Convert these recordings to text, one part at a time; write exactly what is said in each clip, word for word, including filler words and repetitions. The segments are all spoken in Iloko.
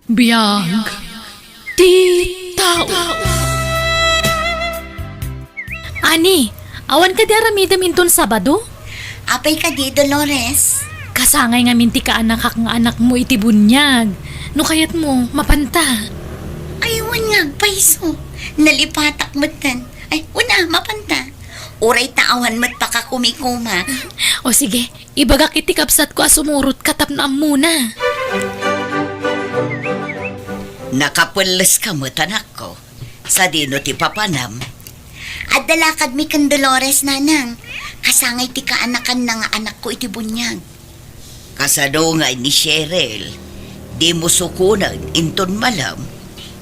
Biag ti tao. Ani, awan kadi aramidem inton Sabado? Apay kadi, Dolores? Kasangay ngamin ti kaanakak nga anakmo iti buniag. No kayatmo, mapanta. Ay, wen nga agpayso. Nalipatak metten. Ay, wen a, mapanta. Uray ta awan met pakakumikuma. O sige, ibagak iti kabsatko a sumurotka tapno ammona. Nakapelleska met, anakko. Sadino ti papanam? Adda lakadmi ken Dolores, nanang. Kasangay ti kaanakanna nga anakko iti buniag. Kasano ngay ni Cheryl? Dimo sukonen inton malem?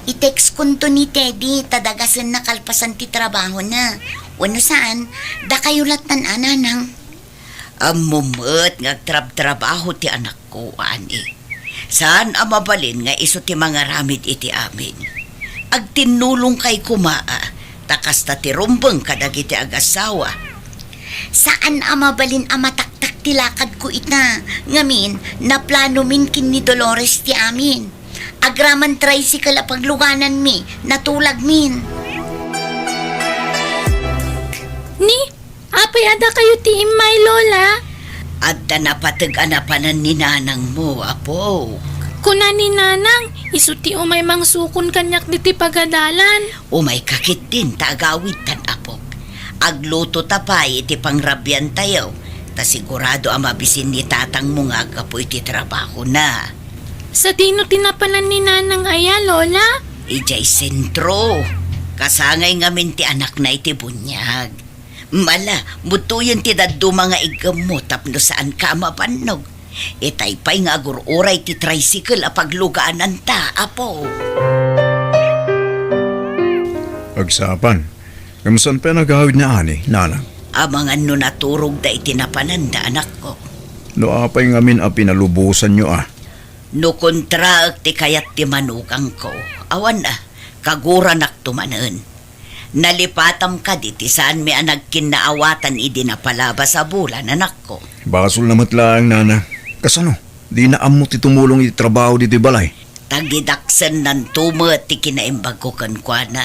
I-textkonto ni Teddy ta dagasenna kalpasan ti trabahona. Wenno saan, dakayo lattan a, nanang. Ammom met nga agtrabtrabaho ti anakko, ani. Saan a mabalin nga isu ti mangaramid iti amin. Agtinnulongkay koma a, ta kasta ti rumbeng kadagiti agassawa. Saan a mabalin a mataktak ti lakadko ita, ngamin, naplanomin ken ni Dolores ti amin. Agraman tricycle a paglugananmi, natulagmin. Ni, apay adda kayo ti immay, Lola? Adda napateg a napanan ni nanangmo, apo. Kuna ni nanang, isu ti umay mangsukon kaniak diti pagadalan. Umayka ketdin ta agawidtan, apok. Aglutota pay iti pangrabiantayo, ta sigurado a mabisin ni tatangmo nga aggapu iti trabahona. Sadino ti napanan ni nanang aya, Lola? Idiay sentro. Kasangay ngamin ti anakna iti buniag. Mala, mutuyen ti dadduma nga iggemmo tapno saanka a mabannog. Itay pay nga agur-uray ti tricycle a paglugananta, apo. Agsapa. Ngem saan pay a nagawid ni Ani, nanang? Amangan no naturogda iti napananda, anakko. No apay ngamin a pinalubosanyo a? No kontraek ti kayat ti manugangko, awan a, kaguranakto manen. Nalipatam kadi ti saanmi a nagkinnaawatan idi napalabas a bulan, anakko. Basolna met laeng, nana. Kasano? Dina ammo ti tumulong iti trabaho ditoy balay? Tagidaksennan to met ti kinaimbagko kenkuana.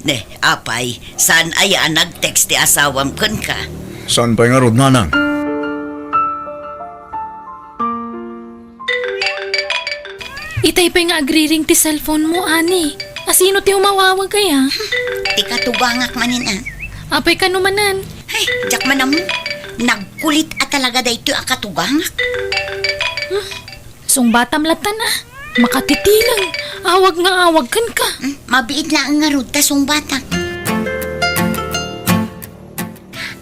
Ne, apay, saan aya a nag-text ti asawam kenka? Saan pay ngarud, nanang? Itay pay nga agriring ti cellphone mo, Ani. Asino ti umawawag aya? Ti katugangak manen a. Apay kano manen? Ay, diak man ammo. Nagkulit a talaga daytoy a katugangak. Hmm, sungbatam lattan a. Makatitilang. Awag nga awag kenka. Hmm, mabiit laeng ngarud ta sungbatak.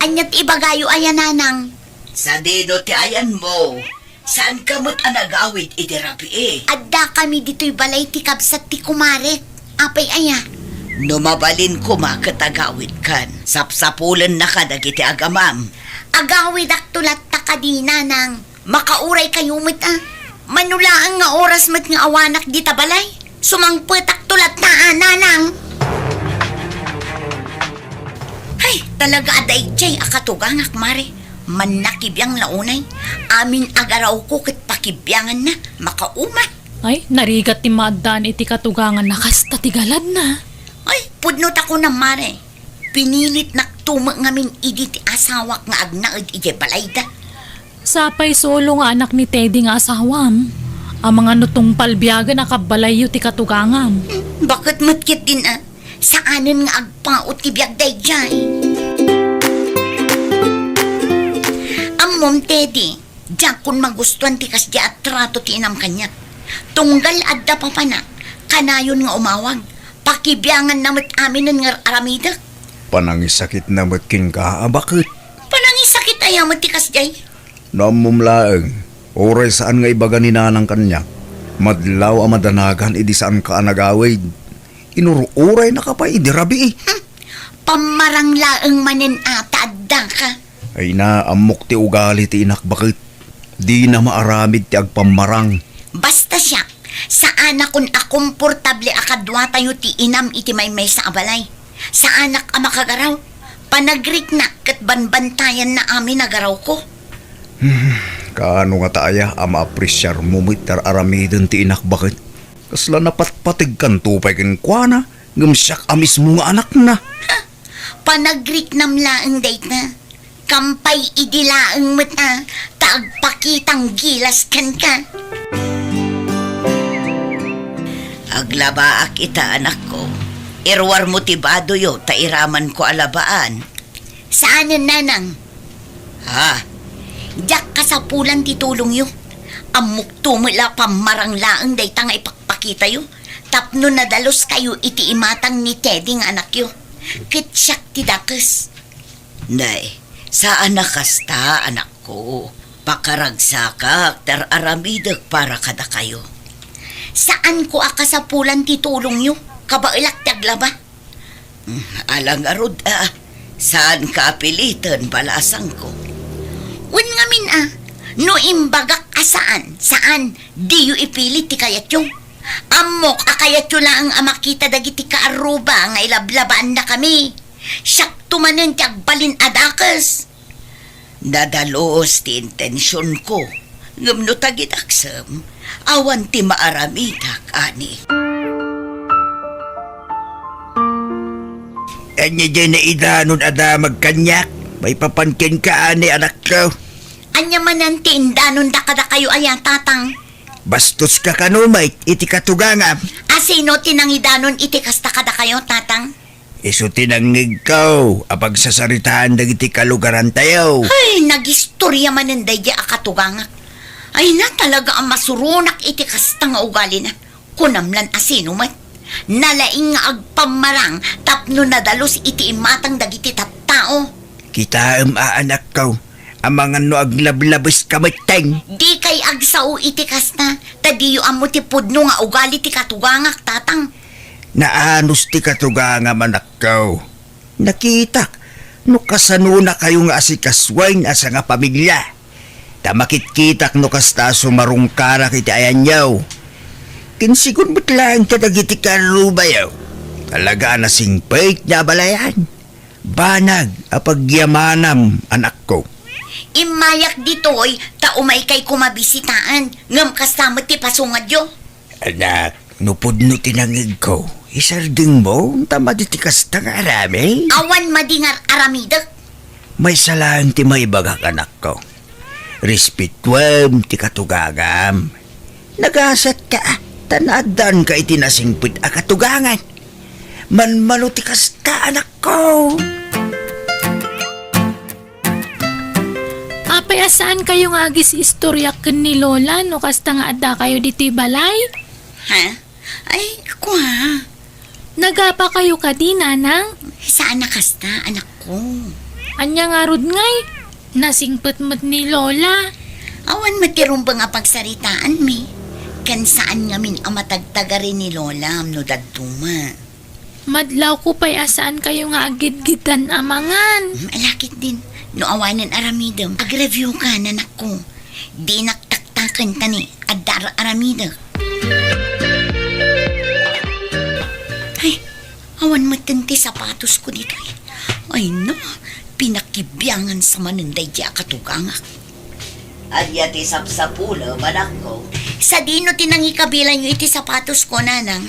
Ania ti ibagayo aya, nanang? Sadino ti ayanmo? Saanka met a nagawid iti rabii? Addakami ditoy balay ti kabsat ti kumarek. Apay aya? No mabalin koma ket agawidkan, sapsapulennaka dagiti agamam. Agawidakto latta kadi, nanang. Makauray kayo met a. Mano laeng nga oras met nga awanak dita balay? Sumangpetakto latta a, nanang. Ay, talaga a daydiay a katugangak, mare. Mannakibiang la unay. Amin a garawko ket pakibianganna, makauma. Ay, narigat ti maaddaan iti katuganganna kasta ti galadna. Ay, pudno ta kunam, mare. Pinilitnak to met ngamin idi ti asawak nga agnaed idiay balayda. Sapay solo nga anak ni Teddy nga asawam. Amangan no tungpal biagen a kabbalayyo ti katugangam. Hmm, baket met ketdin a, saanen nga agpaut ti biag daydiay. Ammom, Teddy, diakon magustuan ti kasdi a trato ti inam kaniak. Tunggal adda papana, kanayon nga umawag. Pakibianganna met aminen nga ar-aramidek. Panangisakitna met kenka a baket. Panangisakit aya met ti kasdiay? No ammom laeng, uray saan nga ibaga ni nanang kaniak, madlaw a madanagan idi saanka a nagawid. Inur-uraynaka pay idi rabii. Hmm. Pammarang laeng manen a ta addaka. Ay na, ammok ti ugali ti inak baket. Dina maaramid ti agpammarang. Basta siak, saanakon a komportable a kaduatayo ti inam iti maymaysa a balay. Saanak a makagaraw. Panagriknak ket banbantayanna amin a garawko. Hmm, kaano ngata aya a maapresiarmo met ti ar-aramiden ti inak baket? Kasla napatpategkanto pay kenkuana, ngem siak a mismo nga anakna. Ha! Panagriknam laeng dayta. Kampay idi laeng met a ta agpakitang gilas kenka. Aglabaak ita, anakko. Iruarmo ti badoyo ta iramanko a labaan. Saanen, nanang. Ha? Diak kasapulan ti tulongyo. Ammokto met la pammarang laeng dayta nga ipakpakitayo tapno nadaluskayo iti imatang ni Teddy nga anakyo. Ket siak ti dakes. Nay, saan a kasta, anakko. Pakaragsakak ti ar-aramidek para kadakayo. Saanko a kasapulan ti tulongyo. Kabaelak ti aglaba. Mm, ala ngarud a, saanka a piliten, balasangko. Wen ngamin a, no imbagak a saan, saan, diyo ipilit ti kayatyo. Ammok a kayatyo laeng a makita dagiti kaarruba nga ilablabaannakami. Siakto manen ti agbalin a dakes. Nadalus ti intensionko, ngem no tagidaksem, awan ti maaramidak, ani. Ania diay naidanon a damag kaniak? Maipapan kenka, ani, anakko? Ania manen ti indanonda kadakayo aya, tatang? Bastoska kano met iti katugangam. A sino ti nangidanon iti kasta kadakayo, tatang? Isu ti nangngegko a pagsasaritaan dagiti kalugarantayo. Ay, nagistoria manen daydiay a katugangak. Ay na, talaga a masuronak iti kasta nga ugalina. Kunam lan a sino met. Nalaing nga agpammarang tapno nadalus iti imatang dagiti tattao. Kitaem a, anakko, amangan no aglablabeska metten. Dikay agsao iti kasta, ta diyo ammo ti pudno nga ugali ti katugangak, tatang. Naanus ti katugangam, anakko. Nakitak no kasanonakayo nga asikasuen a sangapamilia. Ta makitkitak no kasta a sumarungkarak iti ayanyo. Kinsigon met laeng kadagiti kaarrubayo. Talaga a nasingpet nga abalayan. Banag a pagyamanam, anakko. Immayak ditoy ta umaykay koma bisitaen, ngem kasta met ti pasungadyo. Anak, no pudno ti nangngegko, isardengmo ta madi ti kasta nga aramid? Awan madi nga aramidek. Maysa laeng ti maibagak, anakko. Respetuem ti katugangam. Nagasatka ta naaddanka iti nasingpet a katugangan. Manmano ti kasta, anakko. Apay a saankayo nga agis-istoriak ken ni Lola no kasta nga addakayo ditoy balay? Ha? Ay, kua. Nagapakayo kadi, nanang? Saan a kasta, anakko. Ania ngarud ngay? Nasingpet met ni Lola. Awan met ti rumbeng a pagsaritaanmi. Ken saan ngamin a matagtagari ni Lola no dadduma. Madlawko pay a saankayo nga aggidgiddan a mangan. Hmm, ala ketdin. No awanen aramidem, agreviewka, nanakko. Dinak taktaken ta ni adda ar-aramidek. Ay, awan metten ti sapatosko ditoy. Ay, no, pinakibiangan sa manen daydiay a katugangak. Ania ti sapsapulem, anakko? Sadino ti nangikabilanyo iti sapatosko, nanang?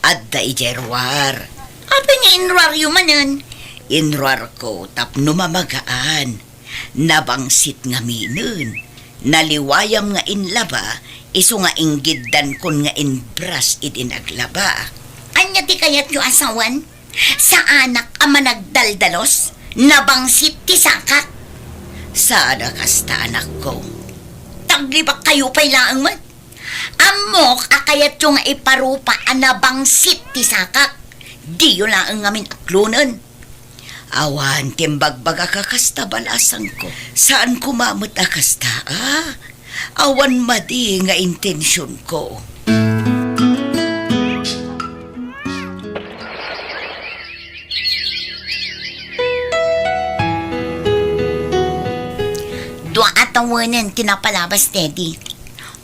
Adda idiay ruar. Apay nga inruaryo manen? Inruarko tapno mamagaan. Nabangsit ngaminen. Naliwayam nga inlaba, isu nga inggiddankon nga inbras idi naglaba. Ania ti kayatyo a sawen? Saanak a managdaldalos? Nabangsit ti sakak. Saan a kasta, anakko. Taglibakkayo pay laeng met. Ammok a kayatyo nga iparupa a nabangsit ti sakak. Diyo laeng ngamin aklonen. Awan ti imbagbagak a kasta, balasangko. Saan koma met a kasta, a? Awan madi nga intensionko. Dua a tawenen ti napalabas, Teddy.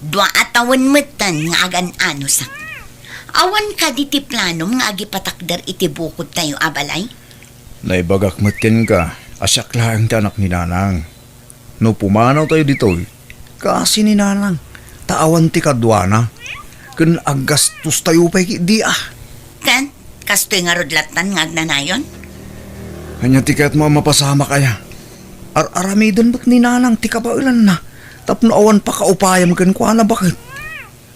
Dua a tawen metten nga agan-anusak. Awan kadi ti planom nga agipatakder iti bukodtayo a balay? Naibagak met kenka a siak laeng ti anak ni Nanang. No pumanawtayo ditoy, kaasi ni Nanang, ta awan ti kaduana. Ken aggastostayo pay ketdi a. Ken, kastoy ngarud lattan nga agnanayon? Ania ti kayatmo a mapasamak aya? Ar-aramiden met ni Nanang ti kabaelanna tapno awan pakaupayam kenkuana, baket?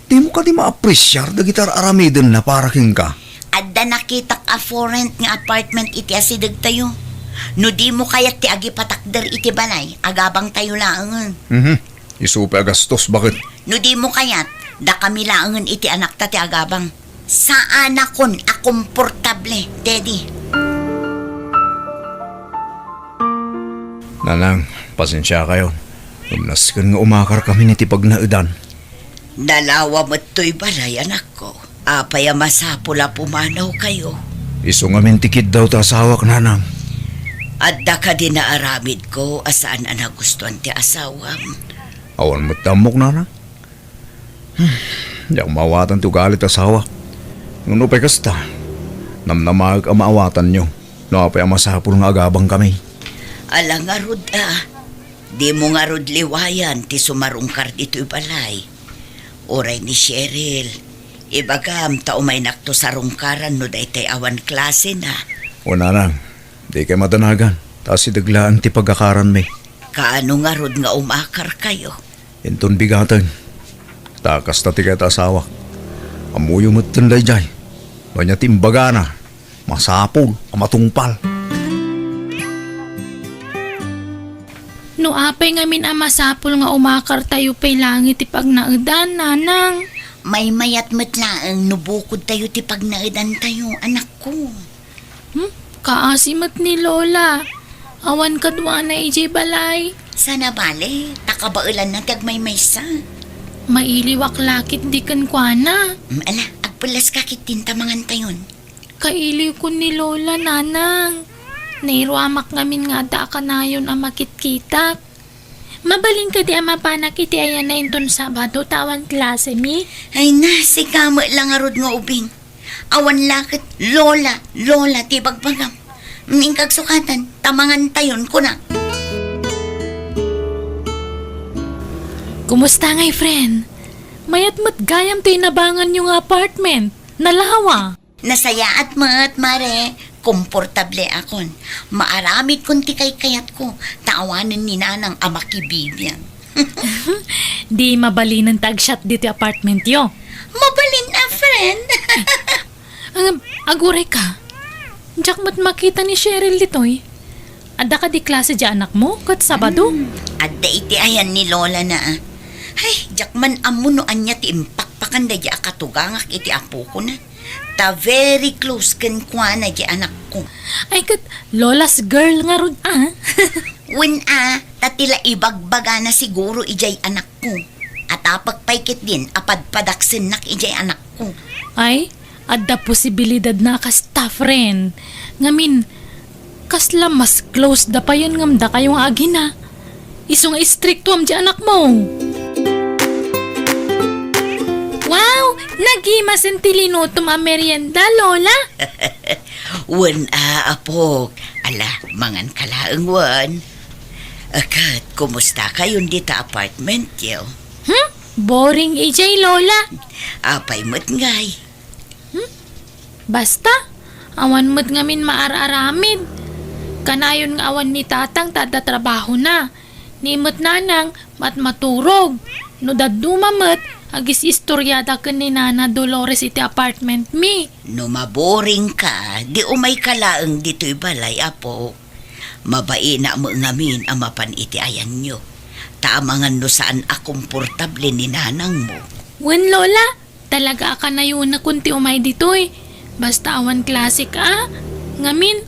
Dimo kadi maapresiar dagiti ar-aramidenna para kenka? Adda nakitak a for rent nga apartment iti asidegtayo. No dimo kayat ti agipatakder iti balay, agabangtayo laengen. Mhm. Isu pay a gastos, baket? No dimo kayat, dakami laengen iti anakta ti agabang. Saanakon a komportable, Teddy. Nanang, pasensiakayon. Ngem nasken nga umakarkamin iti pagnaedan. Nalawa met toy balay, anakko. Apay a masapul a pumanawkayo? Isu ngamin ti kiddaw ti asawak, Nanang. Adda kadi naaramidko a saan a nagustuan ti asawam? Awan met ti ammok, Nanang. Hmm, diak maawatan ti ugali ti asawak. Ngem no pay kasta, namnamaek a maawatanyo no apay a masapul nga agabangkami. Ala ngarud a, dimo ngarud liwayan ti sumarungkar ditoy balay. Uray ni Cheryl, ibagam ta umaynakto sarungkaran no daytay awan klasena. O, Nanang, dikay madanagan, ta asideg laeng ti pagakaranmi. Kaano ngarud nga umakarkayo? Inton bigaten, ta kasta ti kayat a asawak. Ammoyo metten daydiay. No ania ti imbagana, masapul a matungpal. No apay ngamin a masapul nga umakartayo pay laeng iti pagnaedan, Nanang? Maymayat met laeng no bukodtayo ti pagnaedantayo, anakko. Hmm? Kaasi met ni Lola. Awan kaduana idiay balay. Saan a bale, ta kabaelanna ti agmaymaysa. Mailiwak la ketdi kenkuana. Mm, ala, agpellaska ketdin ta mangantayon. Kailiwkon ni Lola, Nanang. Nairuamak ngamin nga adda a kanayon a makitkitak. Mabalin kadi a mapanak iti ayanna inton Sabado ta awan klasemi? Ay na, sika met la ngarud nga ubing. Awan la ket Lola, Lola ti bagbagam. Inkag sukatan, ta mangantayon, kunak. Kumusta ngay, friend? Mayat met gayam ti inabanganyo nga apartment. Nalawa. Nasayaat met, Mare. Komportableakon. Maaramidkon ti kaykayatko, ta awanen ni Nanang a makibibiag. Di mabalinen ti agsiat ditoy apartmentyo? Mabalin a, friend. Ang, aguray ka. Diak met makita ni Cheryl ditoy. Adda kadi klase diay anakmo ket Sabado? Hmm, adda iti ayan ni Lola na, a. Ay, diak man ammo no ania ti impakpakan daydiay a katugangak iti apokona. Ta very close kenkuana diay anakko. Ay, ket Lola's girl ngarud, a. Wen, a, ta ti la ibagbagana siguro idiay anakko. Atapek pay ketdin a padpadaksennak idiay anakko. Ay, adda posibilidad na a kasta, friend. Ngamin, kasla mas close da payen ngem dakayo nga agina. Isu nga istriktuam diay anakmo. Wow! Nagimasen ti linutom a merienda, Lola. Wen a, apok. Ala, manganka laeng wen. Ket, kumustakayon dita apartmentyo? Hmm? Boring idiay, Lola. Apay met ngay? Hmm? Basta, awan met ngamin maar-aramid. Kanayon nga awan ni Tatang ta adda trabahona. Ni met Nanang, mat-maturog. No dadduma met, agis-istoriada ken ni Nana Dolores iti apartmentmi. No maboringka, di umayka laeng ditoy balay, apo. Mabaina met ngamin a mapan iti ayanyo. Ta amangan no saan a komportable ni nanangmo. Wen, Lola, talaga a kanayonakon ti umay ditoy. Basta awan klasek a. Ngamin,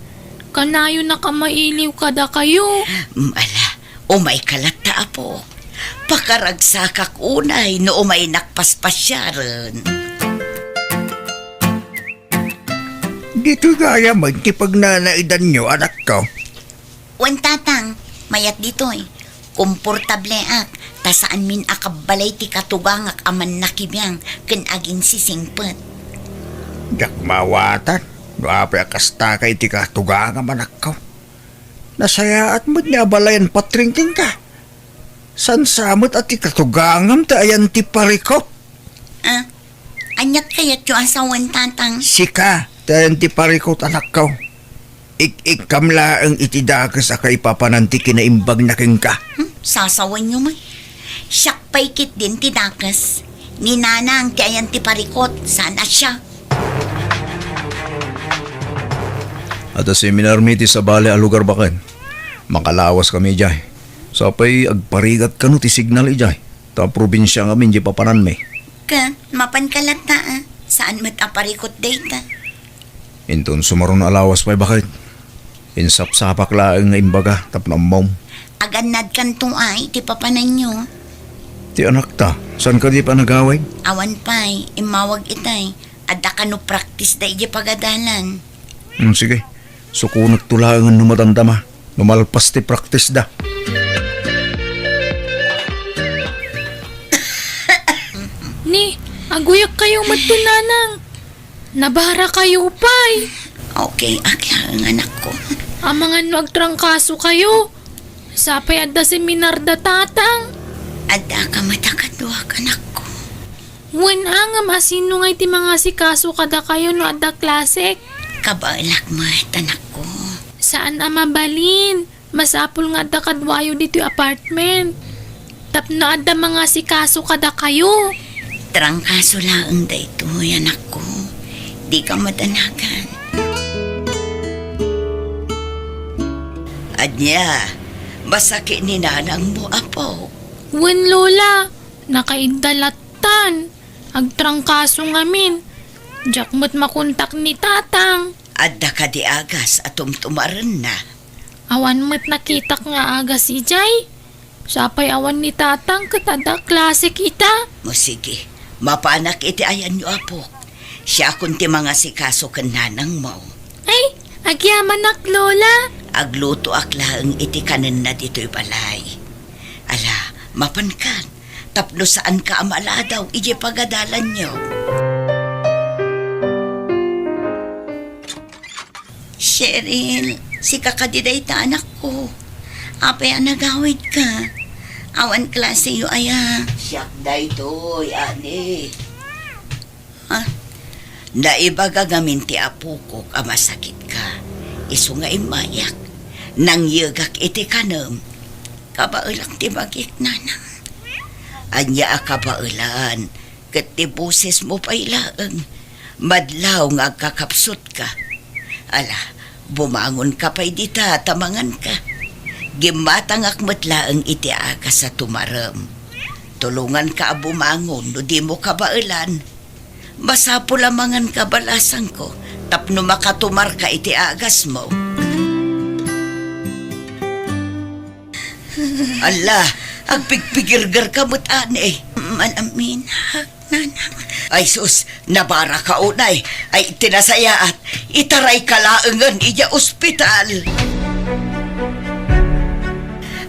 kanayonak a mailiw kadakayo. Mm, ala, umayka latta, apo. Pakaragsakak unay no umaynak paspasiaren. Ditoy gayamen ti pagnanaedanyo, anakko? Wen, Tatang, mayat ditoy. Komportableak, ta saanmin a kabbalay ti katugangak a mannakibiang ken aginsisingpet. Diak maawatan no apay a kastaka iti katugangam, anakko. Nasayaat met ni abalayan patring kenka. Saan sa met a ti katugangam ti ayan ti parikop? Ah, Aniat kayatyo a sawen, Tatang? Sika, ta ayan ti parikut, anakko. Ik-ikkam laeng iti dakes a kaipapanan ti kinaimbagna kenka. Hmm, sasawenyo met. Siak pay ketdin ti dakes. Ni Nanang ti ayan ti parikut, saan a siak. Adda seminar mi iti sabali a lugar, baket. Makalawas kami idiay. Sapay agparigat kano ti signal idiay. Ta probinsia ngamin diay papananmi. Ket, mapanka latta, a. Saan met a parikut dayta. Inton sumaruno a lawas pay, baket. Insapsapak laeng nga imbaga tapno ammom. Agannadkanto a iti papananyo. Ti anakta, saan kadi pay nagawid? Awan pay, immawag itay. Adda kano practice da idiay pagadalan. Hmm, sige. Sukonekto laengen no madamdama. No malpas ti practice da. Ni, aguyakkayo met ti Nanang. Nabarakayo pay. Okay ak laeng, anakko. Amangan no agtrangkasokayo. Sapay adda seminar da Tatang. Adda ka met a kaduak, anakko. Wen a ngem a sino ngay ti mangasikaso kadakayo no adda klasek? Kabaelak met, anakko. Saan a mabalin. Masapul nga adda kaduayo ditoy apartment. Tapno adda mangasikaso kadakayo. Trangkaso laeng daytoy, anakko. Dika madanagan. Ania, masakit ni nanangmo, apo? Wen, Lola. Nakaidda lattan. Agtrangkaso ngamin. Diak met makontak ni Tatang. Adda kadi agas a tumtumarenna? Awan met nakitak nga agas idiay. Sapay awan ni Tatang ket adda klasek ita. O sige, mapanak iti ayanyo, apok. Siakon ti mangasikaso ken nanangmo. Ay, agyamanak, Lola. Aglutoak laeng iti kanenna ditoy balay. Ala, mapankan, tapno saanka a maladaw idiay pagadalanyo. Cheryl, sika kadi dayta, anakko? Apay a nagawidka? Awan klaseyo aya? Siak daytoy, ani. Ha? Naibaga ngamin ti apokok a masakitka. Isu nga immayak. Nangyegak iti kanem. Kabaelak ti bagik, nanang. Ania a kabaelan? Ket ti bosesmo pay laeng, madlaw nga agkakapsutka. Ala, bumangonka pay dita ta manganka. Gimmatangak met laeng iti agas a tumarem. Tulonganka a bumangon no dimo kabaelan. Masapul a manganka, balasangko, tapno makatumarka iti agasmo. Alla, agpigpigirgerka met, ani. Malaminak, nanang. Ay sus, nabaraka unay. Ay, ti nasayaat, itarayka laengen idiay ospital.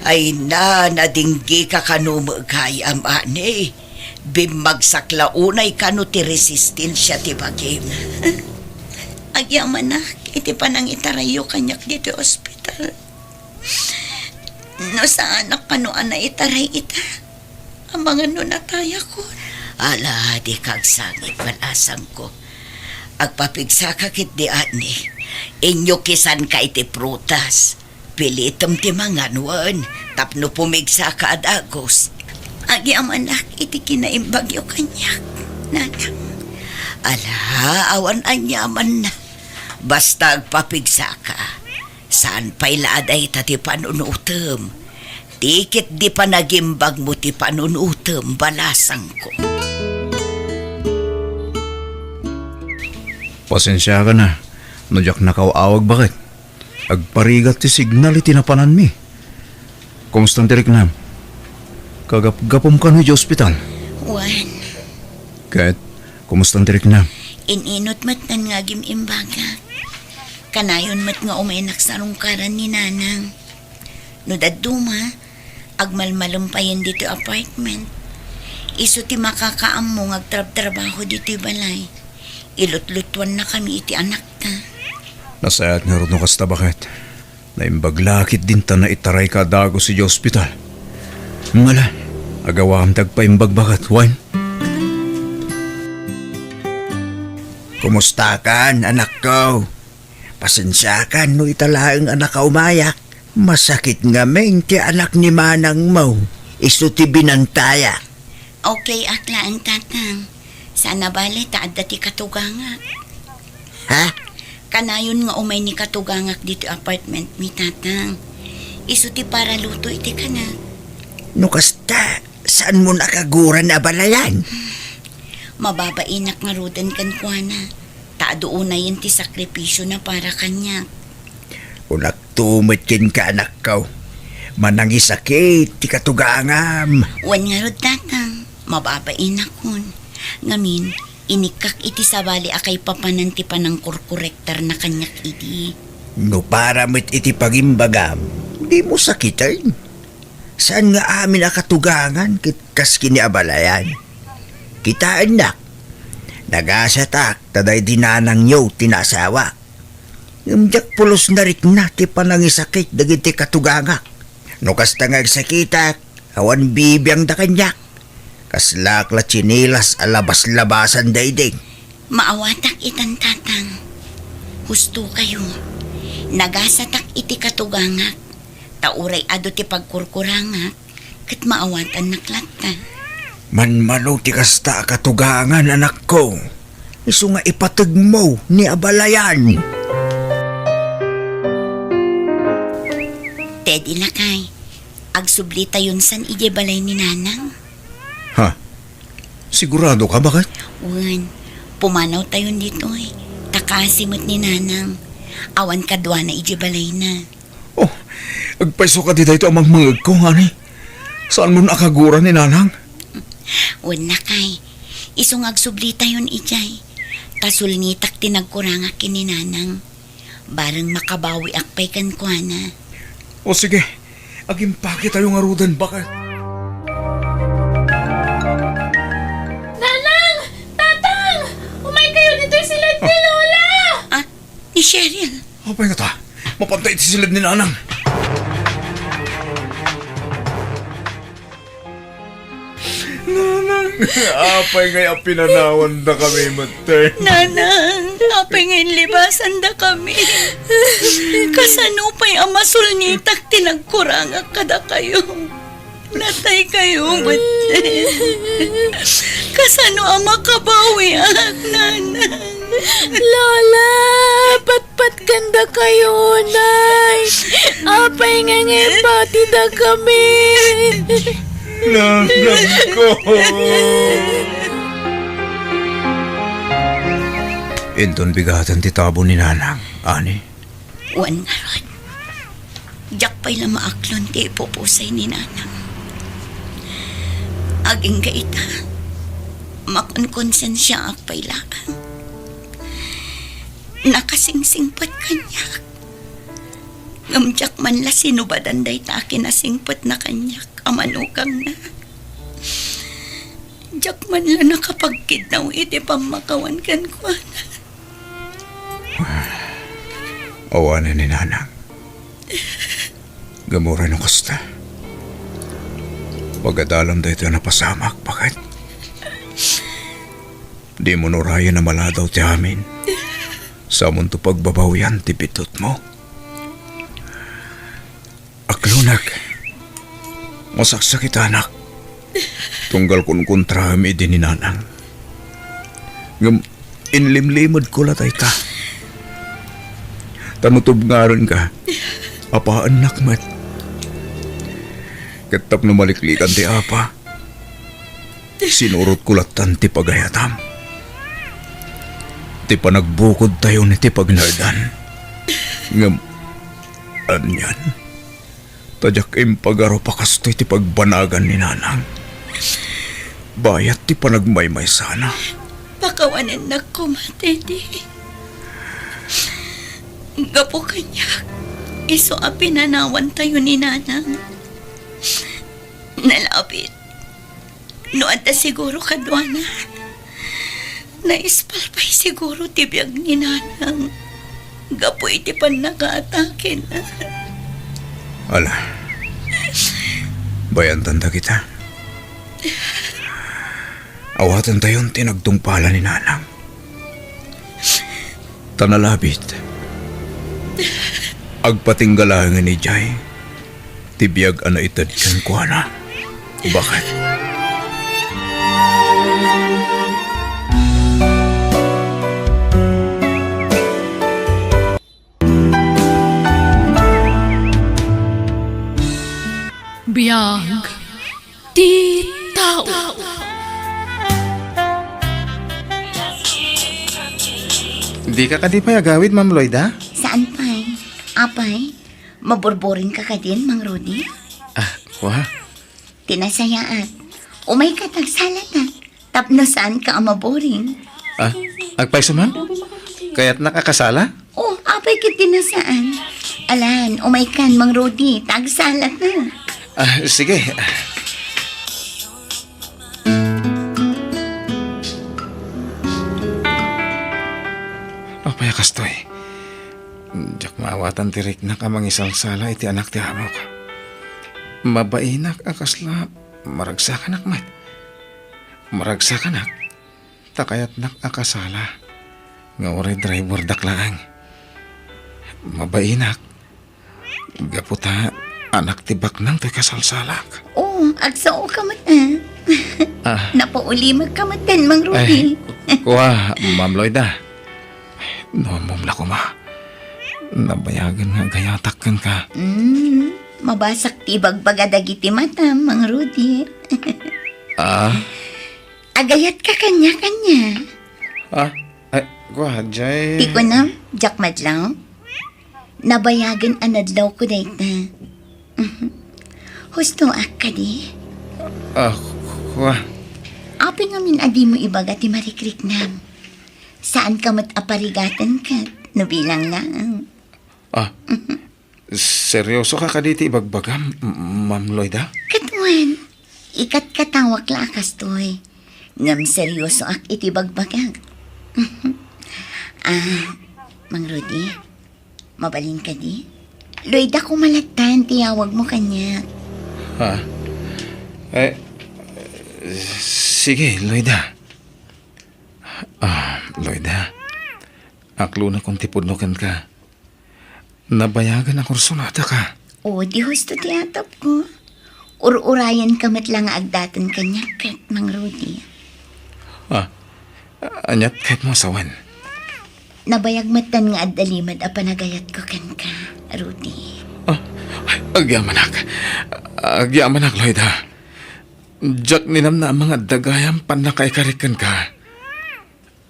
Ay na, nadinggika kano met gayam, ani. Bimmagsak la unay kano ti resistensia ti bagim. Agyamanak iti panangitarayyo kaniak ditoy ospital. No saanak kano a naitaray ita, amangan no natayakon. Ala, dika agsangit, balasangko. Agpapigsaka ketdi, ani. Inyokisanka iti prutas. Pilitem ti mangan wen tapno pumigsaka a dagus. Agyamanak iti kinaimbagyo kaniak, nanang. Ala, awan aniamanna. Basta agpapigsaka. Saan pay la a dayta ti panunutem. Ti ketdi panagimbagmo ti panunutem, balasangko. Pasensiakan a, no diak nakaaw-awag, baket. Agparigat ti signal iti napananmi. Kumusta ti riknam? Kagapgapum kano idiay ospital? Wen. Ket, kumusta ti riknam? In-inut met nga agim-imbagak. Kanayon met nga umaynak sarungkaran ni nanang. No dadduma, agmalmalempayen ditoy apartment. Isu ti makakaammo nga agtrabtrabaho ditoy balay. Ilutlutuannakami iti anakta. Nasayaat ngarud no kasta, baket. Naimbag la ketdin ta naitarayka a dagus idiay ospital. Ngala, agawam ti agpaimbag, baket, wen? Kumustakan, anakko? Pasensiakan no ita laeng a nakaumayak. Masakit ngamin ti anak ni manangmo. Isu ti binantayak. Okay ak laeng, Tatang. Saan a bale ta adda ti katugangak. Ha? Kanayon nga umay ni katugangak ditoy apartment mi, Tatang. Isu ti paraluto iti kanak. No kasta, saanmon a kaguran a balayan? Mababainak ngaruden kenkuana, ta adu unayen ti sakripisiona para kaniak. Kunakto met kenka, anakko. Manangisakit ti katugangam. Wen ngarud, Tatang, mababainakon. Ngamin, inikkak iti sabali a kaipapanan ti panangkurkurektarna kaniak idi. No para met iti pangimbagam, dimo sakiten. Saan nga amin a katugangan ket kas ken ni a balayan? Kitaennak, nagasatak ta daydi nanangyo ti naasawak. Ngem diak pulos narikna ti panangisakit dagiti katugangak. No kasta nga agsakitak, awan bibiangda kaniak. Kaslaak la tsinelas a labas-labasan daydi. Maawatak itan, Tatang. Husto kayo. Nagasatak iti katugangak. Ta uray adu ti pagkurkurangak, ket maawatannak latta. Manmano ti kasta a katugangan, anakko. Isu nga ipategmo ni a balayan. Teddy, lakay, agsublitayon san idiay balay ni Nanang. Ha? Sigurado ka, baket? Wen, pumanawtayon ditoy. Ta kasi met ni Nanang. Awan kaduana idiay balayna. Oh, agpayso ka di daytoy a mangmangegko, honey. Saanmon a kaguran ni Nanang? Wen, lakay, isu nga agsublitayon idiay. Ta sulnitak ti nagkurangak ken ni Nanang. Bareng makabawiak pay kenkuana. O sige, agimpaketayo ngaruden, baket. Nanang! Tatang! Umaykayo ditoy siled ni Lola! Ah, ni Cheryl. Apay ngata, mapanta iti siled ni Nanang. Nanang, apay ngay a pinanawandakami met? Nanang, apay nga inlibasandakami? Kasano pay a masulnitak ti nagkurangak kadakayo? Nataykayo met. Kasano a makabawiak, Nanang? Lola, patpatgandakayo, Nay. Apay nga ngipabatidakami? Nanangko. Inton bigaten ti tabo ni Nanang, ani? Wen ngarud, diak pay la maaklon ti ipupusay ni Nanang. Agingga ita, makonkonsensiaak pay laeng. Nakasingsingpet kaniak. Ngem diak man la sinubadan dayta a kinasingpetna kaniak a manukangna. Diak man la nakapagkidnaw iti pammakawan kenkuana. Awanen ni Nanang. Ngem uray no kasta, pagadalam daytoy a napasamak, baket. Dimo urayen a maladaw ti amin. Samonto pagbabawian ti biddutmo. Aklonak. Masaksakitanak. Tunggal kunkontraem idi ni Nanang. Ngem inlimlimedko la dayta. Ta no tubngarenka, apaennak met. Ket tapno maliklikan ti apa, sinurotko lattan ti pagayatam. Ti panagbukodtayon ti pagnaedan. Ngem, anian? Ta diak impagarup a kastoy ti pagbanagan ni Nanang. Bayat ti panagmaymaysana. Pakawanennak koma, Teddy. Gapu kaniak, isu a pinanawantayo ni Nanang. Nalabit. No adda siguro kaduana, naispal pay siguro ti biag ni Nanang gapu iti pannakaatakena. Ala, bayantan dagita. Awatentayon ti nagtungpala ni Nanang. Ta nalabit. Agpatingga laengen idiay ti biag a naited kenkuana. Bakit? Biag ti tao. Dika kadi pay agawid, Ma'am Loida? Saan pay? Apay, maburburing ka kadin, Mang Rudy? Ah, kua. Ti nasayaat, umay ka ta agsalatak tapno saan ka a maburing. Ah, agpayso man? Kayatnak a kasala? Oh, apay ket ti nasaan. Alan, umay kan, Mang Rudy, ta agsalata. Ah, sige. Apay a kastoy? Diak maawatan ti riknak a mangisalsala iti anak ti amok. Mabainak a kasla maragsakanak met. Maragsakanak ta kayatnak a kasala nga uray driverdak laeng. Mabainak gapu ta anak ti baknang toy kasalsalak. Oh, agsao ka met, ah. Ah. Napaulimek ka met den, Mang Rudy. Ay, kua, Ma'am Loida. No ammom la koma, nabayagen nga agayatak kenka. Mm, mabasak ti ibagbaga dagiti matam, Mang Rudy. Ah? Agayatka kaniak, ania? Ah? Ay, kua, jay. Ti kunam, diak madlaw? Nabayagen a nadlawko dayta. Hustoak kadi? Ah, kua. Apay ngamin a dimo ibaga ti marikriknam? Saanka met a parigaten ket no bilang laeng. Ah, seryoso ka kadi ti ibagbagam, M-, Ma'am Loida? Ket wen, ikatkatawak la a kastoy. Ngem seryosoak iti bagbagak. Ah, Mang Rudy, mabalin kadi? Loida koma lattan ti awagmo kaniak. Ha? Eh, sige, Loida. Ah, Loida. Aklonakon ti pudno kenka. Nabayagen a kursunadaka. O, di husto ti atapko. Ur-urayenka met la nga agdaton kaniak ket, Mang Rudy. Ah, aniat kayatmo a sawen? Nabayag metten nga adda limed a panagayatko kenka, Rudy. Ah, agyamanak. Agyamanak, Loida. Diak ninamnama nga adda gayam pannakaikarik kenka.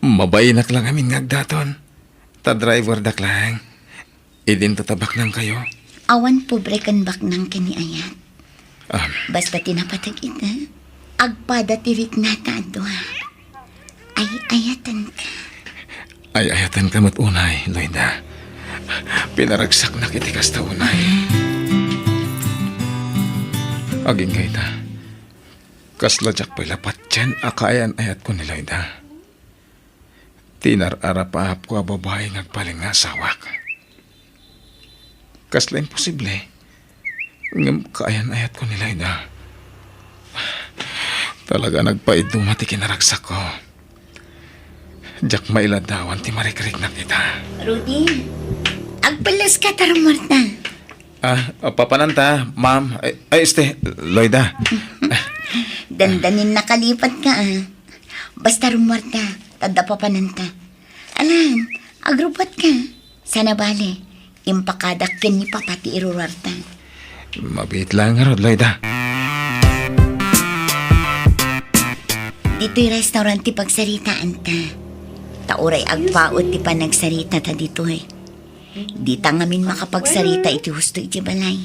Mabainak la ngamin nga agdaton. Ta driverdak laeng. Idinto ta baknangkayo. Awan pobre ken baknang ken ni ayat. Am. Basta ti napateg ita, agpada ti rikna ta a dua. Ay-ayatenka. Ay-ayatenka met unay, Loida. Pinaragsaknak iti kasta unay. Agingga ita, kasla diak pay la patien a kaayan-ayatko ni Loida. Ti inar-arapaapko a babai nga agbalin nga asawak. Kasla imposible, ngem kaayan-ayatko ni Loida. Talaga nagpaiduma ti kinaragsakko. Diak mailadawan ti marikriknak ita. Rudy, agpelleska ta rummuarta. Ah, papananta, ma'am. Ay, ay, este, Loida. Dandanin nakalipat ka, ah. Basta rummuarta, ta adda papananta. Alan, agrupot ka. Sana bale, impakadak ken ni Papa ti iruruarta. Mabiit laeng ngarud, Loida. Ditoy restaurant ti pagsaritaanta. Ta uray agpaut ti panagsarita ta ditoy. Dita ngamin makapagsarita iti husto iti balay.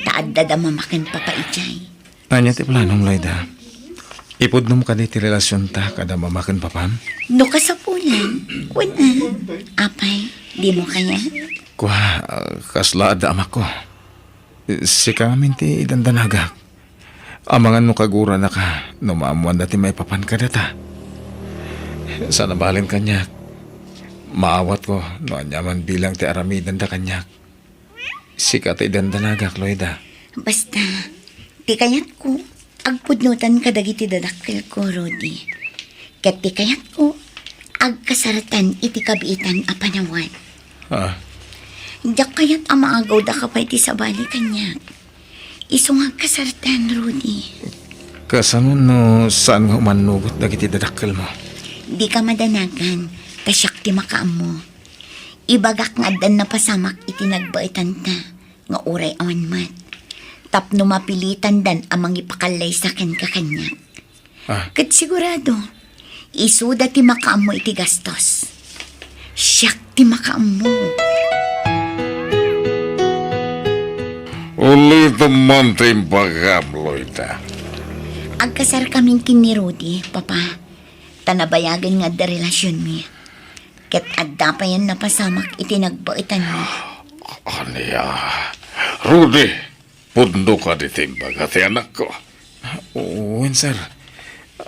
Ta adda da mama ken papa idiay. Ania ti planom, Loida? Ipudnom kadi ti relasionta kada mama ken papam? No kasapulan, wen a. Apay, dimo kayat? Kua, ah, kasla adda amakko. Sika ngamin ti idandanagak. Amangan no kaguranaka no maammoanda ti maipapan kadata. Sana balen kaniak. Maawatko no aniaman bilang ti aramidenda kaniak. Sika ti idandanagak, Loida. Basta, ti kayatko, agpudnotan kadagiti dadakkelko, Rudy. Ket ti kayatko, Agkasartan iti kabiitan a panawen. Ah. Diak kayat a maagawdaka pay ti sabali kaniak. Isu nga agkasartan, Rudy. Kasano no saan nga umannugot dagiti dadakkelmo? Dika madanagan, ta siak ti makaammo. Ibagak nga addan napasamak iti nagbaetanta nga uray awan met, tapno mapilitandan a mangipakallaysa kenka kaniak. Ah. Ket sigurado, isuda ti makaammo iti gastos. Siak ti makaammo. Ulitem man ti imbagam, Loida. Agkasarkamin ken ni Rudy, Papa. Ta nabayagen nga adda relasionmi. Ket adda payen napasamak iti nagbaetanmi. Ania? Rudy, pudno kadi ti imbaga ti anakko? Wen, sir.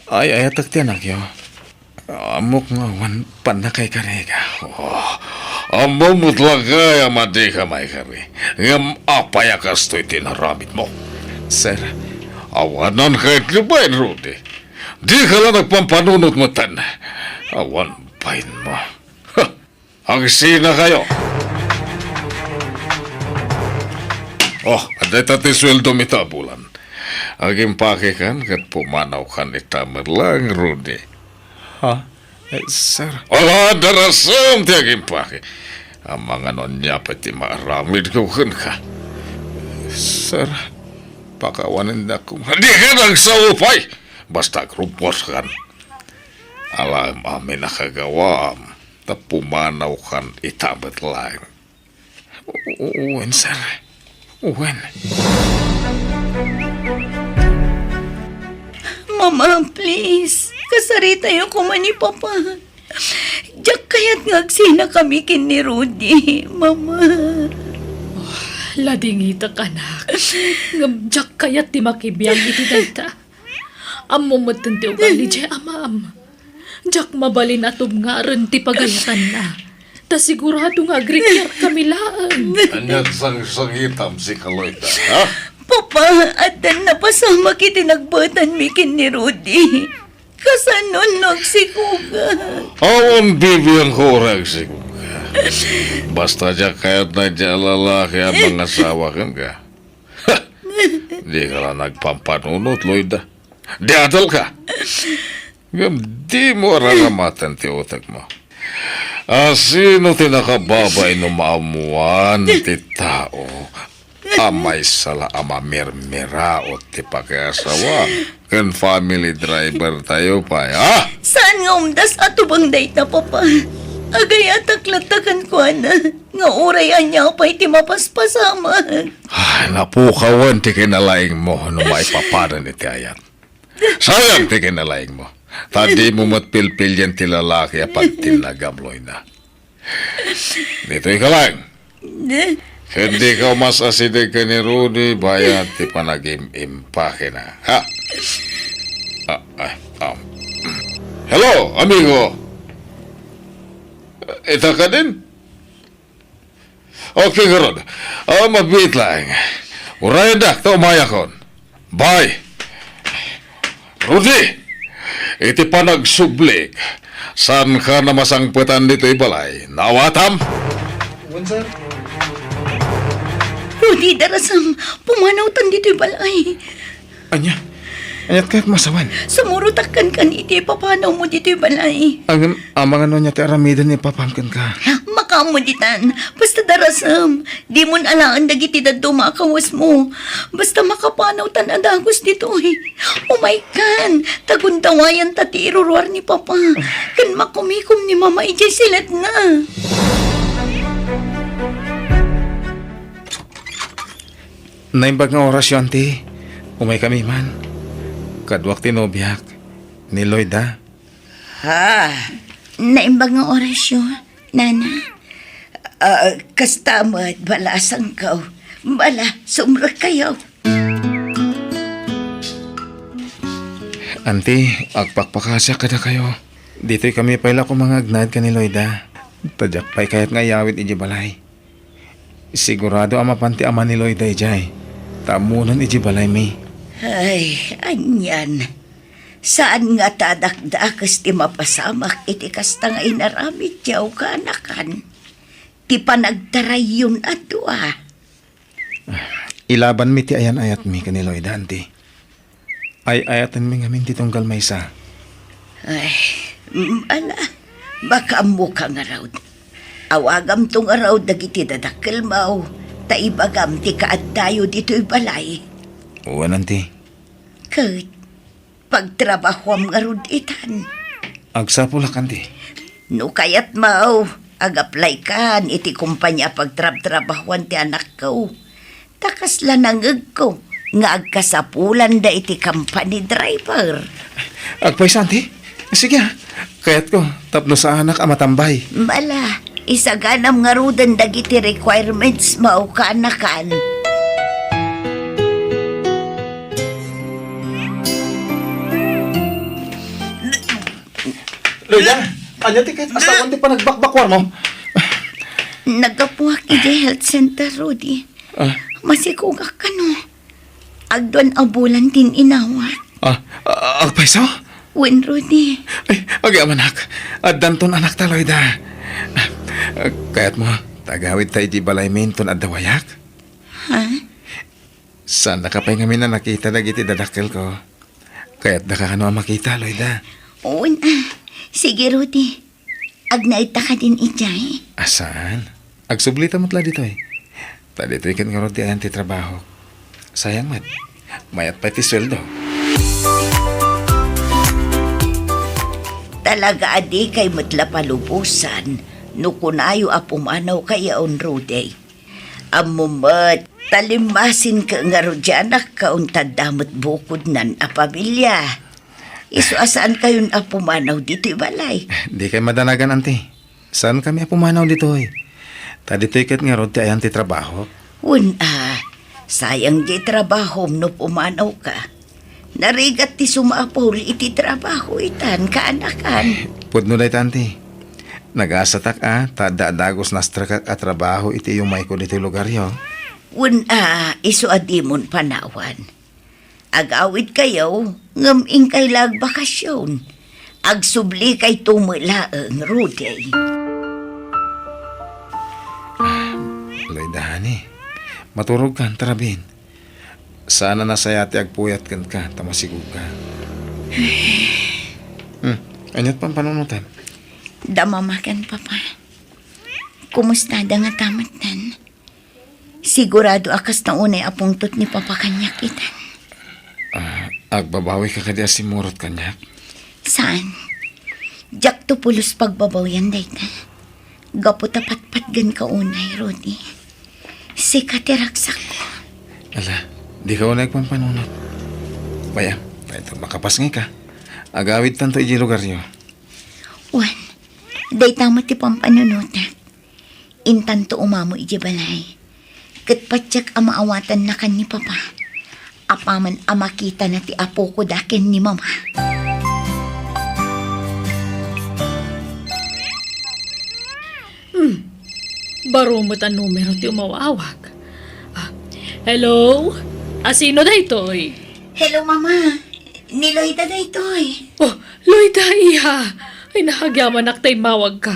Ay-ayatek ti anakyo. Ammok nga awan pannakaikariga. Oh, ammom met laeng a madika maikari. Ngem apay a kastoy ti inaramidmo? Sir. Awanan kayatyo bain, Rudy. Dika la nagpampanunot metten. Awan bainmo. Ha! Agsinakayo. Oh, adda ita ti sueldo mi ita a bulan. Agimpakekan ket pumanawkan ita met laeng, Rudy. Ha? Eh, sir. Ala, darasem ti agimpake. Amangan no ania pay ti maaramidko kenka. Sir, pakawanendak koma. Dika agsao pay. Basta agrubbuaskan. Alaem amin a kagawaam, ta pumanawkan ita met laeng. U-, wen, sir. Wen. Mama, please. Kasaritayo koma ni Papa. Diak kayat nga agsinakami ken ni Rudy, Mama. Oh, ladingitek, anak. Ngem diak kayat ti makibiang iti dayta. Ammom metten ti ugali diay amam. Diak mabalin a tubngaren ti pagayatanna. Ta sigurado nga agrikriarkami laeng. Ania ti sangsangitam, sika Loida, ha? Papa, addan napasamak iti nagbaetanmi ken ni Rudy. Kasano no agsikuga? Awan bibiangko uray agsikuga. Basta diak kayat daydiay a lalaki a mangasawa kenka. Dika la nagpampanunot, Loida. Diadalka. Ngem dimo araramaten ti utekmo. A, sino ti nakababain no maammuan ti tao a maysa la a mamirmiraot ti pakiasawa ken family driver tayo pay, ha? Saan nga umdas a tubeng dayta, Papa? Agayatak latta kenkuana nga uray ania pay ti mapaspasamak. Ah, napukawen ti kinalaingmo no maipapanan iti ayat. Sayang ti kinalaingmo. Ta dimo met pilpilien ti lalaki a pagtinnagam, Loida. Ditoy ka laeng. Ket dika umas-asideg ken ni Rudy bayat ti panagim-impakena. Ha? Ah, ah, ah. Hello, amigo. Ita kadin? Okay, ngarud. Ah, mabiit laeng. Urayendak ta umayakon. Bye. Rudy, iti panagsublik, saanka a masangpetan ditoy balay. Naawatam? Wen, sir. Rudy, darasem, pumanawtan ditoy balay. Ania? Aniat kayat masawen? Sumurotak kenka iti ipapanawmo ditoy balay. Ngem, amangan no ania ti aramiden ni papam kenka? Makaammo ditan. Basta darasem, dimon alaen dagiti dadduma a kawesmo. Basta makapanawtan a dagus ditoy. Umaykan, ta gundawayanta ti iruruar ni Papa. Ken makumikom ni Mama idiay siletna. Naimbag nga orasyo, Auntie. Umaykami man. Kaduak ti nobiak, ni Loida. Ha? Naimbag nga orasyo, Nana. Ah, kasta met, balasangko. Bala, sumrekkayo. Auntie, agpakpakasiak kadakayo. Ditoy kami pay la koma nga agnaed ken ni Loida. Ta diak pay kayat nga iyawid idiay balay. Sigurado a mapan ti ama ni Loida idiay, ta ammonan idiay balaymi. Ay, anian. Saan nga ta dakdakes ti mapasamak iti kasta nga inaramidyo, kaanakan, ti panagtarayyon a dua. Ilabanmi ti ayan-ayatmi ken ni Loida, anti. Ay-ayatenmi ngamin ti tunggal maysa. Ay, mm, ala, baka ammoka ngarud. Awagamto ngarud dagiti dadakkelmo, ta ibagam ti kaaddayo ditoy balay. Wen, anti. Ket pagtrabahuam ngarud itan. Agsapulak, anti. No kayatmo, agaplaykan iti kompania pagtrabtrabahuan ti anakko. Ta kasla nangngegko nga agkasapulanda iti company driver. Agpayso, anti? Sige, a. Kayatko, tapno saanak a matambay. Ala, isaganam ngaruden dagiti requirements mo, kaanakan. Loida, ania ti ket? Ania ti panagbakbakuarmo? Naggapuak idiay health center, Rudy. Ah. Masikogak kano. Agduan a bulan ti inawat. Ah, ah, agpayso? Wen, Rudy. Ay, agyamanak. Addanton anakta, Loida. Ah, kayatmo, ta agawidta iti balaymi inton adda wayak? Ha? Saannaka pay ngamin a nakita dagiti dadakkelko. Kayatdaka kano a makita, Loida? Wen, a. Sige, Rudy. Agnaedta kadin idiay? A, saan? Agsublita met la ditoy. Ta ditoy ket ngarud ti ayan ti trabahok. Sayang met. Mayat pay ti sueldo. Talaga a dikay met la palubosan no kunayo a pumanawkayon, Rudy. Ammom met, ta limmasinka ngarud diay anakko, ta adda met bukodnan a pamilia. Isu a saankayon a pumanaw ditoy balay. Dikay madanagan, anti. Saankami a pumanaw ditoy. Ta ditoy ket ngarud ti ayan ti trabahok. Wen, a, sayang diay trabahom no pumanawka. Narigat ti sumapul iti trabaho itan, kaanakan. Pudno dayta, anti. Nagasatak a, ta adda a dagus nastrekak a trabaho iti yumayko ditoy lugaryo. Wen a, isu a dimon panawan. Agawidkayo, ngem inkay la agbakasyon. Agsublikayto met laeng, Rudy. Loida, honey. Maturogkan, tarabin. Saan a nasaya ti agpuyat kenka, ta masigogka. Hmm, aniat pampanunotem? Da mama ken papa. Kumustada ngata metten? Sigurado a kasta unay a pungtot ni papa kaniak itan. Ah, agbabawika kadi a simmurot kaniak? Saan. Diakto pulos pagbabawian dayta. Gapu ta patpatgenka unay, Rudy. Sika ti ragsakko. Ala, dika unay agpampanunot. Bay-am, dayta makapasngika. Agawidtanto idiay lugaryo. Wen, dayta met ti pampanunotek. Intanto umamo idiay balay. Ket patiek a maawatanna ken ni papa. Apaman a makitana ti apoko da ken ni mama. Hmm. Baro met a numero ti umaw-awag. Ah, hello? A, sino daytoy? Hello, Mama. Ni Loida daytoy. Oh, Loida, iha. Ay, naagyamanak ta immawagka.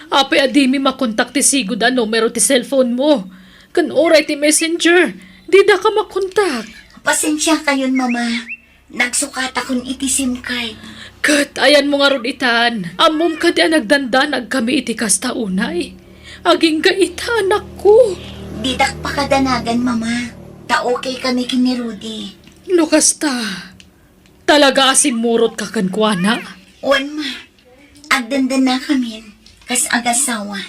Apay a dimi makontak ti sigud a numero ti cellphone mo? Ken uray ti messenger, didaka makontak. Pasensiakayon, Mama. Nagsukatakon iti SIM card. Ket ayanmo ngarud itan, ammom kadi a nagdandanagkami iti kasta unay? Agingga ita, anakko. Didak pakadanagan, Mama. Ta okay kami ken ni Rudy. No kasta, talaga a simmurotka kenkuana? Wen, Ma. Agdandanakamin kas agasawa.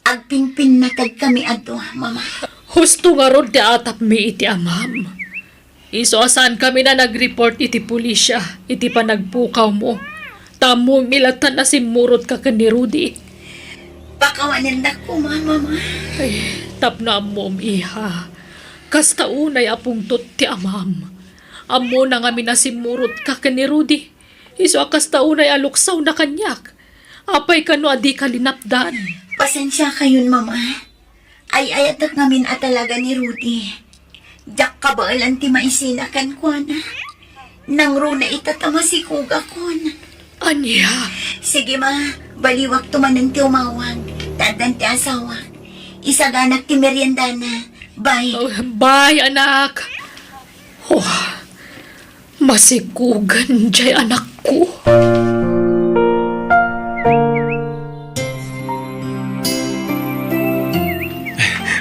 Agpingpinnategkami a dua, Mama. Husto ngarud ti atapmi iti amam. Isu a saankamin a nag-report iti pulisya iti panagpukawmo. Ta ammom latta a simmurotka ken ni Rudy. Pakawanennak koma, Mama. Ay, tapno ammom, iha. Kasta unay a pungtot ti amam. Ammona ngamin a simmurotka ken ni Rudy. Isu a kasta unay a luksawna kaniak. Apay kano a dika linapdan? Pasensiakayon, Mama. Ay-ayatek ngamin a talaga ni Rudy. Diak kabaelan ti maisina kenkuana. Nangruna ita ta masikugakon. Ania? Sige, ma. Baliwakto manen ti umawag. Ta addan ti asawak. Isaganak ti meriendana. Bye. Oh, bye, anak. Oh, masikugan jay anakko.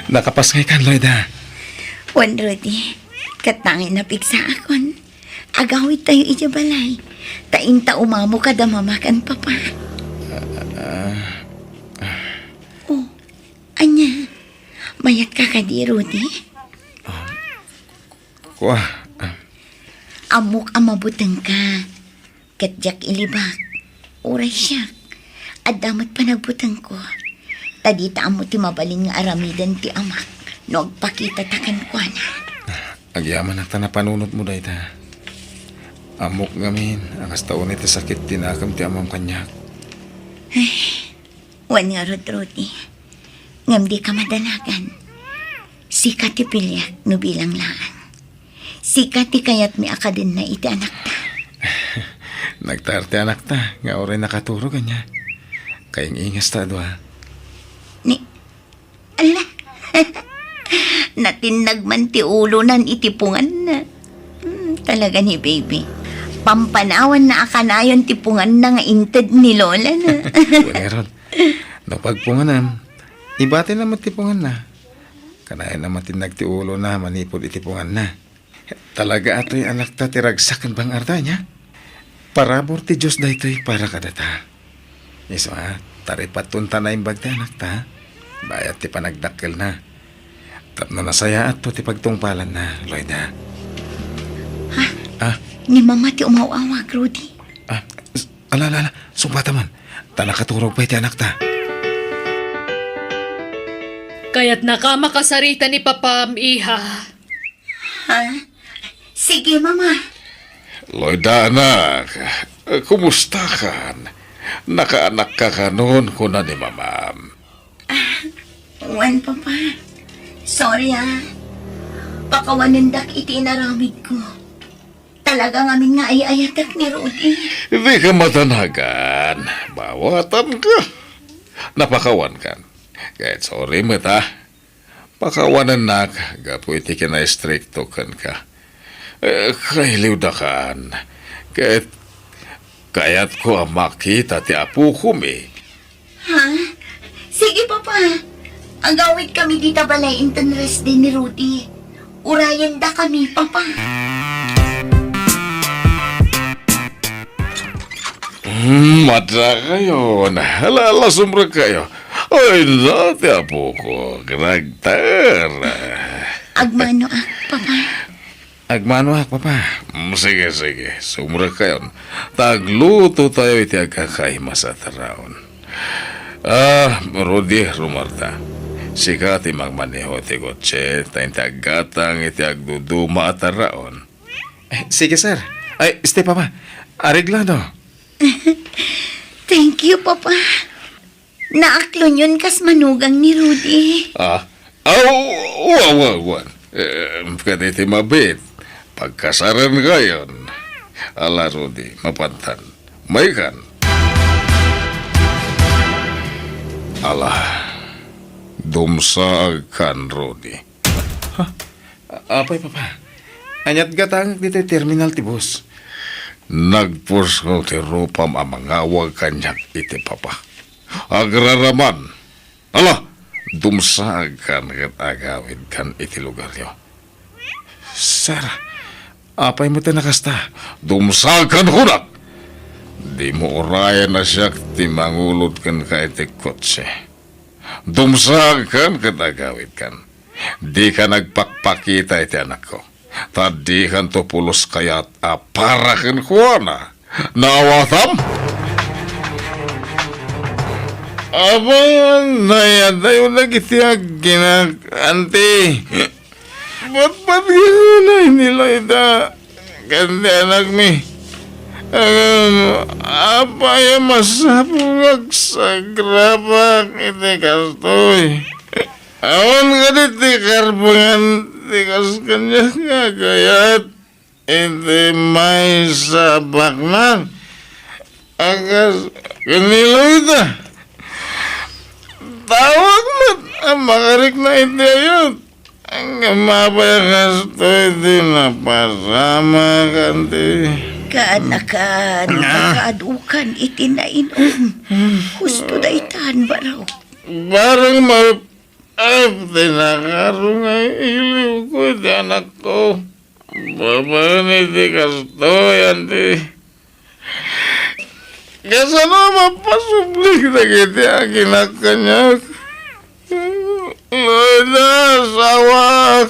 Nakapasngaykan, Loida? Wen, Rudy. Ket tangay napigsaakon. Agawidtayo idiay balay. Ta inta umamo kada mama ken papa. Ah, ah. Oh, ania? Mayatka kadi, Rudy? Ah, kua, ah. Ammok a mabutengka. Ket diak ilibak. Uray siak. Adda met panagbutengko. Ta dita ammo ti mabalin nga aramiden ti amak no agpakitata kenkuana. Agyamanak ta napanunotmo dayta. Ammok ngamin a kasta unay ti sakit ti nakem ti amam kaniak. Ay, wen ngarud, Rudy. Ngem dika madanagan. Sika ti piliak no bilang laeng. Sika ti kayatmi a kadenna iti anakta. Nagtaer ti anakta nga uray nakaturog, ania? Kaing-ingasta a dua. Ni, ala. Natinnag man ti ulonan iti punganna. Hmm, talaga ni baby. Pampanawanna a kanayon ti punganna nga inted ni lolana. Wen ngarud, no pagpunganem, ibatina met ti punganna. Kanayon a matinnag ti ulona manipud iti punganna. Talaga a toy anakta ti ragsak ken bang-arda, ania? Parabur ti Dios daytoy para kadata. Isu a, taripatton ta naimbag ti anakta, bayat ti panagdakkelna. Tapno nasayaatto ti pagtungpalanna, Loida. Ha? Ah? Ni Mama ti umaw-awag, Rudy. Ah, s-, ala, ala, ala, sumbata man. Ta nakaturog pay ti anakta. Kayatnaka makasarita ni Papam, iha. Ha? Sige, Mama. Loida, anak, kumustakan? Nakaanakka kanon, kuna ni Mamam. Ah, wen, Papa. Sorry, ah. Pakawanendak iti inaramidko. Talaga ngamin nga ay-ayatek ni Rudy. Dika madanagan. Bawatanka. Napakawankan. Ket sorry met, ah. Pakawanennak gapu iti kinaistrikto kenka. Eh, kailiwdakan. Ket kayatko a makita ti apokomi. Ha? Sige, Papa. Agawidkami dita balay inton rest day ni Rudy. Urayendakami, Papa. Hmm, madakayon. Hala, hala, sumrekkayo. Ay, na, ti apoko, nagter. Agmanoak, Papa. Agmanoak, Papa. Mm, sige, sige. Sumrekkayon. Ta aglutotayo iti agkakaimas a tarraon. Ah, Rudy, rumarta. Sika ti mangmaneho iti kotse, ta inti aggatang iti agduduma a tarraon. Eh, sige, sir. Ay, este, Papa. Areglado. Thank you, Papa. Naaklonyon kas manugang ni Rudy. Ah, aw, wa, wa, wa. Eh, kaditi mabit. Pagkasarenkayon. Ala, Rudy, mapantan. Maykan. Ala, dumsaagkan, Rudy. Ha? Apay, Papa? Ania't gatangek ditoy terminal ti bus? Nagpusko ti rupam a mangawag kaniak iti Papa. Agraraman! Ala, dumsaagkan ket agawidkan iti lugaryo. Sir, apay met a kasta? Dumsaagkan, kunak! Dimo urayen a siak ti mangulod kenka iti kotse. Dumsaagkan ket agawidkan. Dika nagpakpakita iti anakko, ta dikanto pulos kayat a para kenkuana. Naawatam? Apay, nayadayo dagiti agginak, anti? Patpatgana ni Loida ken ti anakmi. Ngem apay a masapul nga agsagrabak iti kastoy? Awan kadi ti karbengan ti kas kaniak nga agayat? iti maysa a baknang a kas ken ni Loida. Tawag met a makarikna iti ayat. Ngem apay a kastoy ti napasamak, anti? Kaanakan, Ah. Pakaadukan iti nainom. Husto daytan, baro. Barang ma-, ah, ti nakaro nga iliwko iti anakko. Babaen iti kastoy, anti? Kasano a mapasubli dagiti aginak kaniak? Loida, asawak!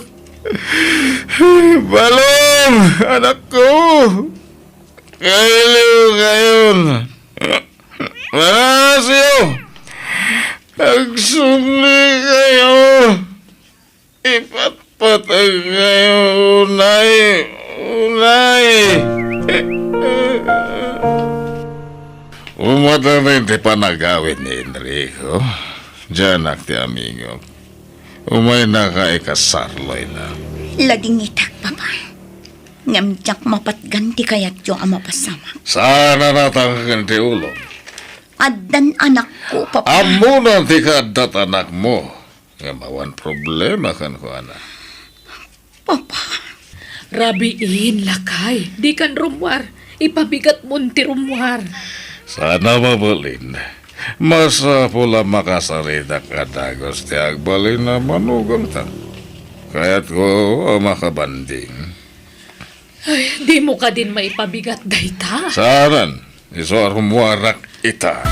Balong, anakko! Kailiwkayon! Panangasyo! Agsublikayo! Ipatpateg kayo unay, unay. Umatana ti panagawid ni Enrico. Dianak ti amigo. Umaynaka ikasar, Loida. Ladingitak, Papa. Ngem diak mapatgan ti kayatyo a mapasamak. Saan a natangken ti ulom? Addan anakko, Papa. Ammona ti kaaddat anakmo. Ngem awan problema kenkuana. Papa. Rabiin, lakay. Dikan rummuar. Ipabigatmon ti rummuar. Saan a mabalin. Masapul a makasaritak a dagus ti agbalin a manugangta. Kayatko a makabanding. Ay, dimo kadin maipabigat dayta? Saanen, isu a rummuarak ita.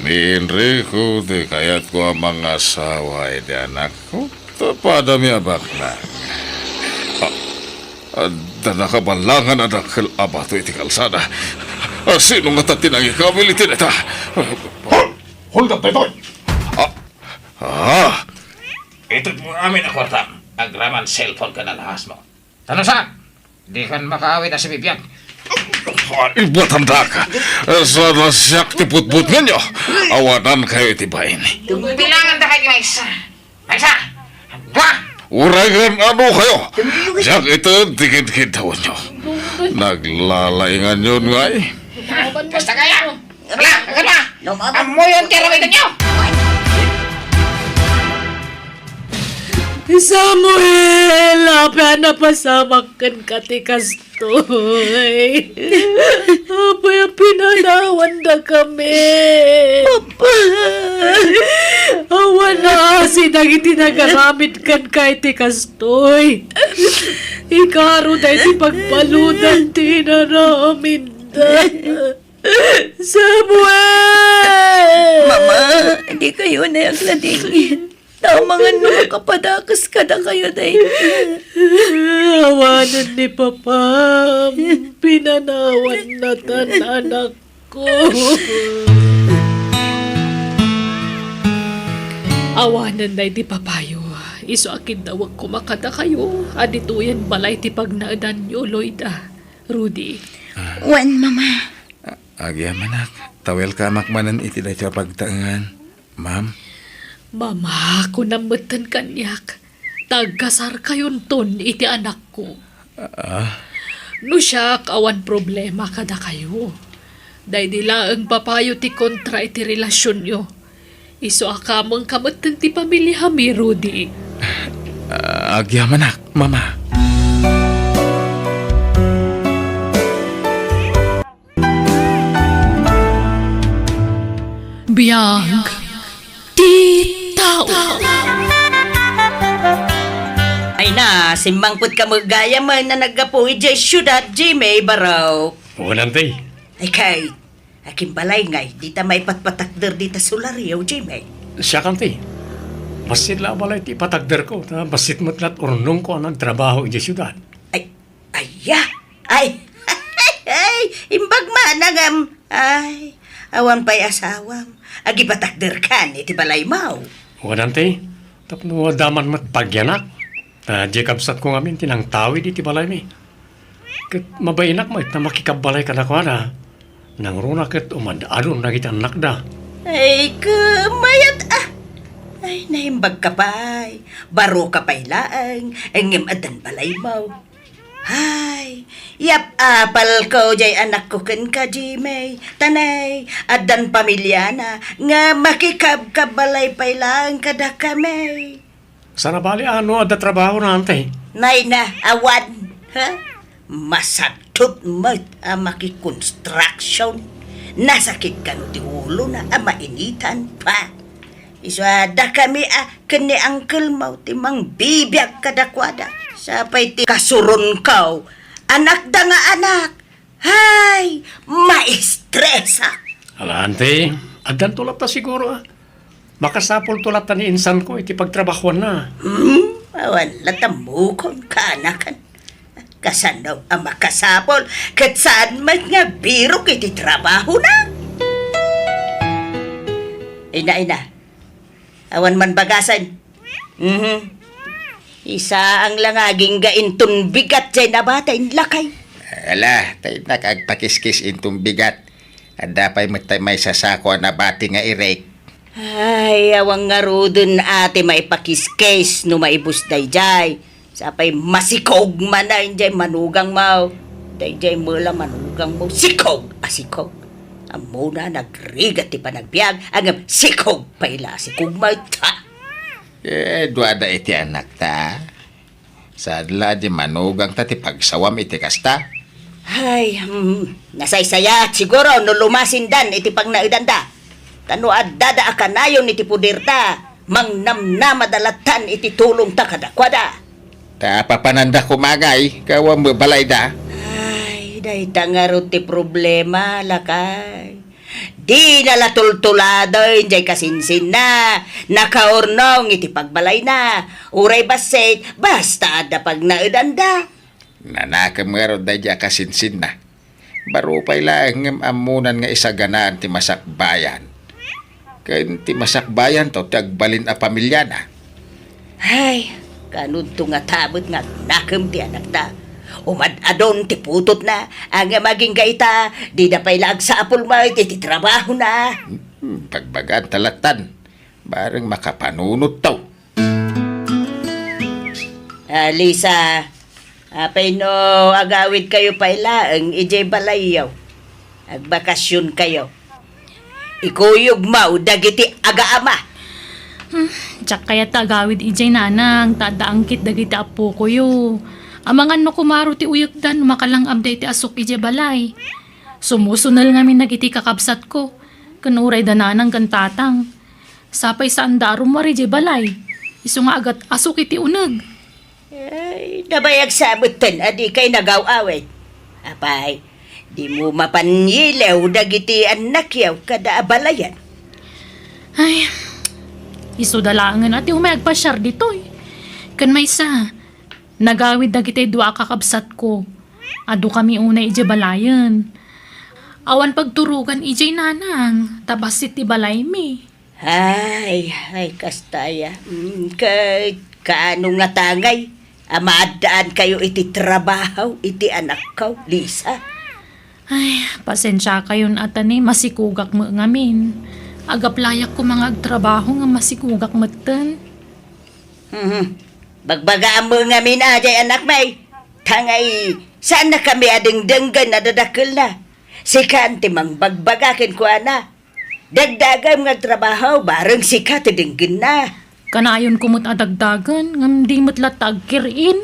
Ni Enrico ti kayatko a mangasawa iti anakko, ta padami a baknang. Ah, adda nakaballangan a dakkel a bato iti kalsada. Ah, sino ngata ti nangikawil iti dayta? Hol-, hold up daytoy! Ah, Ah! Itedmo amin a kuartam, agraman cellphone ken alahasmo. Ta no saan, dikan makaawid a sibibiag. Ibatandak, saan a siak ti butbutngenyo. Awanankayo iti bain. Bilangan da kayo maysa. Maysa! Dua! Uray ngem ano kayo. Diak ited ti kidkiddawenyo. Naglalainganyon ngay. Kasta kaya? Ala, ala! Lumabas. Ammoyon ti aramidennyo! Samuel, apay a napasamak kenka ti kastoy? Apay a pinanawandakami? Papa! Awan naasi dagiti nagaramid kenka iti kastoy. Ikaro daydi pagbaludan ti inaramidda. Samuel! Mama, dikayo unay agladingit. Ta amangan no makapadakas kadakayo dayta. Awanen ni Papam, pinanawanna tan anakko. Awanen daydi papayo, isu a kiddawek koma kadakayo a ditoyen balay ti pagnaedanyo, Loida, Rudy. Wen, Mama. A-, agyamanak, ta welkamak manen iti daytoy a pagtaengan, ma'am. Mama, kunam metten kaniak, ta agkasarkayonton iti anakko. Ah. No siak, awan problema kadakayo. Daydi laeng papayo ti kontra iti relasionyo. Isu a kamengka metten ti pamiliami, Rudy. Ah, agyamanak, Mama. Biag ti tao. Ay na, simmangpetka met gayam a naggapu idiay siudad, Jimmy, baro. Wen, anti. Ay, kay, Akin balay ngay, dita maipatpatakder dita solaryo, Jimmy? Siak, anti. Bassit la a balay ti ipatakderko, ta bassit met la't urnongko a nagtrabaho idiay siudad. Ay, aya! Ay, ay, imbag man, agam. Ay, awan pay asawam. Agipatakderkan iti balaymo. Wen, anti, tapno adda man met pagyanak. Ta diay kabsatko ngamin ti nangtawid iti balaymi. Ket mabainak met a makikabbalay kadakuada. Nangruna ket umad-adon dagiti annakda. Ay, ket mayat, ah! Ay, naimbag ka pay. Baro ka pay laeng, ngem addan balaymo. Ay, yap-apal ko jay anakko kenka, Jimmy. Tanay, addan pamiliana, nga makikabkabbalay pay laeng kadakami. Sana bali ano adda trabaho na, ante? Nay na, awan, ha? Masadot met a makikonstruction. Nasakit kano ti ulona a mainitan pa. Isu a dakami a ken ni uncle mo ti mangbibiag kadakuada. Sapay ti kasuronko, anakda nga anak. Hay, maestresak! Ala, ante, addanto latta siguro, a. Makasapulto latta ni insanko iti pagtrabahuanna. Hmm, awan latta mukon kaanakan. Kasano a makasapul ket saan met nga birok iti trabahona? Ina, ina, awan man bagasen. Mhm. Isaang la nga agingga inton bigat jay nabati, lakay. Ala, ta innak agpakiskis inton bigat. Adda pay met tay maysa sako a nabati nga irek. Ay, awan ngaruden a ti maipakiskis no maibus dayjay. Sapay masikog manen jay manugangmo. Dayjay met la manugangmo, sikog a sikog. Ammona, nagrigat ti panagbiag, ngem sikog pay la a sikog met, ha? Eh, duada iti anakta. Saan la di manugangta ti pagsawam iti kasta? Ay, hmm, nasaysayaat siguro no lumasindan iti pagnaedanda. Ta no addada a kanayon iti puderda, mangnamnamada lattan iti tulongta kadakuada. Ta papananda kumagay, kawan mo balayda? Ay, dayta ngarud ti problema, lakay. Dina la tultuladen jay kasinsinna, nakaurnong iti pagbalayna, uray bassit, basta adda pagnaedanda. Nanakem ngarud daydi a kasinsinna. Baro pay laeng ngem ammonan nga isaganaan ti masakbayan. Ken ti masakbayanto ti agbalin a pamiliana. Ay, kanudto ngata met nga agnakem ti anakta. Umad-adon ti putotna, ngem agingga ita, dida pay la agsapul met iti trabahona. Hmm, bagbagaan ta lattan. Bareng makapanunotto. Ah, Lisa, apay no agawidkayo pay laeng idiay balayyo? Agbakasionkayo. Ikuyogmo dagiti agaama. Hmm, diak kayat ta agawid idiay, nanang, ta adda angkit dagiti appokoyo. Amangan no kumaro ti uyekda no makalang-abda iti asuk idiay balay. Sumusunel ngamin dagiti kakabsatko, ken uray da nanang ken tatang. Sapay saanda a rummuar idiay balay, isu nga agat-asuk iti uneg. Ay, nabayag sa metten a dikay nagaw-awid. Apay, dimo mapan yilew dagiti annakyo kada a balayen? Ay, isuda laengen a ti umay agpasiar ditoy. Ken maysa, nagawid dagiti dua a kakabsatko. Adukami unay idiay balayen. Awan pagturogan idiay, nanang, ta bassit ti balaymi. Ay, ay, kasta aya. Mm, ket kaano ngata ngay a maaddaankayo iti trabaho iti anakko, Lisa? Ay, pasensiakayon a ta ni masikugak met ngamin. Agaplayak koma nga agtrabaho nga masikugak metten. Mhm. Bagbagaam met ngamin a diay anakmi. Ta ngay, saannakami a dengdenggen a dadakkelna. Sikan ti mangbagbaga kenkuana. Dagdagem nga agtrabaho, bareng sika ti denggenna. Kanayonko met a dagdagen, ngem di met latta agkir-in.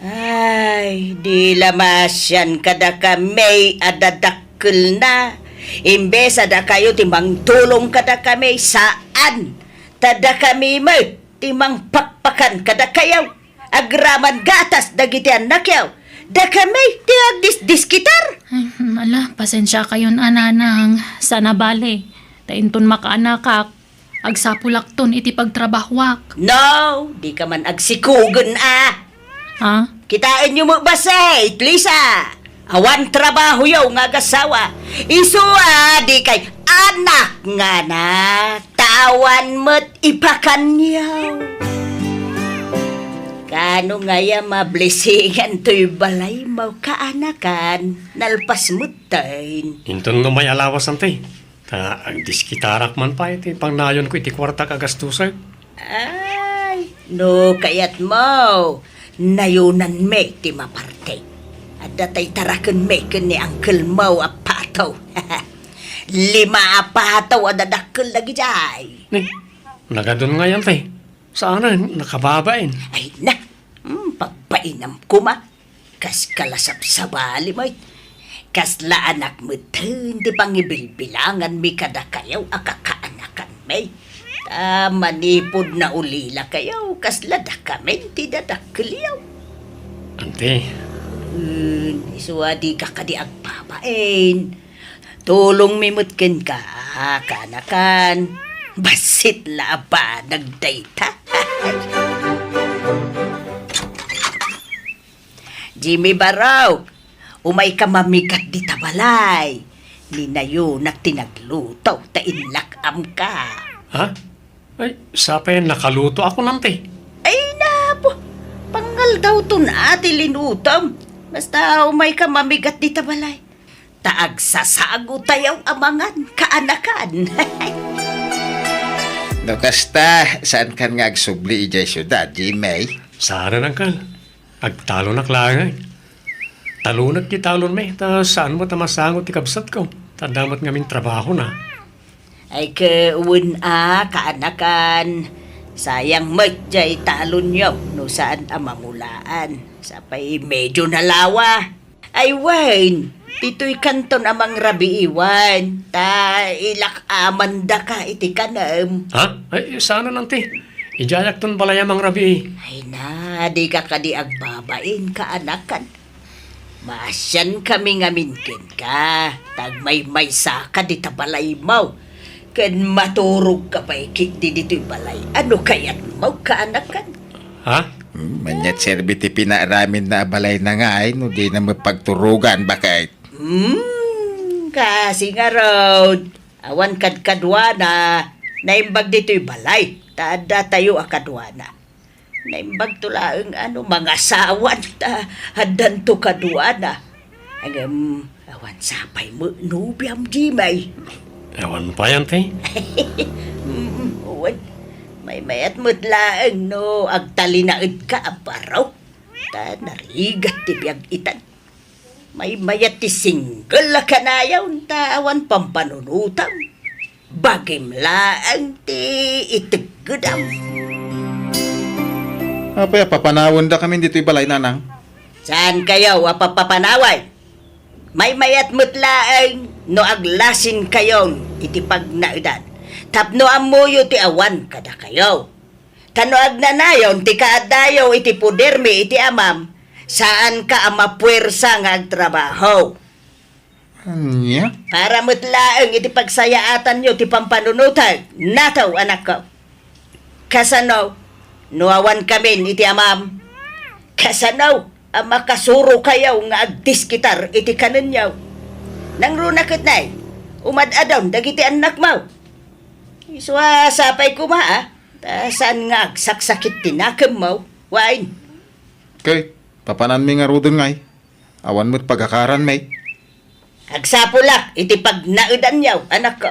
Ay, di la maasian kadakami a dadakkelna. Imbes a dakayo ti mangtulong kadakami, saan. Ta dakami met ti mangpakpakan kadakayo. Agraman gatas dagiti annakyo. Dakami ti agdisdiskitar. Ay, ala, pasensiakayon a, nanang. Saan a bale. Ta inton makaanakak, agsapulakton iti pagtrabahuak. No, dika man agsikugen a. Ha? Kitaenyo met bassit, Lisa. Awan trabahoyo nga agasawa. Isu a dikay anak nga na. Ta awan met ipakanyo. Kaano ngay a mablisingan toy balaymo kaanakan? Nalpas metten. Inton no may alawas, ante. Ta agdiskitarak man pay ti pangnayonko iti kuartak a gastusek. Ay, no kayatmo, nayonanmi ti maparte. Adda tay tarakenmi ken ni uncle mo a Pato. Lima a pato a dadakkel dagidiay. Ni, nagadun ngay, Auntie. Saanen, nakababain. Ay na, hmm, pagpainam koma. Kas kalasabsabali met. Kasla anak metten ti pangibilbilanganmi kadakayo a kakaanakanmi. Ta manipud naulilakayo, kasla dakamin ti dadakkelyo. Auntie. Hmm, isu a dika kadi agbabain. Tulongmi met kenka, kaanakan. Bassit la a banag dayta. Jimmy Barok, umayka mamigat dita balay. Ni nayonak ti nagluto ta inlak-amka. Ha? Ay, sapay nakaluto ako, Auntie. Ay, napo. Pangaldawton a ti linutom. Basta umayka mamigat dita balay. Ta agsasagotayo a mangan, kaanakan. No kasta, saankan nga agsubli idiay siudad, Jimmy? Saan, uncle. Agtalonak laeng. Talonak ti talonmi, ta saan met a masango ti kabsatko. Ta adda met ngamin trabahona. Ay, ket wen a, kaanakan. Sayang met jay talonyo no saan a mamulaan. Sapay medyo nalawa. Ay, wen, ditoy kanton a mangrabii, wen, ta ilak-amandaka iti kanem. Ha? Ay, saan, Auntie. Idiayakton balay a mangrabii. Ay na, dika kadi agbabain, kaanakan. Maasiankami ngamin kenka, ta agmaymaysaka dita balaymo. Ken maturogka pay ketdi ditoy balay. Ano kayatmo, kaanakan? Ha? Hmm, ania ti serbi ti pinaaraminna a balayna ngay no dina met pagturogan, baket? Hmm, kasi ngarud, awan kadkaduana, naimbag ditoy balay, ta addatayo a kaduana. Naimbagto laeng a no mangasawan ta addanto kaduana. Ngem, awan sapay met nobiam, Jimmy. Awan pay, Auntie. Mm, wen, maymayat met laeng no agtalinaedka a baro. Ta narigat ti biag itan. Maymayat ti single a kanayon ta awan pampanunotam. Bagim laeng ti iteggedam. Apay a papanawendakamin ditoy balay, nanang? Saankayo a papapanawen? Maymayat met laeng no aglasinkayon iti pagnaedan tapno ammoyo ti awan kadakayo. Ta no agnanayon ti kaaddayo iti podermi iti amam, saanka a mapuersa nga agtrabaho. Ania? Para met laeng iti pagsayaatanyo ti pampanunotek, nataw, anakko. Kasano no awankamin iti amam? Kasano a makasurokayo nga agdiskitar iti kanenyo? Nangruna ket nay, umad-adon dagiti annakmo. Isu a sapay koma, a, ta saan nga agsaksakit ti nakemmo, wen. Ket, papananmi ngaruden ngay. Awan met pagakaranmi. Agsapulak iti pagnaedanyo, anakko.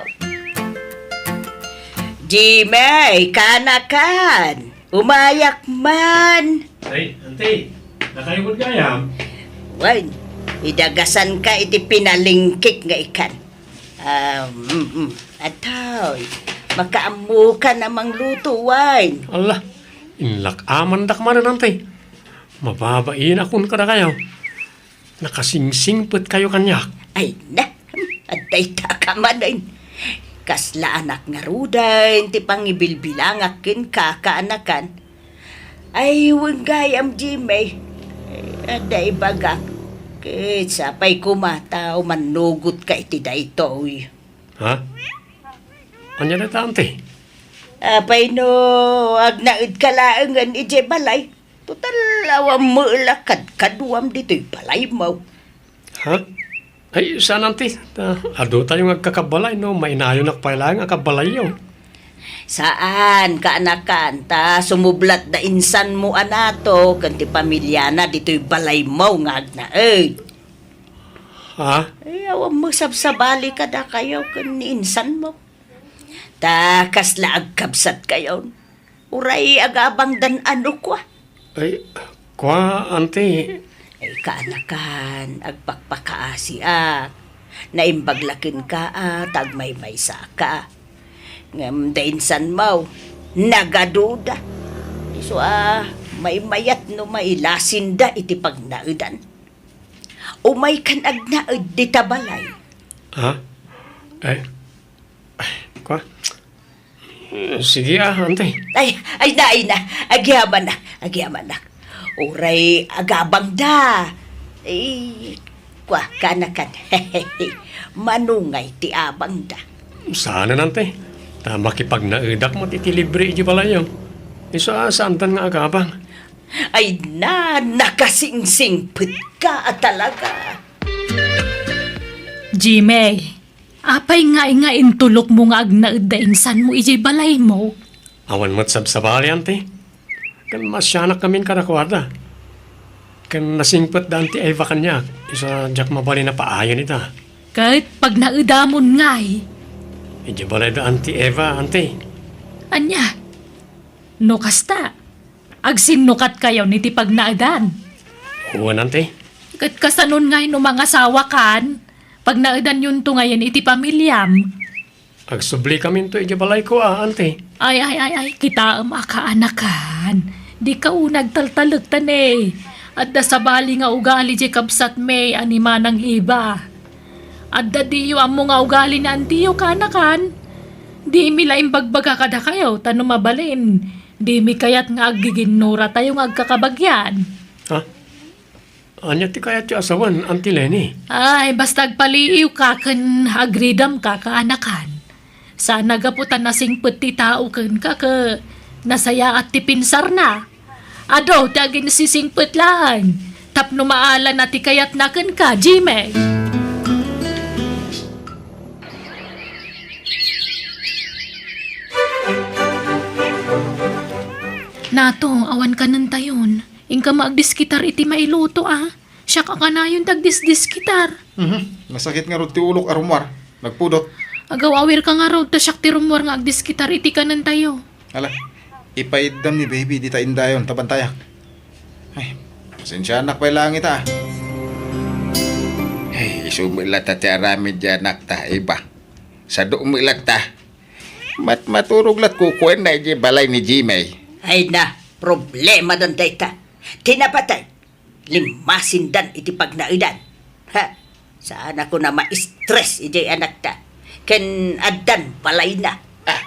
Jimmy, kaanakan, umayak man. Ay, Auntie, nakayo met gayam? Wen, idagasanka iti pinalingkik nga ikan. Ah, mm, mm. Atoy, makaammokan a mangluto, wen. Ala, inlak-amandak manen, Auntie. Mababainakon kadakayo. Nakasingsingpetkayo kaniak. Ay na, adda ita ka manen. Kasla anak ngaruden ti pangibilbilangak kenka, kaanakan. Ay, wen gayam, Jimmy. Adda ibagak. Ket sapay koma ta umannugotka iti daytoy. Ha? Ania dayta, Auntie? Apay no agnaedka laengen idiay balay? Total, awan met la kadkaduam ditoy balaymo. Ha? Ay, saan, Auntie. Ta, aduayo nga agkakabalay, no? Mainayonak pay laeng a kabalayyo. Saan, kaanakan, ta sumublat da insanmo a Nato ken ti pamiliana ditoy balaymo nga agnaed. Ha? Ay, awan met sabsabali kadakayo ken ni insanmo. Ta kasla agkabsatkayon. Uray agabangdan a no kua. Ay, kua, Auntie. Ay, kaanakan, agpakpakaasiak. Naimbag la kenka a ta agmaymaysaka. Ngem da insan maw, nagaduda. Isu a maymayat no mailasinda iti pagnaedan. Umaykan agnaed dita balay. Ha? Ay, ay, kua? Sige, ah, Auntie. Ay, ay na, ay na. Agyamanak, agyamanak. Uray agabangda. Ay, kua, kaanakan. Mano ngay ti abangda? Saanen, Auntie. Ta makipagnaedak met iti libre iti balayyo. Isu a saandan nga agabang. Ay na, nakasingsingpetka a talaga. Jimmy, apay ngay nga intulokmo nga agnaed da insanmo idiay balaymo? Awan met sabsabali, Auntie. Ken masianakkamin kadakuada. Ken nasingpet da Auntie Eva kaniak, isu a diak mabalin a paayen ita. Ket pagnaedamon ngay. Idiay balay da Auntie Eva, Auntie. Ania? No kasta, agsinnukatkayon iti pagnaedan. Wen, Auntie. Ket kasanon ngay no mangasawakan? Pagnaedanyonto ngayen iti pamiliam. Agsublikaminto idiay balayko, a, Auntie. Ay, ay, ay, ay, kitaem a kaanakan. Dika unay agtaltalek ta ne. Adda sabali nga ugali diay kabsatmi a ni Manang Eva. Adda diyo ammo nga ugali ni antiyo, kaanakan. Dimi la imbagbaga kadakayo, ta no mabalin, dimi kayat nga aggiginnuratayo nga agkakabagian. Ha? Ania ti kayatyo a sawen, Auntie Leni? Ay, basta agpaliiwka ken agridamka, kaanakan. Saan a gapu ta nasingpet ti tao kenka ket nasayaat ti pinsarna. Adu ti aginsisingpet laeng tapno maalana ti kayatna kenka, Jimmy. Nato, awan kanentayon. Inka met agdiskitar iti mailuto, a. Siak a kanayon ti agdisdiskitar. Mhm. Nasakit ngarud ti ulok a rummuar. Nagpudot. Agaw-awirka ngarud ta siak ti rummuar nga agdiskitar iti kanentayo. Ala, ipaiddam ni baby dita indayon ta bantayak. Ay, pasensianak pay laeng ita. Ay, isu met latta ti aramid diay anakta, Eva. Sadu met latta. Mat-, maturog lat kukuenna idiay balay ni Jimmy. Ay na, problemadan dayta. Ti napatay, limmasindan iti pagnaedan. Ha? Saanakon a ma-stress idiay anakta. Ken addan balayna. Ah,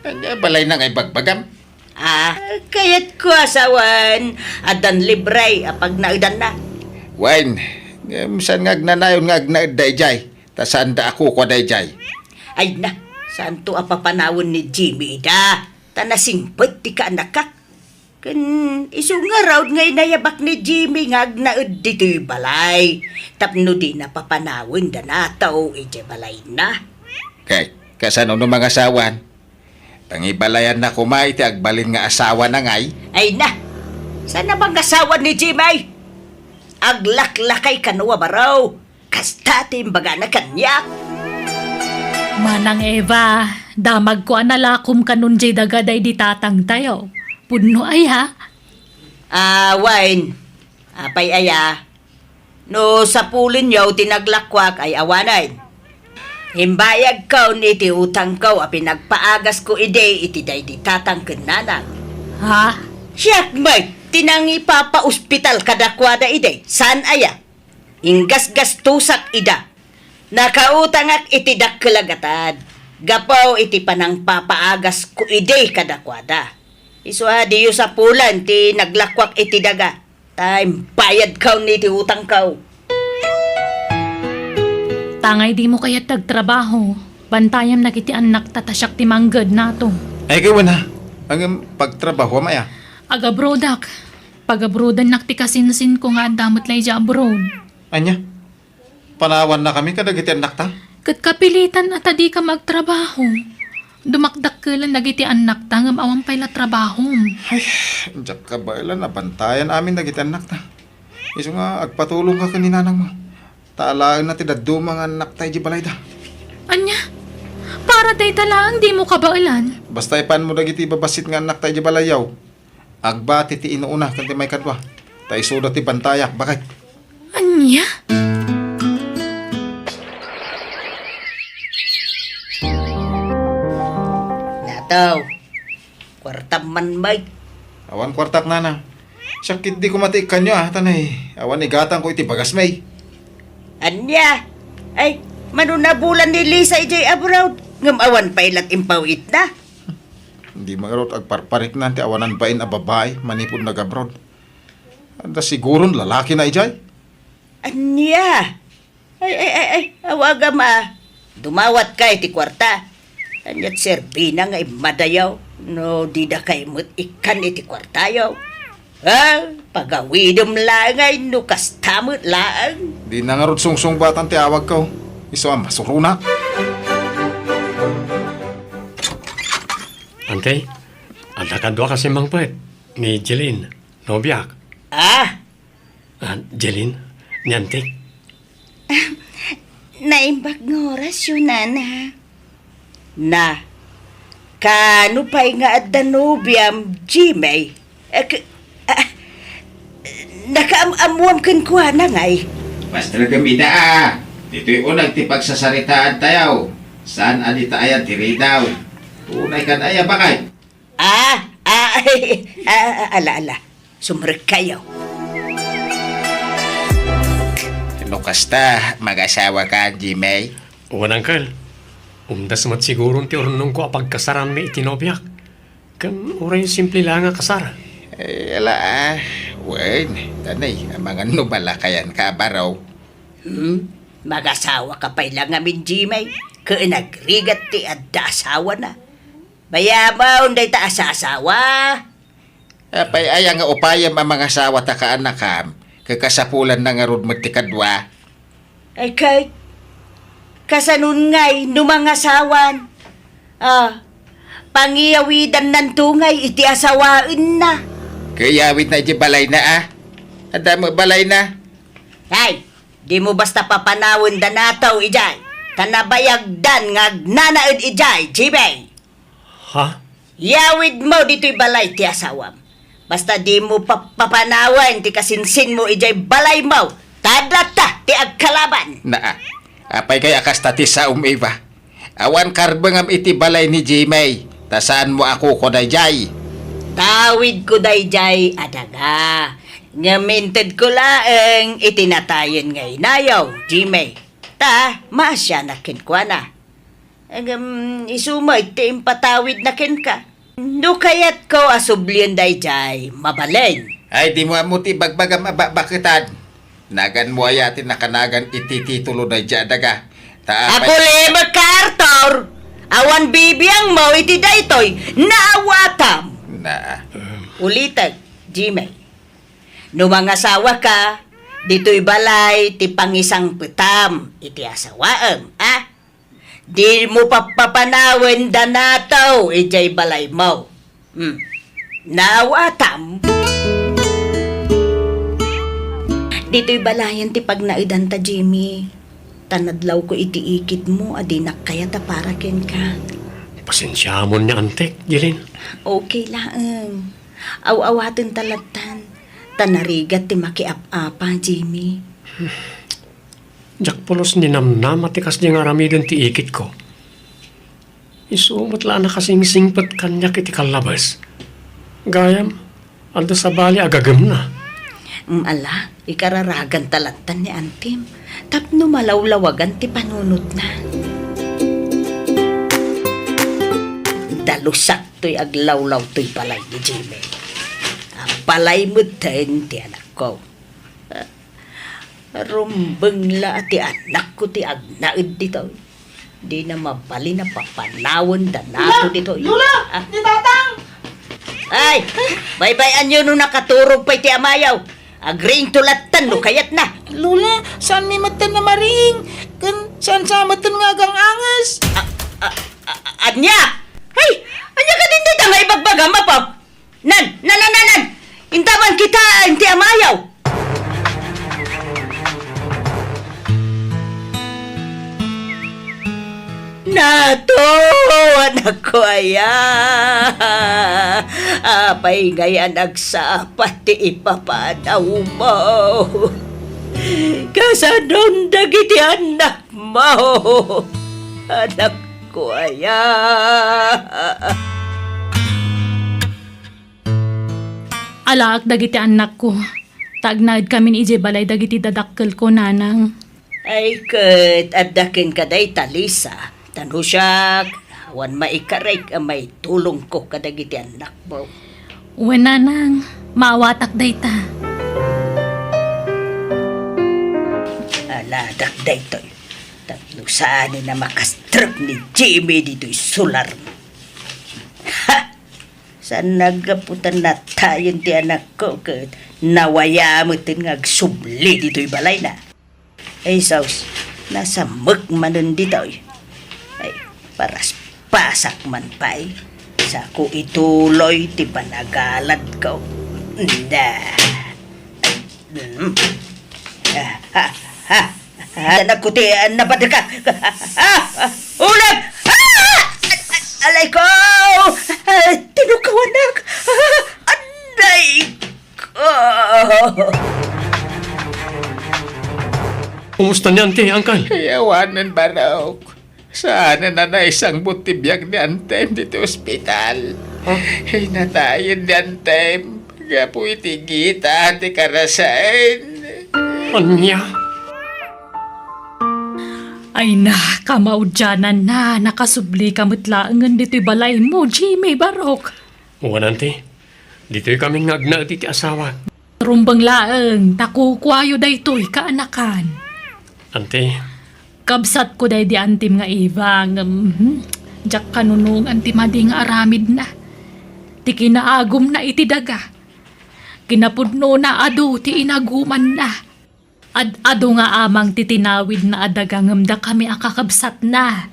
ania balayna nga ibagbagam? Ah, kayatko a sawen, addan libre a pagnaedanna. Wen, ngem saan nga agnanayon nga agnaedda idiay, ta saanda a kukua daydiay. Ay na, saanto a papanawen ni Jimmy ida, ta nasingpet ti kaanakak. Ken isu ngarud nga inayabak ni Jimmy nga agnaed ditoy balay tapno dina papanawen da Nato idiay balayna. Kay, kasano no mangasawan? Pangibalayanna koma iti agbalin nga asawana ngay? Ay na! Saan a mangasawa ni Jimmy? Aglaklakay kano a baro. Kasta ti imbagana kaniak. Manang Eva, damagko a nalakom kanon diay daga daydi tatangtayo. Pudno aya? Ah, wen. Apay aya? No sapulenyo ti naglakuak ay awanen. Imbayagkon iti utangko a pinagpaagasko idi iti daydi tatang ken nanang. Ha? Siak met ti nangipapaospital kadakuada idi. Saan aya? Inggasgastosak ida. Nakautangak iti dakkel a gatad gapu iti panangpapaagasko idi kadakuada. Isu a diyo sapulen ti naglakuak iti daga, ta imbayadkon iti utangko. Tangay dimo kayat ti agtrabaho, bantayam dagiti annakta ta siak ti mangged, Nato. Ay, kay wen a. Ngem pagtrabahoam aya? Agabroadak. Pagabroadannak ti kasinsinko nga adda met la idiay abroad. Ania? Panawannakami kadagiti annakta? Ket kapilitan a ta dika agtrabaho. Dumakdakkelan dagiti annakta ngem awan pay la trabahom. Ay, diak kabaelan a bantayan amin dagiti annakta. Isu nga agpatulongka ken ni nanangmo. Ta alaenna ti dadduma nga annakta idiay balayda. Ania? Para dayta laeng dimo kabaelan? Basta ipanmo dagiti babassit nga annakta idiay balayyo. Agbati ti inuuna ken ti maikadua. Ta isuda ti bantayak, baket. Ania? Nataw, kuartam man met. Awan kuartak, nana. Siak ketdi koma ti ikkanyo, a, tanay. Awan igatangko iti bagasmi. Ania? Ay, mano nabulan ni Lisa idiay abroad, ngem awan pay la't impawitna. Dimo ngarud agparpariknan ti awanan bain a babai manipud nag-abroad. Adda siguron lalakina idiay. Ania? Ay, ay, ay, ay, awagam a. Dumawatka iti kuarta. Ania't serbina nga immadayo no didakay met ikkan iti kuartayo? A, pagawidem laeng ay no kasta met laeng. Dina ngarud sungsungbatan ti awagko. Isu a masuronak. Ante, adda kadua kasi mangpet ni Jeline, nobiak. Ah, Ah, Jeline, ni Antik? Naimbag nga orasyo, nana. Na, kaano pay nga adda nobiam, Jimmy? Eh, k-, ah, nakaam-ammoam kenkuana ngay? Pastrek ida, a. Ditoy uneg ti pagsasaritaantayo. Saan a dita ayan ti ridaw. Tunay kan aya, baket? Ah, ah, ah, ah, ala, ala. Sumrekkayo. No kasta, mag-asawa ka, Jimmy? Wen, uncle. Umdas met siguron ti urnongko a pagkasaranmi iti nobiak. Ken uray simple la nga kasar. Eh, ala, a. Wen, tanay, amangan no malakayan ka, baro. Hmm? Mag-asawa ka pay la ngamin, Jimmy. Ken agrigat ti adda asawana. Bayamon dayta a sasawa. Apay aya nga upayem a mangasawa ta kaanakam, ket kasapulanna ngarud met ti kadua? Ay, ket, kasanon ngay no mangasawan? Ah, pangiyawidannanto ngay iti asawaenna. Kayawidna iti balayna, a? Adda met balayna? Ay, dimo basta papanawen da nataw idiay, ta nabayagdan nga agnanaed idiay, Jimmy. Ha? Yawidmo ditoy balay ti asawam. Basta dimo pap-, papanawen ti kasinsinmo idiay balaymo, ta adda latta ti agkalaban. Naa, apay kay a kasta ti saom, Eva? Awan karbengam iti balay ni Jimmy, ta saanmo a kuko daydiay. Tawidko daydiay a daga, ngem intedko laeng iti natayen nga inayo, Jimmy. Ta maasianak kenkuana. Ngem isu met ti impatawidna kenka. No kayatko a sublien daydiay, mabalin. Ay, dimo ammo ti ibagbagam a bakbaketan. Naganmo aya ti nakanagan iti titulo daydiay a daga? Ta apay— Aguli met ka, Arthur! Awan bibiangmo iti daytoy, naawatam! Na. Ulitek, Jimmy. No mangasawa ka, ditoy balay ti pangisangpetam iti asawaem, a? Dimo pappapanawen da nataw idiay balaymo. Hmm. Naawatam? Ditoy balayen ti pagnaedanta, Jimmy. Ta nadlawko iti ikitmo a dinak kayat a para kenka. Pasensiamon ni Antik, Jeline. Okay laeng. Aw-awatenta lattan. Ta narigat ti makiap-apa, Jimmy. Diak pulos ninamnama ti kasdi nga aramiden ti ikitko. Isu met la a nakasingsingpet kaniak iti kallabes. Gayam, adda sabali a gagemna. Mm, ala, ikararaganta lattan ni Antim tapno malawlawagan ti panunotna. Dalusak toy aglawlaw toy balay ni Jimmy. Agbalay metten ti anakko. Rumbeng la a ti anakko ti agnaed ditoy. Dina mabalin a papanawen da nato ditoy. Lola! Ah. Ni Tatang! Ay! Baybay-anyo no nakaturog pay ti amayo. Agriingto lattan no kayatna. Lola, saanmi metten a mariing. Ken saan sa metten nga agang-anges. Ah, ah, ah, ah, ania? Ay! Ania kadin dayta nga ibagbagam, Apo? Nan, nan, nan, nan, nan! Intaman kitaen ti amayo! Nato! Anakko aya, apay ngay a nagsapa ti ipapanawmo? Kasanon dagiti annakmo? Anakko aya. Alaek dagiti annakko. Ta agnaedkamin idiay balay dagiti dadakkelko, nanang. Ay, ket adda kenka dayta, Lisa. Ta no siak, awan maikarek a maitulongko kadagiti annakmo. Wen, nanang, maawatak dayta. Aladak daytoy. Tapno saanen a makastrek ni Jimmy ditoy solarmo. Ha! Saan naggapu ta natayen ti anakko ket nawaya metten nga agsubli ditoy balayna. Ay, sus, nasamek manen ditoy. Ay, paraspasak man pay. Sako ituloy ti panagaladko. Na. Mm. Ah, ah, ah. Ah, anak ko ti, ah, napadaka. Ah, ah, ulag! Ah! Alay ko! Ah, tinukawanak! Ah, anday ko! Kumusta ni Auntie, Uncle? Ay, awanen, Barok. Saanen a naisangbut ti biag ni Antem ditoy ospital. Huh? Ay, natayen ni Antem gapu iti gita ti karasaen. Ania? Ay na, kamaudiananna, nakasublika met laengen ditoy balaymo, Jimmy, Barok. Wen, Auntie. Ditoy kami nga agnaed iti asawak. Rumbeng laeng, ta kukuayo daytoy kaanakan. Auntie. Kabsatko daydi Antem nga Eva, ngem, hmm, diak kanunongan ti madi nga aramidna. Ti kinaagumna iti daga. Kinapudnona adu ti inagumanna. Ad-adu nga amang ti tinawidna a daga ngem dakami a kakabsatna.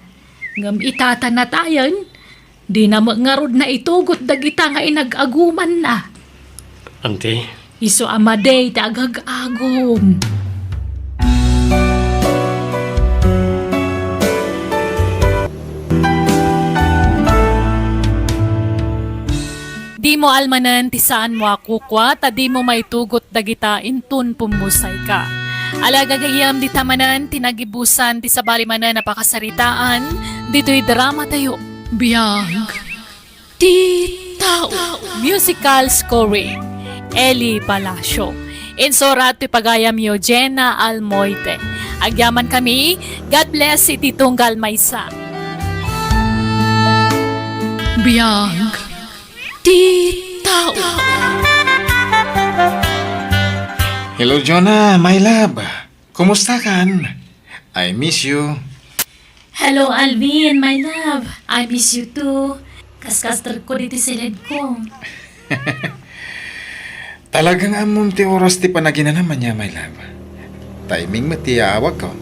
Ngem ita ta natayen, dina met ngarud naitugot dagita nga inag-agumanna. Auntie. Isu a madi ti agag-agum. Dimo almanen ti saanmo a kukua, ta dimo maitugot dagita inton pummusayka. Ala, gagayyem, dita manen ti nagibusan ti sabali manen a pakasaritaan ditoy dramatayo. Biag ti tao. Musical scoring, Eli Palacio. Insurat ti pagayamyo, Jenna Almoite. Agyaman kami, God bless iti tunggal maysa. Biag ti tao. Hello, Jonah, my love. Kumusta kan? I miss you. Hello, Alvin, my love. I miss you too. Kaskastrekko diti siledko. Talagang ammom ti oras ti panaginanam ania, my love. Timing met ti yaawagko.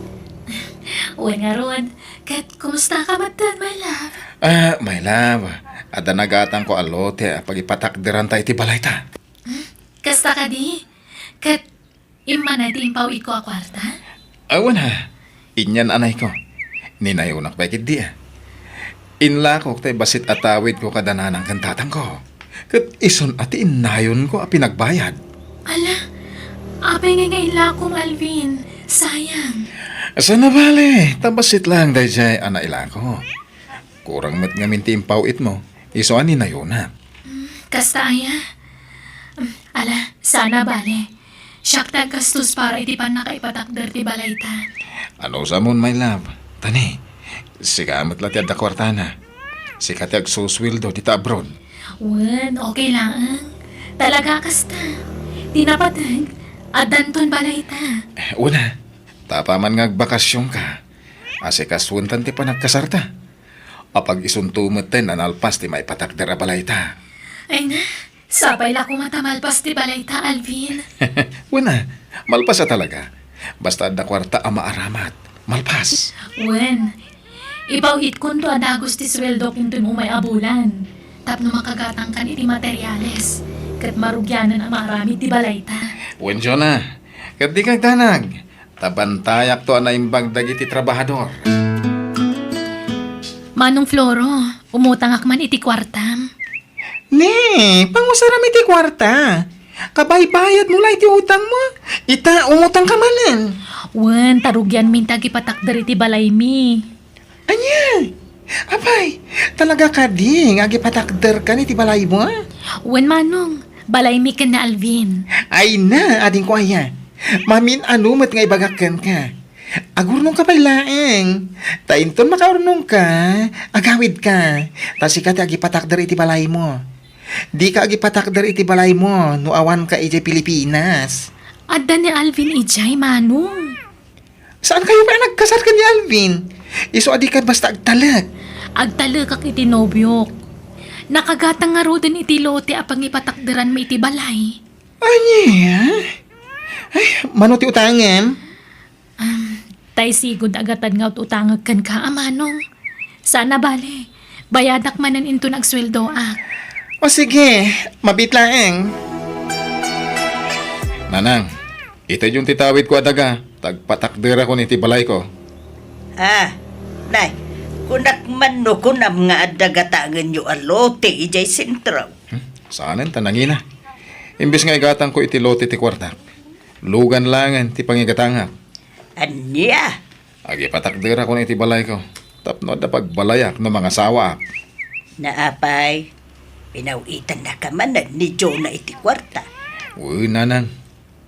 Wen ngarud, ket kumusta ka met, my love? Ah, my love, adda nagatangko a lote a pagipatakderanta iti balayta. Hmm? Kasta kadi? Ket immana ti impaw-itko a kuarta? Awan a, inian anayko. Ninayonak pay ketdi a. Inlakok tay bassit a tawidko kada nanang ken tatangko. Ket isun a ti innayonko a pinagbayad. Ala, apay ngay nga inlakom, Alvin? Sayang. Saan a bale, ta bassit laeng daydiay a nailako. Kurang met ngamin ti impaw-itmo, isu a ninayonak. Mm, kasta aya? Mm, ala, saan a bale. Siak ti aggastos para iti pannakaipatakder ti balayta. Anusamon, my love? Tani, sika met la ti adda kuartana. Sika ti agsusueldo dita abroad. Wen, okay laeng. Talaga kasta. Ti napateg, addanton balayta. Eh, wen a, ta apaman nga agbakasionka, asikasuentan ti panagkasarta. Apag isunto metten a nalpas ti maipatakder a balayta. Ay na, sapay la koma ta malpas ti balayta, Alvin. Wen a, malpas a talaga. Basta adda kuarta a maaramat, malpas. Wen, ipaw-itkonto a dagus ti sueldok inton umay a bulan. Tapno makagatangkan iti materiales, ket marugianan a maaramid ti balayta. Wen, Jonah, ket dika agdanag. Ta bantayakto a naimbag dagiti trabahador. Manong Floro, umutangak man iti kuartam. Ne, pangusaram iti kuarta. Kabaybayadmo la iti utangmo. Ita, umutangka manen. Wen, ta rugianmin ti agipatakder iti balaymi. Ania? Apay, talaga kadi nga agipatakderkan iti balaymo? Wen, Manong. Balaymi ken ni Alvin. Ay na, adingko aya. Mamin-ano met nga ibagak kenka. Agurnongka pay laeng. Ta inton makaurnongka, agawidka. Ta sika ti agipatakder iti balaymo. Dika agipatakder iti balaymo no awanka idiay Pilipinas. Adda ni Alvin idiay, Manong. Saan kayo pay a nagkasar ken ni Alvin? Isu a dika basta agtalek. Agtalekak iti nobiok. Nakagatang ngaruden iti lote a pangipatakderanmi iti balay. Ania? Ay, mano ti utangem? Um, tay sigud a gatad nga ut-utangek kenka, a Manong. Saan a bale, bayadak manen inton agsueldoak. O sige, mabiit laeng. Nanang, itedyon ti tawidko a daga, ta agpatakderakon iti balayko. Ah, nay, kunak man no kunam nga adda gatangenyo a lote idiay sentro. Hmm? Saanen ta nangina. Imbes nga igatangko iti lote ti kuartak, lugan laengen ti pangigatangak. Ania? Agipatakderakon iti balayko tapno adda pagbalayak no mangasawaak. Naapay, pinaw-itannaka manen ni Jonah iti kuarta. Wen, nanang.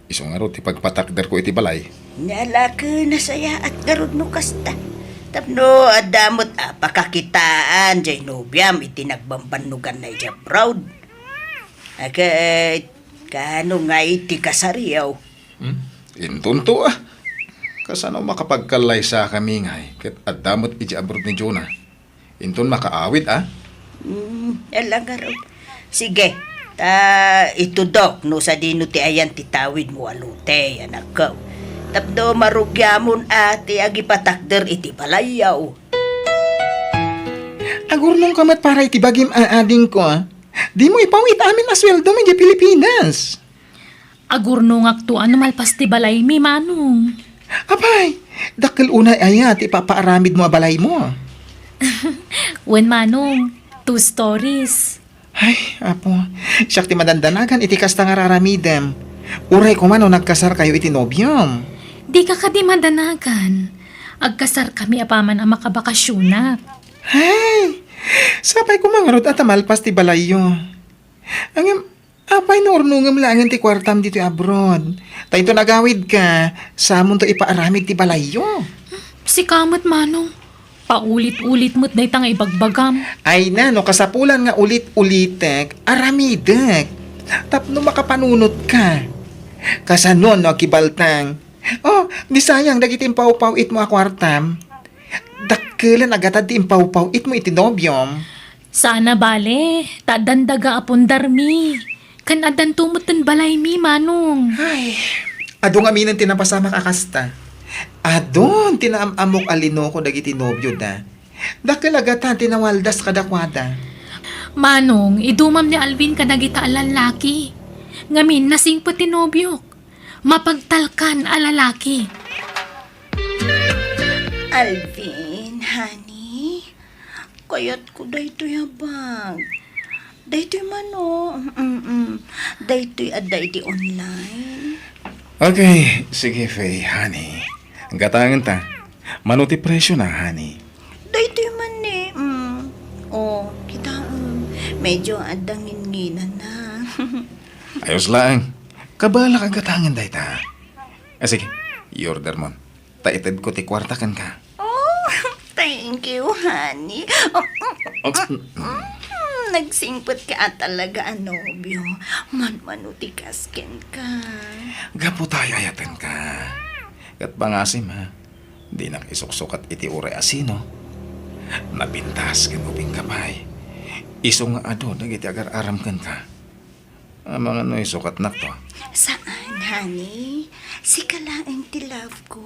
Isu ngarud ti pagpatakderko iti balay. Nalaka, nasayaat ngarud no kasta. Tapno adda met a pakakitaan jay nobiam iti nagbambannoganna idiay abroad. Ket, kaano ngay ti kasaryo? Hmm? Intonto, ah. Kasano makapagkallaysakami ngay ket adda met idiay abroad ni Jonah? Inton makaawid, ah? Hmm, ala ngarud. Sige, ta itudok no sadino ti ayan ti tawidmo a lote, anakko. Tapno marugiamon a ti agipatakder iti balayyo. Agurnongka met para iti bagim a adingko, ah. Dimo ipaw-it amin a sueldom idiay Pilipinas. Agurnongakto a no malpas ti balaymi, Manong. Apay, dakkel unay aya ti ipapaaramidmo a balaymo? Wen, Manong, two stories. Ay, Apo, siak ti madandanagan iti kasta nga raramidem. Uray koma no nagkasarkayo iti nobiom. Dika kadi madanagan. Agkasarkami apaman a makabakasionak. Ay, sapay koma ngarud a ta malpas ti balayyo. Ngem, apay no urnongem laengen ti kuartam ditoy abroad? Ta inton agawidka, samonto ipaaramid ti balayyo. Sika met, Manong. Paulit-ulit met dayta nga ibagbagam. Ay na, no kasapulan nga ulit-ulitek, aramidek. Tapno makapanunotka. Kasano no agibaltang? Oh, di sayang dagiti impawpaw-itmo a kuartam. Dakkelen a gatad ti impawpaw-itmo iti nobiom. Saan a bale, ta addan daga a pundarmi. Ken addanto met ti balaymi, Manong. Ay, adu ngaminen ti napasamak a kasta. Adun ti naam-ammok a linoko dagiti nobioda. Dakkel a gatad ti nawaldas kadakuada. Manong, idumam ni Alvin kadagita a lallaki. Ngamin, nasingpet ti nobiok. Mapagtalkan a lalaki. Alvin, honey, kayatko daytoy a bag. Daytoy man, oh. Mm-mm. Daytoy adda iti online. Okay, sige, Faye, honey. Gatangen ta. Mano ti presyo na, honey? Daytoy man ni, mm. Oh, kitaem. Medyo adda nginnginana. Ayos laeng. Kabalak a gatangen dayta. Ah, sige, i-order mon. Ta itedko ti kuarta kenka. Oh, thank you, honey. Oh, mm, mm, mm, nagsingpet ka talaga a nobio. Manmano ti kas kenka. Gapu ta ay-ayatenka. Ket pangasim, ha? Dinak isuksukat iti uray a sino. Napintas ken ubingka pay. Isu nga adu dagiti agar-aram kenka. Amangan no isukatnakto. Saan, honey? Sika laeng ti love ko.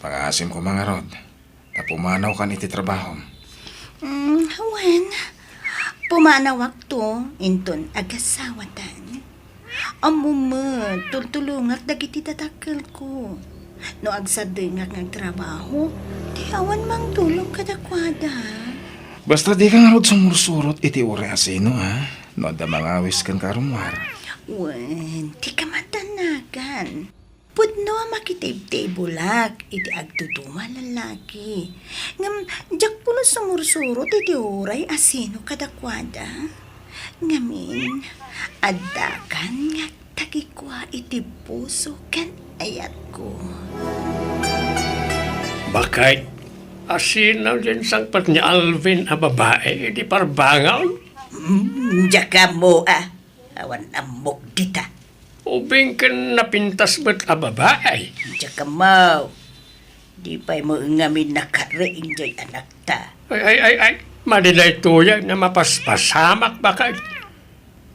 Pangaasim ko mangarod. Ta pumanawkan iti trabahom. Mm, wen. Pumanawakto, inton agasawatan. Ammom met, tultulongak dagiti dadakkelko. No agsadengak nga agtrabaho, ti awan mangtulong kadakuada. Basta dika ngarud sumursurot iti uray a sino, ha? No adda mangawis kenka a rummuar. Wen, ti kamatanagan. Pudno a makitibtibulak iti agduduma a lalaki. Ngem diak pulos sumursurot iti uray a sino kadakuada. Ngamin, addakan nga agtagikua iti puso ken ayatko. Bakit? Asino diay insangpet ni Alvin a babai iti parbangon? Hmm, diak ammo, ah. Awan ammok dita. Ubing ken napintas met a babai. Diak ammo. Di pay met ngamin nakari idiay anakta. Ay, ay, ay, ay. Madi daytoy a mapaspasamak, bakit?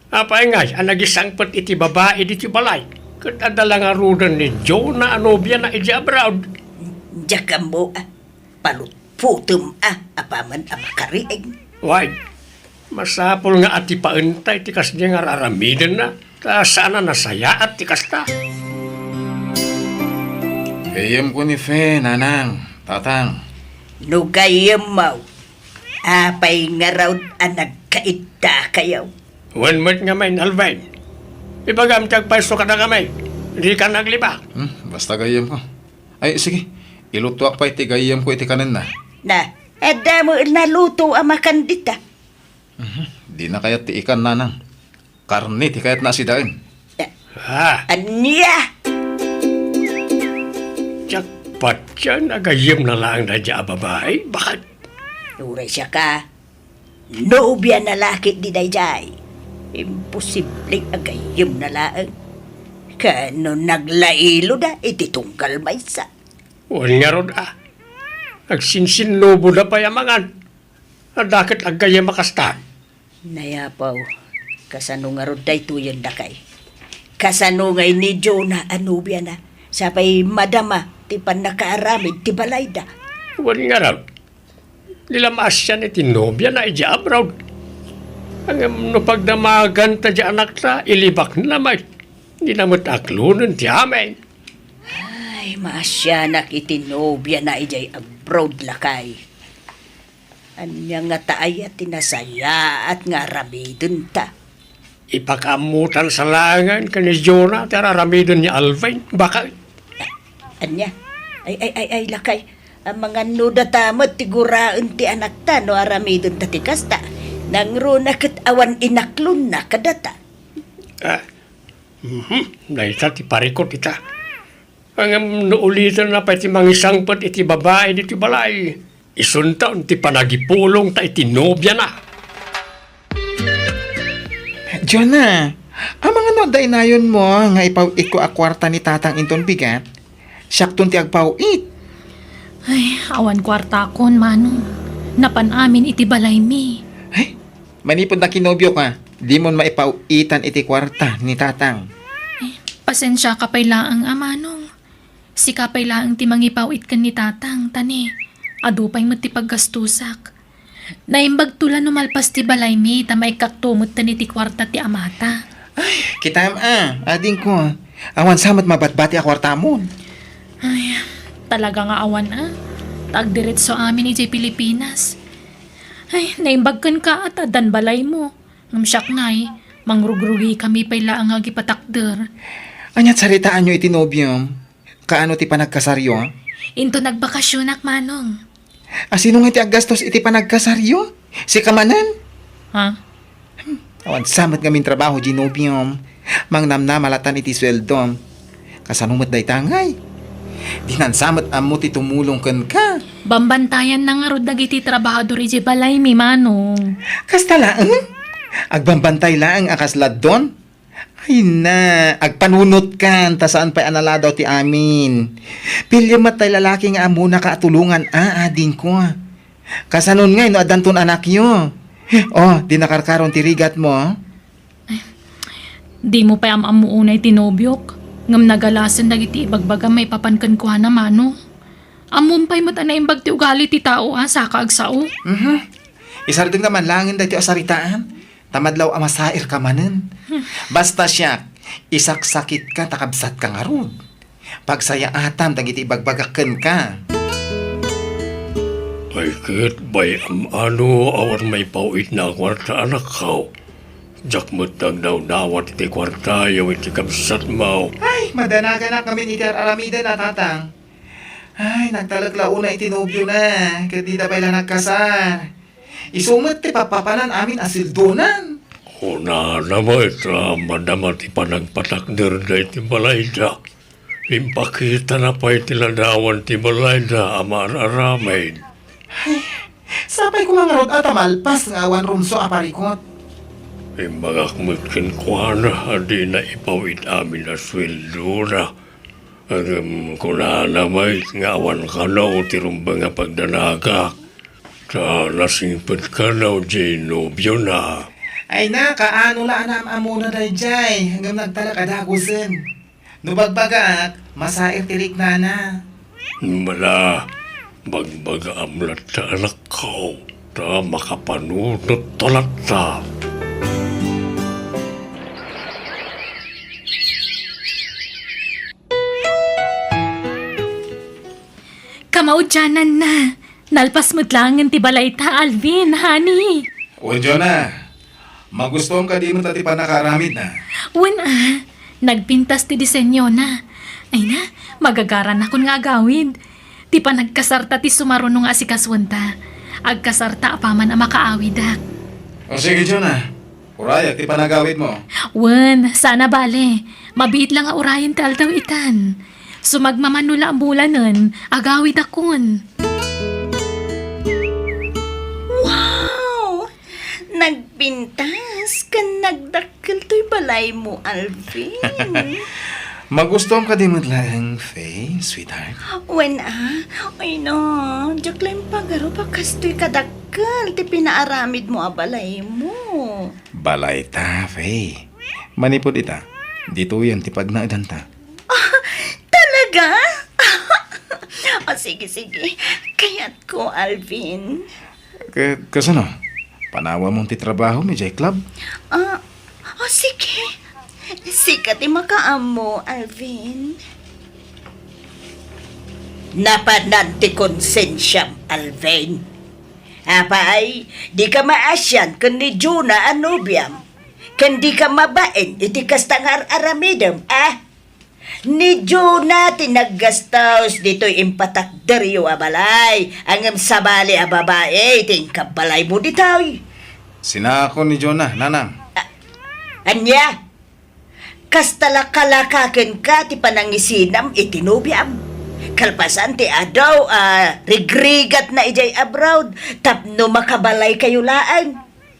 Apay ngay a nagisangpet iti babai ditoy balay? Ket adda la ngaruden ni Jonah a nobiana idiay abroad. Diak ammo, ah. Palutputem, ah, apaman a makariing. Way, masapul nga atipaenta iti kasdi nga ar-aramidenna, ta saan a nasayaat ti kasta. Gayyemko ni Fe, nanang, tatang. No gayyemmo, apay ngarud a nagkaiddakayo? Wen met ngamin, Alvin. Ibagam ti agpayso kadakami. Dika naglibak. Hmm, basta gayyemko. Ay, sige. Ilutoak pay ti gayyemko iti kanenna. Na, adda met naluto a makan dita. Mhm. Dina kayat ti ikan, nanang. Karne ti kayatna a sidaen. Ah. Ania? Diak patien a gayyemna laeng daydiay a babai. Bakit? Uray siak a, nobiana la ketdi daydiay. Imposible a gayyemna laeng. Ken no naglailoda iti tunggal maysa. Wen ngarud a. Agsinsinnuboda pay a mangan. Adda ket aggayyem a kasta. Nay apo, kasano ngarud daytoyen, lakay? Kasano ngay ni Jonah a nobiana? Sa pay madama ti pannakaaramid ti balayda. Wen ngarud, di la maasian iti nobiana idiay abroad. Ngem no pagdamaganta diay anakta, ilibakna met. Dina met aklonen ti amin. Ay, maasianak iti nobiana idiay abroad, lakay. Ania ngata aya ti nasayaat nga aramidenta? Ipakaammotan sa laengen ken ni Jonah ti ar-aramiden ni Alvin. Bakit? Ania? Ay, ay, ay, ay, lakay. Amangan no data met ti guraen ti anakta no aramidenta ti kasta. Nangruna ket awan inaklonna kadata. Ah, mhm, dayta ti parikut ita. Ngem no ulitenna pay ti mangisangpet iti babai ditoy balay, isunton ti panagipulongta iti nobiana. Jonah, amangan no adda inayonmo nga ipaw-itko a kuarta ni tatang inton bigat? Siakton ti agpaw-it. Ay, awan kuartakon, Manong. Napan amin iti balaymi. Ay, manipud nakinobiok a, dimon maipaw-itan iti kuarta ni tatang. Ay, pasensiaka pay laeng a, Manong. Sika pay laeng ti mangipaw-it ken ni tatang, ta ni, adu pay met ti paggastusak. Naimbagto la no malpas ti balaymi ta maikkakto metten iti kuarta ti amata. Ay, kitam a, adingko. Awan sa met mabatbati a kuartamon. Ay, talaga nga awan a. Ta agdiretso amin idiay Pilipinas. Ay, naimbag kenka a ta addan balaymo. Ngem siak ngay, mangrugrugikami pay laeng nga agipatakder. Ania ti saritaanyo iti nobiom? Kaano ti panagkasaryo? Inton nagbakasionak, Manong. A, sino nga ti aggastos iti panagkasaryo? Sika manen? Ha? Hmm, awan sa met ngamin trabaho, Genobium. Mangnamnama latan iti sueldom. Kasano met dayta ngay? Dinan sa met ammo ti tumulong kenka. Bambantayanna ngarud dagiti trabahador idiay balaymi, Manong. Kasta laeng? Agbambantay laeng a kas laddon? Ay na, agpanunotkan, ta saan pay a naladaw ti amin. Piliem met tay lalaki nga ammonaka a tulongan a, adingko. Kasanon ngay no addanton anakyo? Oh, di nakarkaron ti rigatmo. Dimo pay am-ammo unay ti nobiok, ngem nagalasen dagiti ibagbagam maipapan kenkuana, Manong. Ammom pay met a naimbag ti ugali ti tao a saka agsao. Mhm. Isardengna man laengen daytoy a saritaan. Ta madlaw a masairka manen. Basta siak, isaksakitka ta kabsatka ngarud. Pagsayaatam dagiti ibagbagak kenka. Ay ket, bay-am a no awan maipaw-itna a kuarta, anakko. Diak met nagnawnawat iti kuartayo iti kabsatmo. Ay, madanaganak ngamin iti ar-aramiden a tatang. Ay, nagtalek la unay iti nobiona, ket dida pay la nagkasar. Isu met ti pappapanan amin a sueldonan. Kunana met a madama ti panagpatakderda iti balayda. Impakitana pay ti ladawan ti balayda a maar-aramid. Ay, sapay koma ngarud a ta malpas nga awan rumsua a parikut. Imbagak met kenkuana a dina ipaw-it amin a sueldona. Ngem kunana met nga awan kano ti rumbeng a pagdanagak, ta nasingpet kano diay nobiona. Ay na, kaano la a naam-ammona daydiay, ngem nagtalek a dagusen. No bagbagaak, masair ti riknana. Mala, bagbagaam latta, anakko, ta makapanunotto latta. Kamaudiananna, nalpas met laengen ti balayta, Alvin, honey. O, Jonah, magustuam kadi met ti pannakaaramidna? Wen a, nagpintas ti disenyona. Ay na, magagaranakon nga agawid. Ti panagkasarta ti sumaruno nga asikasuenta. Agkasarta apaman a makaawidak. O sige, Jonah. Urayak ti panagawidmo. Wen, saan a bale. Mabiit la nga urayen ti aldaw itan. Sumagmamano la a bulanen, agawidakon. Wow! Nagpintas ken nagdakkel toy balaymo, Alvin. Magustuam kadi met laeng, Faye, sweetheart? Wen a, ay na, diak la impagarup a kastoy kadakkel ti pinaaramidmo a balaymo. Balayta, Faye. Manipud ita, ditoyen ti pagnaedanta. Ah, talaga? O, sige, sige. Kayatko, Alvin. Ka-, kasano? Panawamon ti trabahom idiay club? Ah, o, sige. Sika ti makaammo, Alvin. Napanan ti konsensiam, Alvin. Apay, dika maasian ken ni Jonah a nobiam, ken dika mabain iti kasta nga ar-aramidem, a? Ni Jonah ti naggastos ditoy impatakderyo a balay, ngem sabali a babai ti inkabbalaymo ditoy. Sinakon ni Jonah, nanang. A-, ania? Kasta la kalaka kenka ti panangisinam iti nobiam. Kalpasan ti adu a rigrigatna idiay abroad tapno makabalaykayo laeng.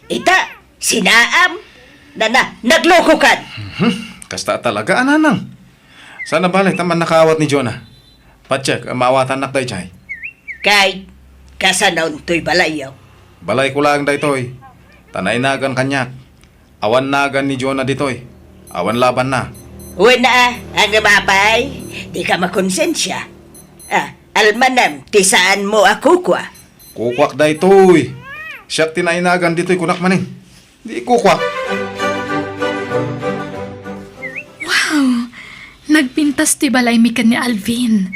Ita, sinaam. Nana, naglokokan. Mhm. Kasta talaga, a, nanang. Saan a bale ta mannakaawat ni Jonah. Patiek, maawatannak daydiay. Kay, kasanon toy balayyo? Balayko laeng daytoy. Ta nainagan kaniak. Awan nagan ni Jonah ditoy. Awan labanna. Wen a, ngem apay, dika makonsensia. A, almanem ti saanmo a kukua. Kukuak daytoy. Siak ti nainagan ditoy, kunak manen. Di kukuak. Wow! Nagpintas ti balaymi ken ni Alvin.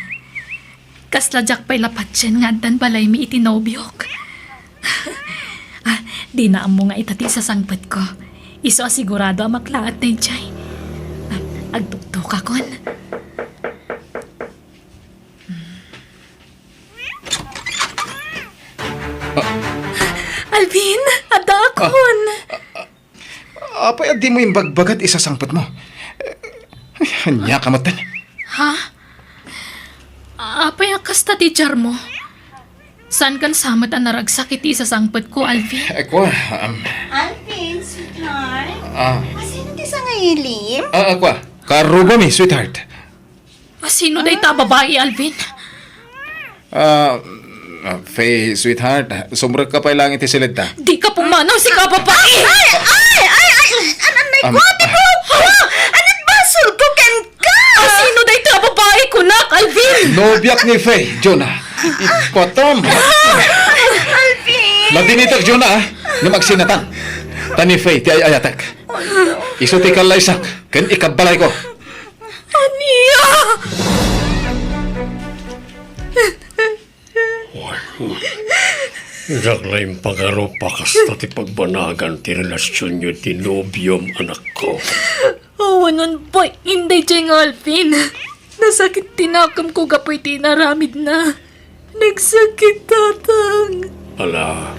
Kasla diak pay la patien nga addan balaymi iti nobiok. A, dina ammo nga ita ti isasangpetko. Isu a sigurado a maklaat daydiay. A, agtuktokakon. Alvin, addaakon. Apay a dimo imbagbaga ti isasangpetmo? Ay, ania ka metten? Ha? Apay a kasta ti diarmo? Saankan sa met a naragsak iti isasangpetko, Alvin? Eh, kua, um, Alvin, sweetheart. Ah. Asino ti sangailim? Ah, ah, kua. Karrubami, sweetheart. Asino dayta a babai, Alvin? Ah, ah, Faye, sweetheart, sumrekka pay laeng iti siledta. Dika pumanaw, sika a babai! Ay, ay, ay, ay! An-, annay ko, ate ko! Ania ti basolko kenka? Asino dayta a babai, kunak, Alvin? Nobiak ni Faye, Jonah. Ipatam! Alvin! Ladinitek, Jonah, a. Ngem agsinatan. Ta ni Faye ti ay-ayatek. Isu ti kallaysak ken ikabbalayko. Ania? Diak la impagarup a kasta ti pagbanagan ti relasionyo ti nobiom, anakko. Awanen pay, inday jay nga Alvin. Nasakit ti nakemko gapu iti inaramidna. Nagsakit, Tatang. Ala,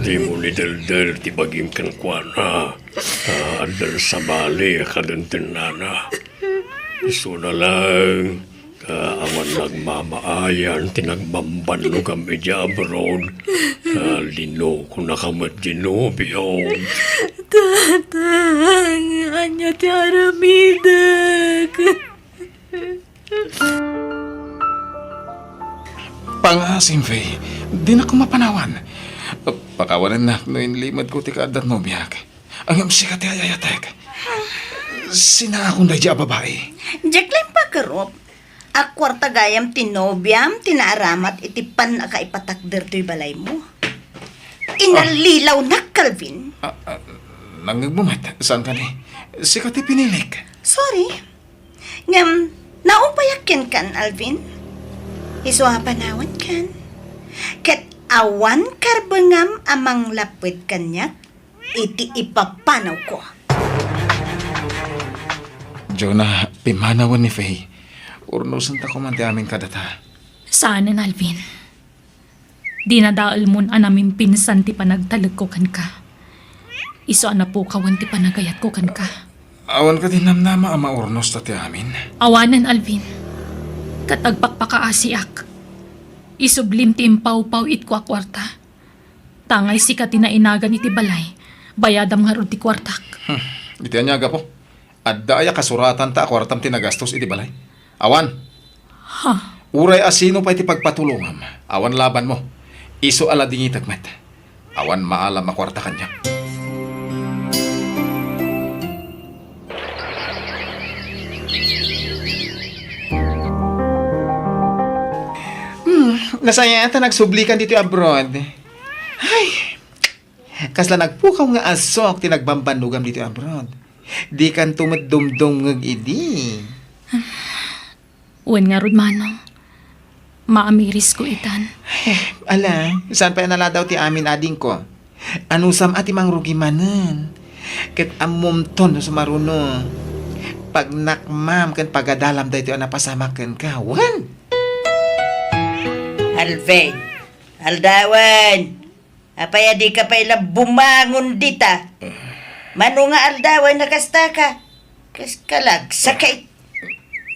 dimo ni deldel ti bagim kenkuana. Ta addan sabali a kadendennana. Isuna laeng, ta awan nagmamaayan ti nagbambannogam idiay abroad. Ta linokonaka met ti nobiom. Tatang, ania ti aramidek? Pangaasim, Faye. Dinak mapanawan. Pakawanennak no inlimedko ti kaadda ti nobiak. Ngem sika ti ay-ayatek. Sinaakon daydi a babai. Diak la impagarup a kuarta gayam ti nobiam ti naaramat iti pannakaipatakder toy balaymo. Inallilawnak, Calvin. Ah, ah, nangngegmo met, saan kani? Sika ti pinilik. Sorry. Ngem, naupayak kenkan, Alvin. Isu a panawankan. Ket awan karbengam a manglapped kaniak iti ipapanawko. Jonah, pimmanawen ni Faye. Urnosenta koma ti amin kadata. Saanen, Alvin. Dinadaelmon a namimpinsan ti panagtalekko kenka. Isu a napukawen ti panagayatko kenka. Awan kadi namnama a maurnosta ti amin? Awanen, Alvin. Ket agpakpakaasiak. Isublim ti impawpaw-itko a kuarta. Tangay sika ti nainagan iti balay, bayadam ngarud ti kuartak. Hmm. Iti ania a gapu? Adda aya kasuratanta a kuartam ti nagastos iti balay? Awan. Ha? Uray a sino pay ti pagpatulongam, awan labanmo. Isu a ladingitek met. Awan maalam a kuarta kaniak. Hmm, nasayaat a nagsublikan ditoy abroad. Ay, kasla nagpukaw nga asok ti nagbambannogam ditoy abroad. Dikanto met dumdumngeg idi. Wen ngarud, Manong, maamirisko itan. Eh, ala, saan pay a naladaw ti amin, adingko? Anusam a ti mangrugi manen? Ket ammomton no sumaruno. Pagnakmam ken pagadalam daytoy a napasamak kenka, wen? Alvin, aldawen! Apay a dika pay la bumangon dita? Mano nga aldawen a kastaka? Kas kalagsakit.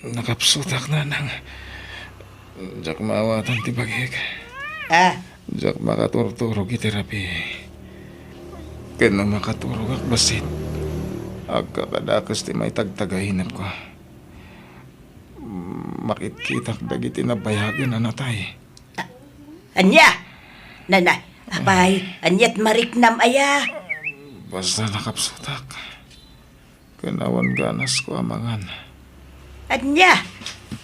Nakapsutak, nanang. Diak maawatan ti bagik. Ah? Diak makaturturog iti rabii. Ken no makaturogak bassit, agkakadakes ti maitagtagainepko. Makitkitak dagiti nabayagen a natay. A-, ania? Nana, apay, aniat mariknam aya? Basta nakapsutak. Ken awan ganasko a mangan. Ania?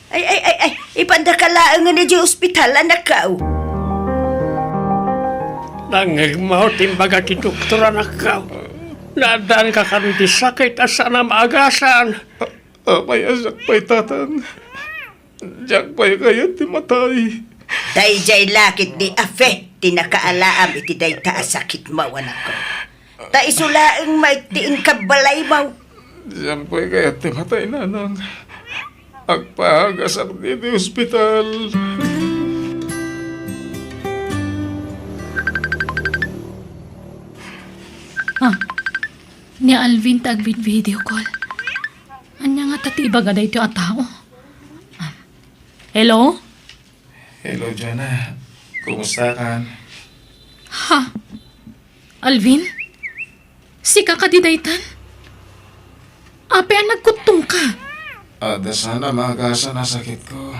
Ay, ay, ay, ay, ipandaka laengen idiay ospital, anakko. Nangngegmo ti imbaga ti doktor, anakko. Naaddaanka kano iti sakit a saan a maagasan. Apay a siak pay, tatang? Diak pay kayat ti matay. Daydiay la ketdi a Fe ti nakaalaam iti dayta a sakitmo, anakko. Ta isu laeng met ti inkabbalaymo. Diak pay kayat ti matay, nanang. Agpaagasak ditoy ospital. Ah, ni Alvin ti agvid-video call. Ania ngata ti ibaga daytoy a tao? Ah. Hello? Hello, Jonah. Kumustakan? Ha? Alvin? Sika kadi daytan? Apay a nagkuttongka? Adda saan a maagasan a sakitko.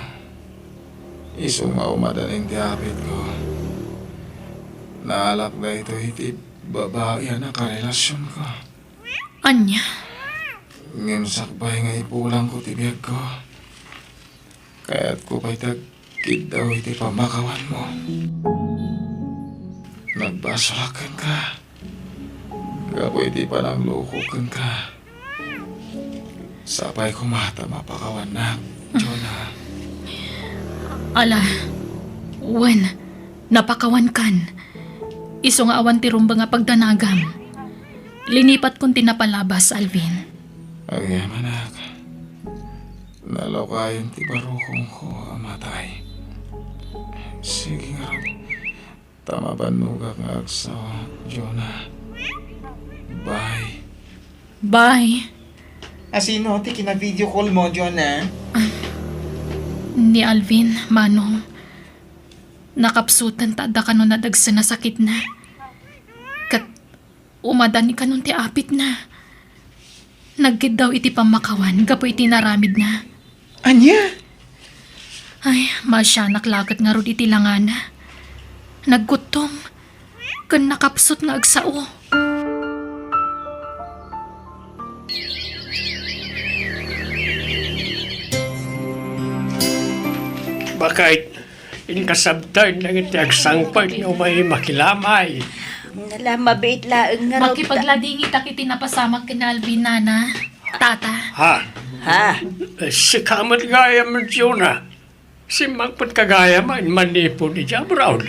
Isu nga umadan ti apitko. Naalak daytoy iti babai a nakarelasionko. Ania? Ngem sakbay nga ipulangko ti biagko, kayatko pay ti agkiddaw iti pammakawanmo. Nagbasolak kenka gapu iti panangloko kenka. Sapay koma ta mapakawannak, Jonah. Ala, wen, napakawankan. Isu nga awan ti rumbeng a pagdanagam. Linipatkon ti napalabas, Alvin. Agyamanak. Nalaw kayon ti barukongko a matay. Sige ngarud. Ta mabannogak nga agsawa, Jonah. Bye. Bye. Asino ti kina-video call mo, Jonah? Ni Alvin, Manong. Nakapsutan ta adda kano nadagsen a sakitna. Ket umada ni kanon ti apitna. Nagkiddaw iti pammakawan gapu iti naramidna. Ania? Ay, maasianak la ket ngarud iti langana. Nagkuttom. Ken nakapsut nga agsao. Bakit? Inkasabtan dagiti agsangpet nga umay makilamay. Nala, mabiit laeng nga raw ta- Makipagladingitak iti napasamak ken Alvin, Nana. Tata. Ha? Ha? Eh, sika met gayam, Jonah. Simmangpet ka gayam a manipon idiay abroad.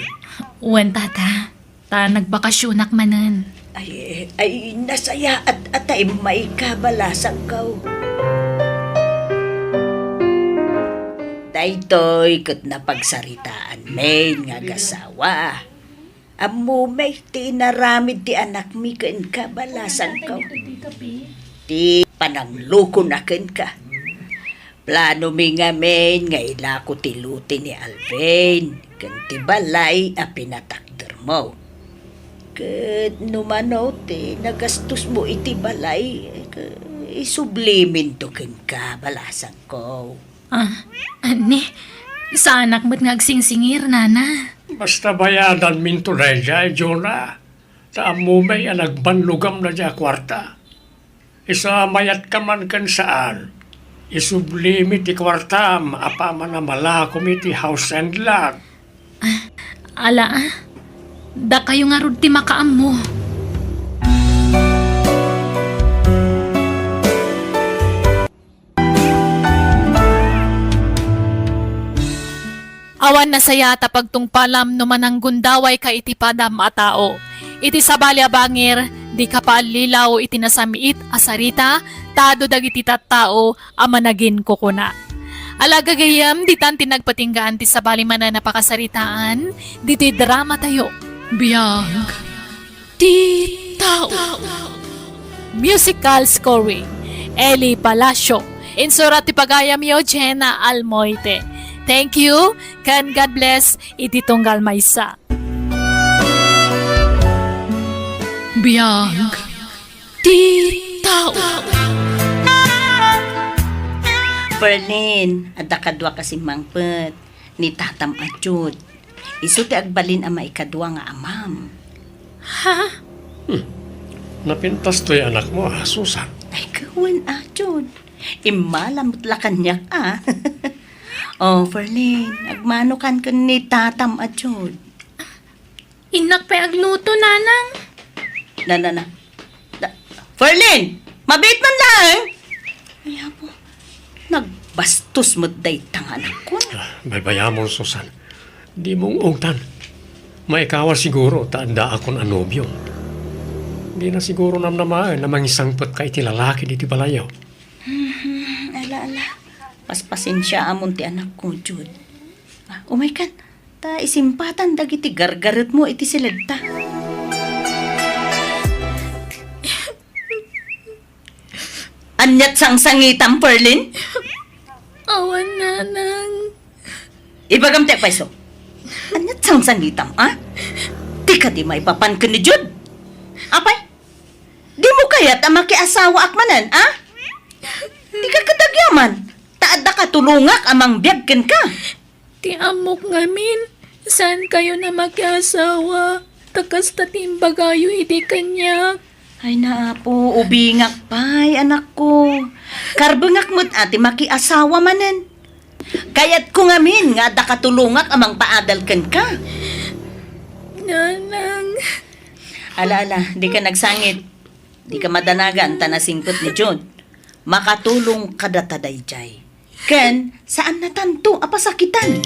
Wen, Tata. Ta nagbakasionak manen. Ay, ay, nasayaat a ta immay kabalasangko. Daytoy ket napagsaritaanmin nga agasawa. Ammomi ti inaramid ti anakmi ken kabalasangko. Ti pananglukona kenka. Planomi ngamin nga ilako ti lote ni Alvin ken ti balay a pinatakdermo. Ket no mano ti nagastosmo iti balay, isubliminto kenka, balasangko. Ah, ni, saanak met nga agsingsingir, Nana. Basta bayadanminto daydiay, Jonah. Ta ammomi a nagbannogam daydiay a kuarta. Isu a mayat ka man ken saan, isublimi ti kuartam apaman a malakom iti house and lot. Ah, ala, ah. Dakayo ngarud ti makaammo. Awan nasayaat a pagtungpalam no mananggundawayka iti padam a tao. Iti sabali a bangir, dika paallilaw iti nasamiit a sarita ta adu dagiti tattao a managinkukuna. Ala gagayyem, ditan ti nagpatinggaan ti sabali manen a pakasaritaan ditoy dramatayo. Biag ti tao. Musical scoring, Eli Palacio. Insurat ti pagayamyo, Jenna Almoite. Thank you, ken God bless iti tunggal maysa. Biag ti tao. Ferlin, adda kaduak a simmangpet. Ni tatam a Jude. Isu ti agbalin a maikadua nga amam. Ha? Hmm. Napintas toy anakmo, a, Susan? Ay, kawen, a, Jude. Immala met la kaniak, a. O, Ferlin, agmanokan ken ni tatam a Jude. Innak pay agluto, Nanang. Na, na, na. Na, Ferlin! Mabiit man laeng! Ay, apo. Nagbastos met dayta nga anakko. Ah, baybayamon, Susan. Dimo ungtan. Maikawa siguro ta addaakon a nobio. Dina siguro namnamaen a mangisangpetka iti lalaki ditoy balayo. Mhm, ala, ala. Paspasensiaamon ti anakko, Jude. Ah, umaykan. Ta isimpatan dagiti gargaretmo iti siledta. Aniat sangsangitam, Ferlin? Awan, Nanang. Ibagam ti agpayso. Aniat sangsangitam, a? Ti kadi maipapan ken ni Jude? Apay? Dimo kayat a makiasawaak manen, a? Dika ket agyaman, ta adda katulongak a mangbiag kenka. Ti ammok ngamin, saankayon a makiasawa, ta kasta ti imbagayo idi kaniak. Ay, naapo, ubingak pay, anakko. Karbengak met a ti makiasawa manen. Kayatko ngamin nga adda katulongak a mangpaadal kenka. Nanang. Ala, ala, dika nagsangit. Dika madanagan ta nasingpet ni Jude. Makatulong kadata daydiay. Ken, saannatanto a pasakitan.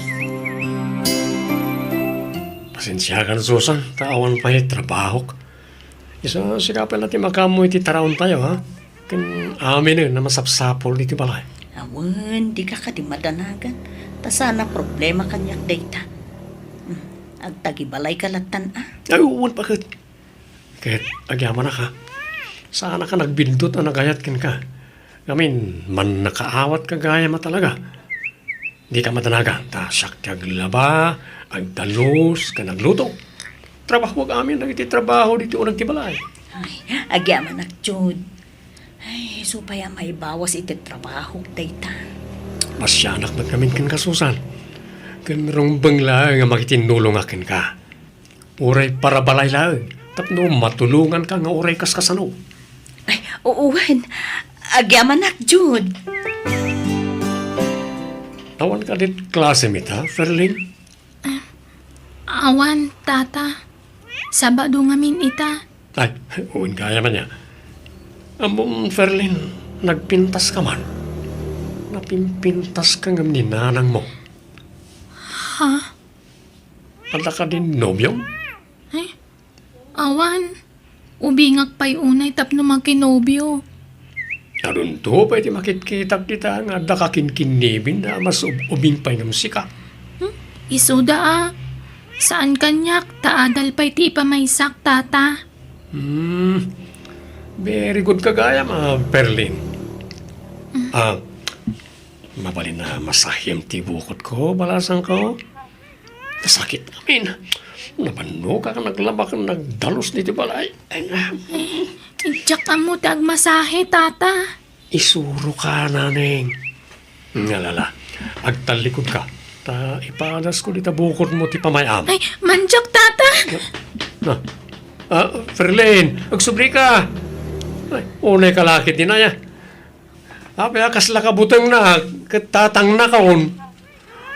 Pasensiakan, Susan, ta awan pay trabahok. Isu, sika pay la ti makaammo iti taraontayo, ha? Ken aminen a masapsapul iti balay. Awan, dika kadi madanagan. Ta saan a problema kaniak dayta. Hmm, agtagibalayka lattan, a? Ay, wen, baket. Ket agyamanak, ha? Saanka nagbindut a nagayat kenka. Ngamin, mannakaawatka gayam a talaga. Dika madanagan, ta siak ti aglaba, agdalus, ken agluto. Trabahoak amin dagiti trabaho ditoy uneg ti balay. Ay, agyamanak, Jude. Ay, isu pay a maibawas iti trabahok dayta. Pasianak met ngamin kenka, Susan. Ken rumbeng laeng a makitinnulongak kenka. Uray para balay laeng, tapno matulonganka nga uray kaskasano. Ay, wen. Agyamanak, Jude. Awan kadi klasem ita, Ferlin? Awan, Tata. Sabado ngamin ita. Ay, wen gayam ania. Ammom, Ferlin, nagpintaska man. Napimpintaska ngem ni nanangmo. Ha? Adda kadi nobiom? Ay, awan. Ubingak pay unay tapno makinobio. Adunto pay ti makitkitak dita nga adda kakinkinniben a mas ub-, ubing pay ngem sika. Hmm? Isuda a. Saan kaniak, ta adal pay ti ipamaysak, Tata. Hmm. Very good ka gayam, a, Ferlin. Mm. A, mabalin a masahem ti bukotko, balasangko. Sakit ngamin. Nabannogak a naglaba ken nagdalus ditoy balay. Ay, nga. Diak ammo ti agmasahe, Tata. Isuroka, naneng. Nga lala, agtallikudka. Ta ipadasko dita bukotmo ti pamay-am. Ay, mandiak, Tata! Na. A, Ferlin, agsublika. Ay, unayka la ketdi, aya. Apay a kasla ka butengna, ket tatangnakon.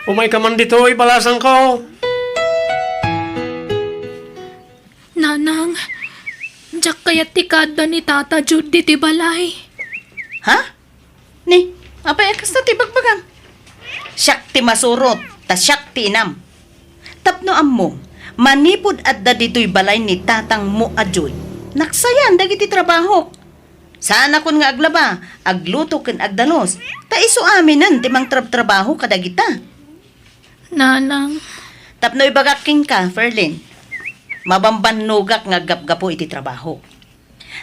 Umayka man ditoy, balasangko. Nanang, diak kayat ti kaadda ni Tata Jude ditoy balay. Ha? Ni, apay a kasta ti bagbagam? Siak ti masurot, ta siak ti inam. Tapno ammom, manipud adda ditoy balay ni tatangmo a Jude, naksayan dagiti trabahok. Saanakon nga aglaba, agluto ken agdalus, ta isu aminen ti mangtrabtrabaho kadagita. Nanang. Tapno ibagak kenka, Ferlin, mabambannogak nga aggapgapu iti trabaho.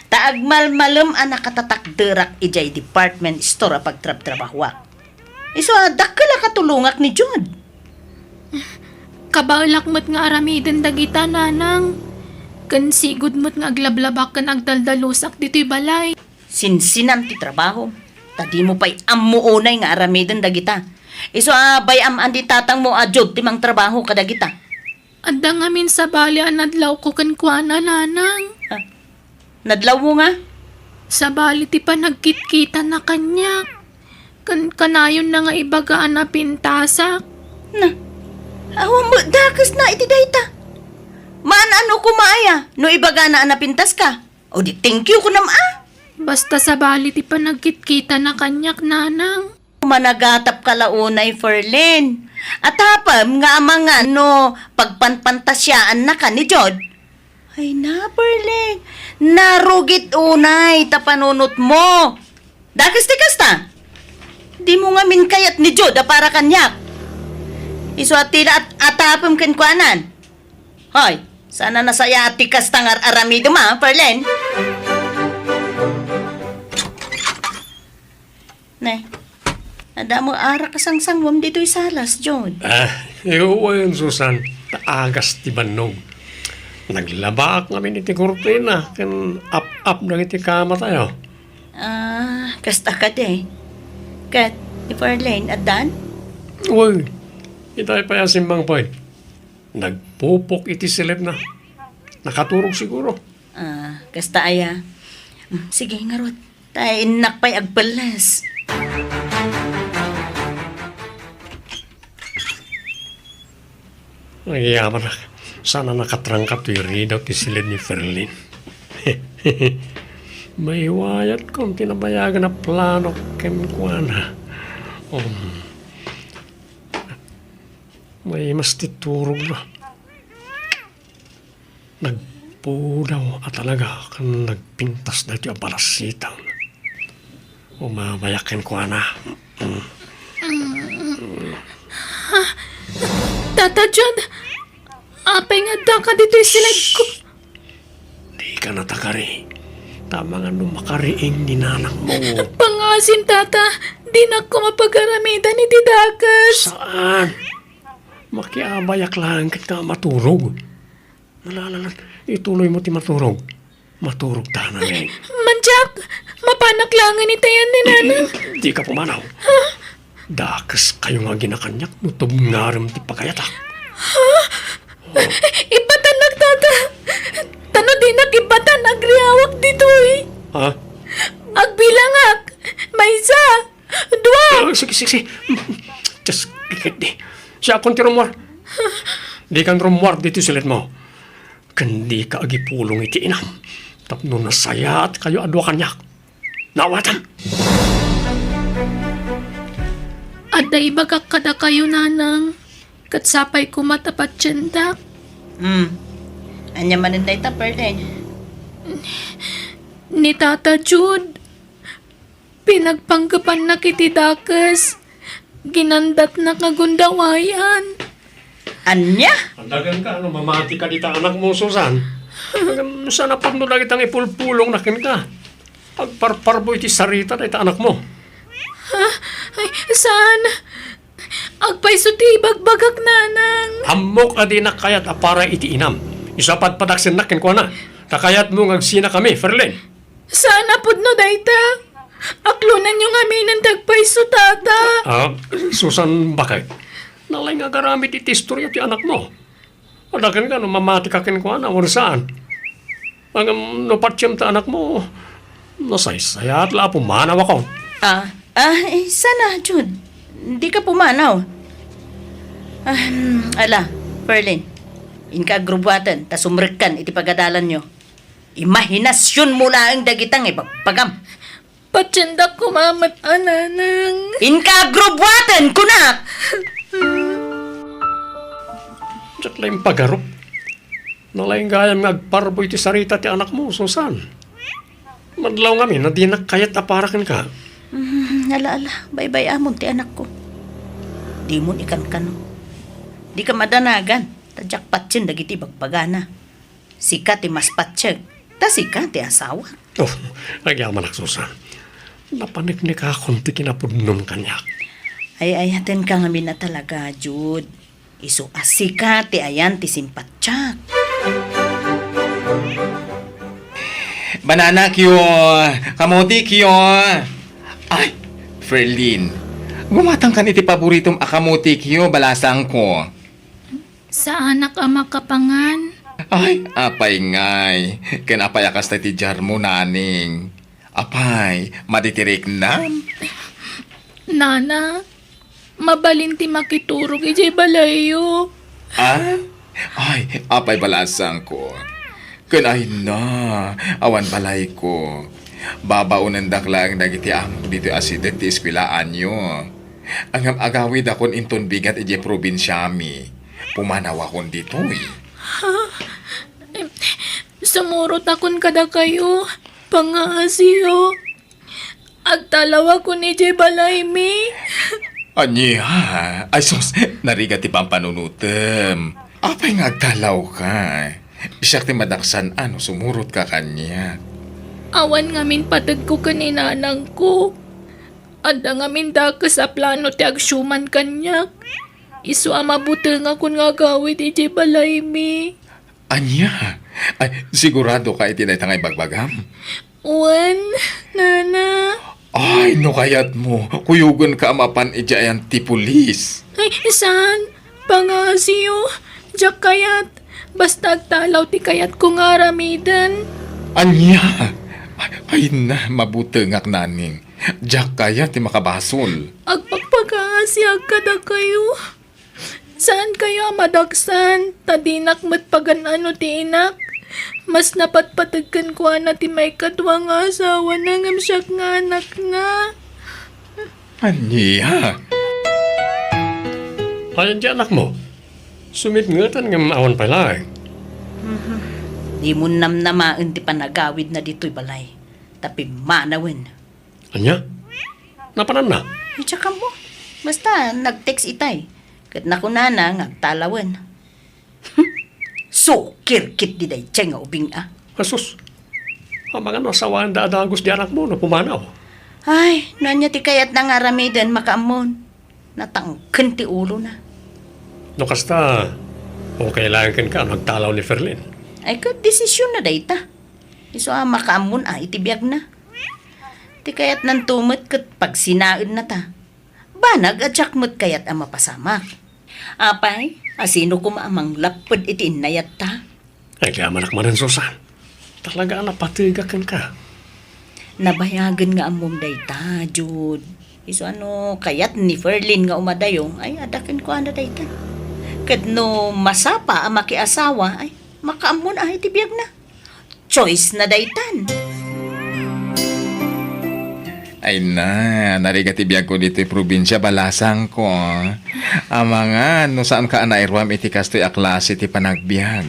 Ta agmalmalem a nakatatakderak idiay department store a pagtrabtrabahoak. Isu a dakkel a katulongak ni Jude. Kabaelak met nga aramiden dagita, nanang. Ken sigud met nga aglablabak ken agdaldalusak ditoy balay. Sinsinan ti trabahom, ta dimo pay ammo unay nga aramiden dagita. Isu a bay-am a ni tatangmo a Jude ti mangtrabaho kadagita. Adda ngamin sabali a nadlawko kenkuana, nanang. Ah, nadlawmo nga? Sabali ti panagkitkitana kaniak. Ken kanayonna nga ibaga a napintasak. Na, awan met dakesna iti dayta. Maan-ano koma aya no ibagana a napintaska? O di thank you kunam a? Basta sabali ti panagkitkitana kaniak, nanang. Managatapka la unay, Ferlin. Atapem nga amangan no pagpanpantasiaannaka ni Jude. Ay na, Ferlin. Narugit unay ta panunotmo. Dakes ti kasta. Dimo ngamin kayat ni Jude a para kaniak. Isu a ti la at-, atapem kenkuanan. Hoy, saan a nasayaat ti kasta nga ar-aramidem a, Ferlin? Ne, adda met arak a sangsanguem ditoy salas, Jude. Ah, wen, Susan, ta agas ti bannog. Naglabaak ngamin iti kurtina ken ap-ap dagiti kamatayo. Ah, kasta kadi. Ket ni Ferlin, addan? Wen, itay pay a simmangpet. Nagpupok iti silipna. Nakaturog siguro. Ah, kasta aya. Mm, sige, ngarud. Ta innak pay agpelles. Ay, amannak. Saan a nakatrangkap ti ridaw ti silid ni Ferlin. Maiwayat kon ti nabayagan a plano kenkuana. Um, Maimas ti turogna. Nagpudaw a talaga ken nagpintas daytoy a balasitang. Umabayak kenkuana. Tata Jude, apay nga addaka ditoy siledko? Dika natakari. Tama nga no makariing ni nanakmo. Pangngaasim, Tata, dinakon mapagaramidan iti dakes. Saan? Makiabayak laeng ket nga maturog. Nalalalat, ituloymo ti maturog. Maturog ta, Naneng. Mandiak, mapanak laengen itayan ni Nanang. Dika pumanaw. Dakeskayo nga agina kaniak no tubngarem ti pagayatak. Ibbatannak, Tata. Ta no dinak ibbatan, agriawak ditoy. Ha? Agbilangak. Maysa, dua. Ah, sige, sige, sige. Just ikit di. Siakon ti rummuar. Dikan rummuar ditoy siledmo. Ken dika agipulong iti inam tapno nasayaatkayo a dua kaniak. Naawatam. Adda ibagak kadakayo, Nanang, ket sapay koma ta patiendak. Hmm. Ania manen dayta, Perlin? Ni Tata Jude, pinagpanggepannak iti dakes. Ginandatnak a gundawayan. Ania? Andagan ka, no mamati ka dita anakmo, Susan. Ngem saan a pudno dagita nga ipulpulongna kenka. Agparparbo iti sarita dayta anakmo. Ha? Ay, saan? Agpayso ti ibagbagak, Nanang. Ammok a dinak kayat a para iti inam. Isu a padpadaksennak kenkuana. Ta kayatmo nga agsinakami, Ferlin. Saan a pudno dayta? Aklonanyo ngamin ti agpayso, Tata. Ah, Susan, bakit? Nalaing nga agaramid iti istorya ti anakmo. Adaken ka no mamati ka kenkuana, wen saan? Ngem no patiem ta anakmo, nasaysayaat la a pumanawakon. Ah, ah, eh, sana, Jude. Di ka pumanaw. Ah, hmm, ala, Perlin. Inka agrubuaten, ta sumrekkan iti pagadalanyo. Imahinasionmo laeng dagita nga ibagbagam. Patiendak koma met a, Nanang. Inka agrubuaten, kunak! Diak la impagarup. Nalaing gayam nga agparbo iti sarita ti anakmo, Susan. Madlaw ngamin a dinak kayat a para kenka. Mm, ala, ala, baybay-amon ti anakko. Dimon ikankano. Dika madanagan, ta diak patien dagiti ibagbagana. Sika ti mas patiek, ta sika ti asawak. Oh, agyamanak, Susan. Napaneknekakon ti kinapudnom kaniak. Ay-ayatenka ngamin a talaga, Jude. Isu a sika ti ayan ti simpatiak. Bananakyo, kamotikyo. Ay, Ferlin, gumatangkan iti paboritom a kamotikyo, balasangko. Saanak a makapangan. Ay, apay ngay? Ken apay a kasta ti diarmo, Naneng? Apay, madi ti riknam? Nana, mabalin ti makiturog idiay balayyo. Ah? Ay, apay balasangko. Ken ay na, awan balayko. Babaonendak laeng dagiti amok ditoy asideg ti eskuelaanyo. Ngem agawidakon inton bigat idiay probinsiami. Pumanawakon ditoy. Ha? Em, sumurotakon kadakayo. Pangaasiyo. Agtalawakon idiay balaymi. Ania? Ay sus, narigat ti pampanunotem. Apay nga agtalawka? Siak ti madaksan a no sumurotka kaniak. Awan ngamin pategko ken ni nanangko. Adda ngamin dakes a plano ti agsiuman kaniak. Isu a mabutengakon nga agawid idiay balaymi. Ania? Ay, siguradoka iti dayta nga ibagbagam? Wen, Nana. Ay, no kayatmo, kuyogenka a mapan idiay ayan ti pulis. Ay, saan? Pangaasiyo. Diak kayat. Basta agtalaw ti kayatko nga aramiden. Ania? Ay, ay na, mabutengak, Naneng. Diak kayat ti makabasol. Agpakpakaasiak kadakayo. Saankayo a madaksan, ta dinak met pagan-ano ti inak. Mas napatpateg kenkuana ti maikadua nga asawana ngem siak nga anakna. Ania? Ayan ti anakmo? Sumitngetan ngem awan pay laeng. Mhm. Dimon namnamaen ti panagawidna ditoy balay, ta pimmanawen. Ania? Napananna? Ay, diak ammo. Basta, nag-text itay. Ket nakunana nga agtalawen. Sukir ketdi daydiay nga ubing a. Jesus! Amangan no asawaen da a dagus di anakmo no pumanaw. Ay, no ania ti kayatna nga aramiden, makaammon. Natangken ti ulona. No kasta, okay laeng kenka no agtalaw ni Ferlin. Ay, ket desisionna dayta. Isu a makaammon a iti biagna. Ti kayatnanto met ket pagsinaenna ta. Banag a diak met kayat a mapasamak. Apay, a sino koma a manglapped iti innayatta? Ay, agyamanak manen, Susan. Talaga a napategak kenka. Nabayagen nga ammom dayta, Jude. Isu a no kayat ni Ferlin nga umadayo, ay, adda kenkuana dayta. Ket no masapa a makiasawa, ay, makaammon a iti biagna. Choice na daytan. Ay na, narigat ti biagko ditoy probinsia, balasangko. Amangan, no saanka a nairuam iti kastoy a klase ti panagbiag.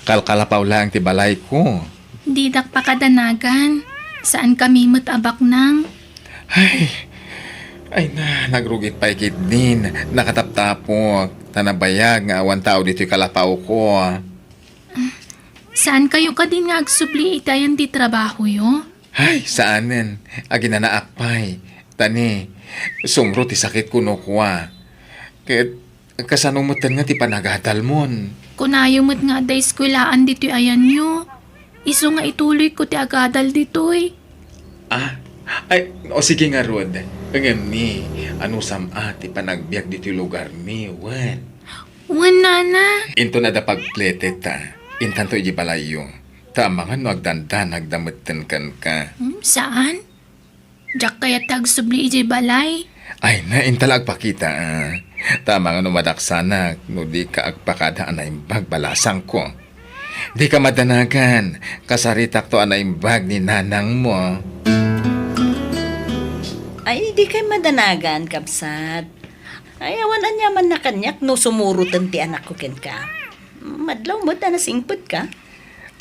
Kalkalapaw laeng ti balayko. Didak pakadanagan. Saankami met a baknang. Ay, ay na, nagrugit pay ketdin. Nakataptapok. Ta nabayag nga awan tao ditoy kalapawko. Saankayo kadin nga agsubli iti ayan ti trabahoyo? Ay, saanen. Aginanaak pay. Ta ni, sumro ti sakitko no kua. Ket, kasano metten nga ti panagadalmon? Kunayo met nga adda eskuelaan ditoy ayanyo. Isu nga ituloyko ti agadal ditoy. Ah, ay, o sige ngarud. Ngem ni, anusam a ti panagbiag ditoy lugarmi, wen? Wen, nana. Inton adda pagpletet ta, intanto iti balayyo. Ta amangan no agdandanag da metten kenka. Hmm, saan? Diak kayat ti agsubli idiay balay. Ay na, inta la agpakita, ah. Ta amangan no madaksanak, no dika agpakada a naimbag balasangko. Dika madanagan, kasaritakto a naimbag ni nanangmo. Ay, dikay madanagan, kabsat. Ay, awan aniamanna kaniak no sumuroten ti anakko kenka. Madlaw met a nasingpetka.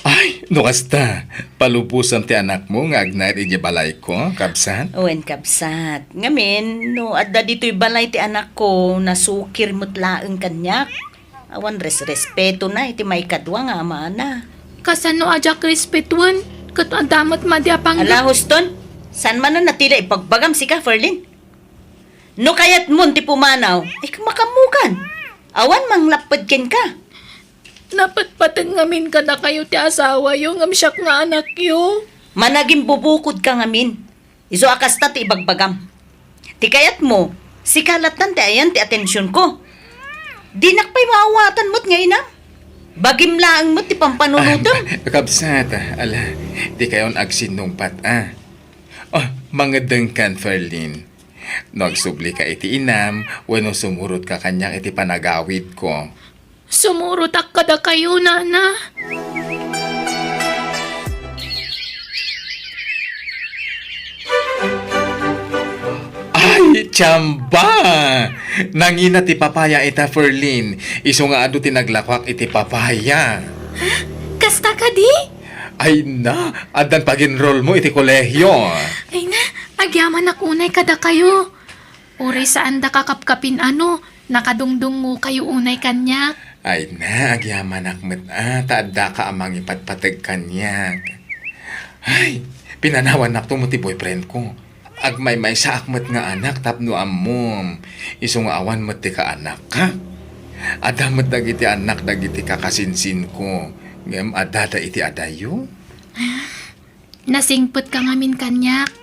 Ay, no kasta, palubosam ti anakmo nga agnaed idiay balayko, kabsat? Wen, kabsat. Ngamin, no adda ditoy balay ti anakko, nasukir met laeng kaniak. Awan resrespetona iti maikadua nga amana. Kasano a diak respetuen? Ket adda met madi a pangga- Ala, huston! Saan manen a ti la ibagbagam sika, Ferlin? No kayatmon ti pumanaw, ay, makaammokan. Awan manglapped kenka. Napatpateg ngamin kadakayo ti asawayo ngem siak nga anakyo. Managimbubukodka ngamin. Isu a kasta ti ibagbagam. Ti kayatmo, sika lattan ti ayan ti atensionko. Dinak pay maawatan met nga inam. Bagim laeng met ti pampanunotem. Ah, kabsat, ala, dikayon agsinnungpat, ah. Oh, mangeddengkan, Ferlin. No agsublika iti inam, wenno sumurotka kaniak iti panagawidko. Sumurotak kadakayo, nana. Ay, tiamba! Nangina ti papaya ita, Ferlin. Isu nga adu ti naglakuak iti papaya. Kasta kadi? Ay na, addan pag-enrollmo iti kolehio. Ay na, agyamanak unay kadakayo. Uray saandaka kapkapin a no, nakadungdungngokayo unay kaniak. Ay na, agyamanak met a, ta addaka a mangipatpateg kaniak. Ay, pinanawannakto met ti boyfriendko. Agmaymaysaak met nga anak tapno ammom. Isu nga awan met ti kaanakka. Adda met dagiti annak dagiti kakasinsinko, ngem addada iti adayo. Nasingpetka ngamin kaniak.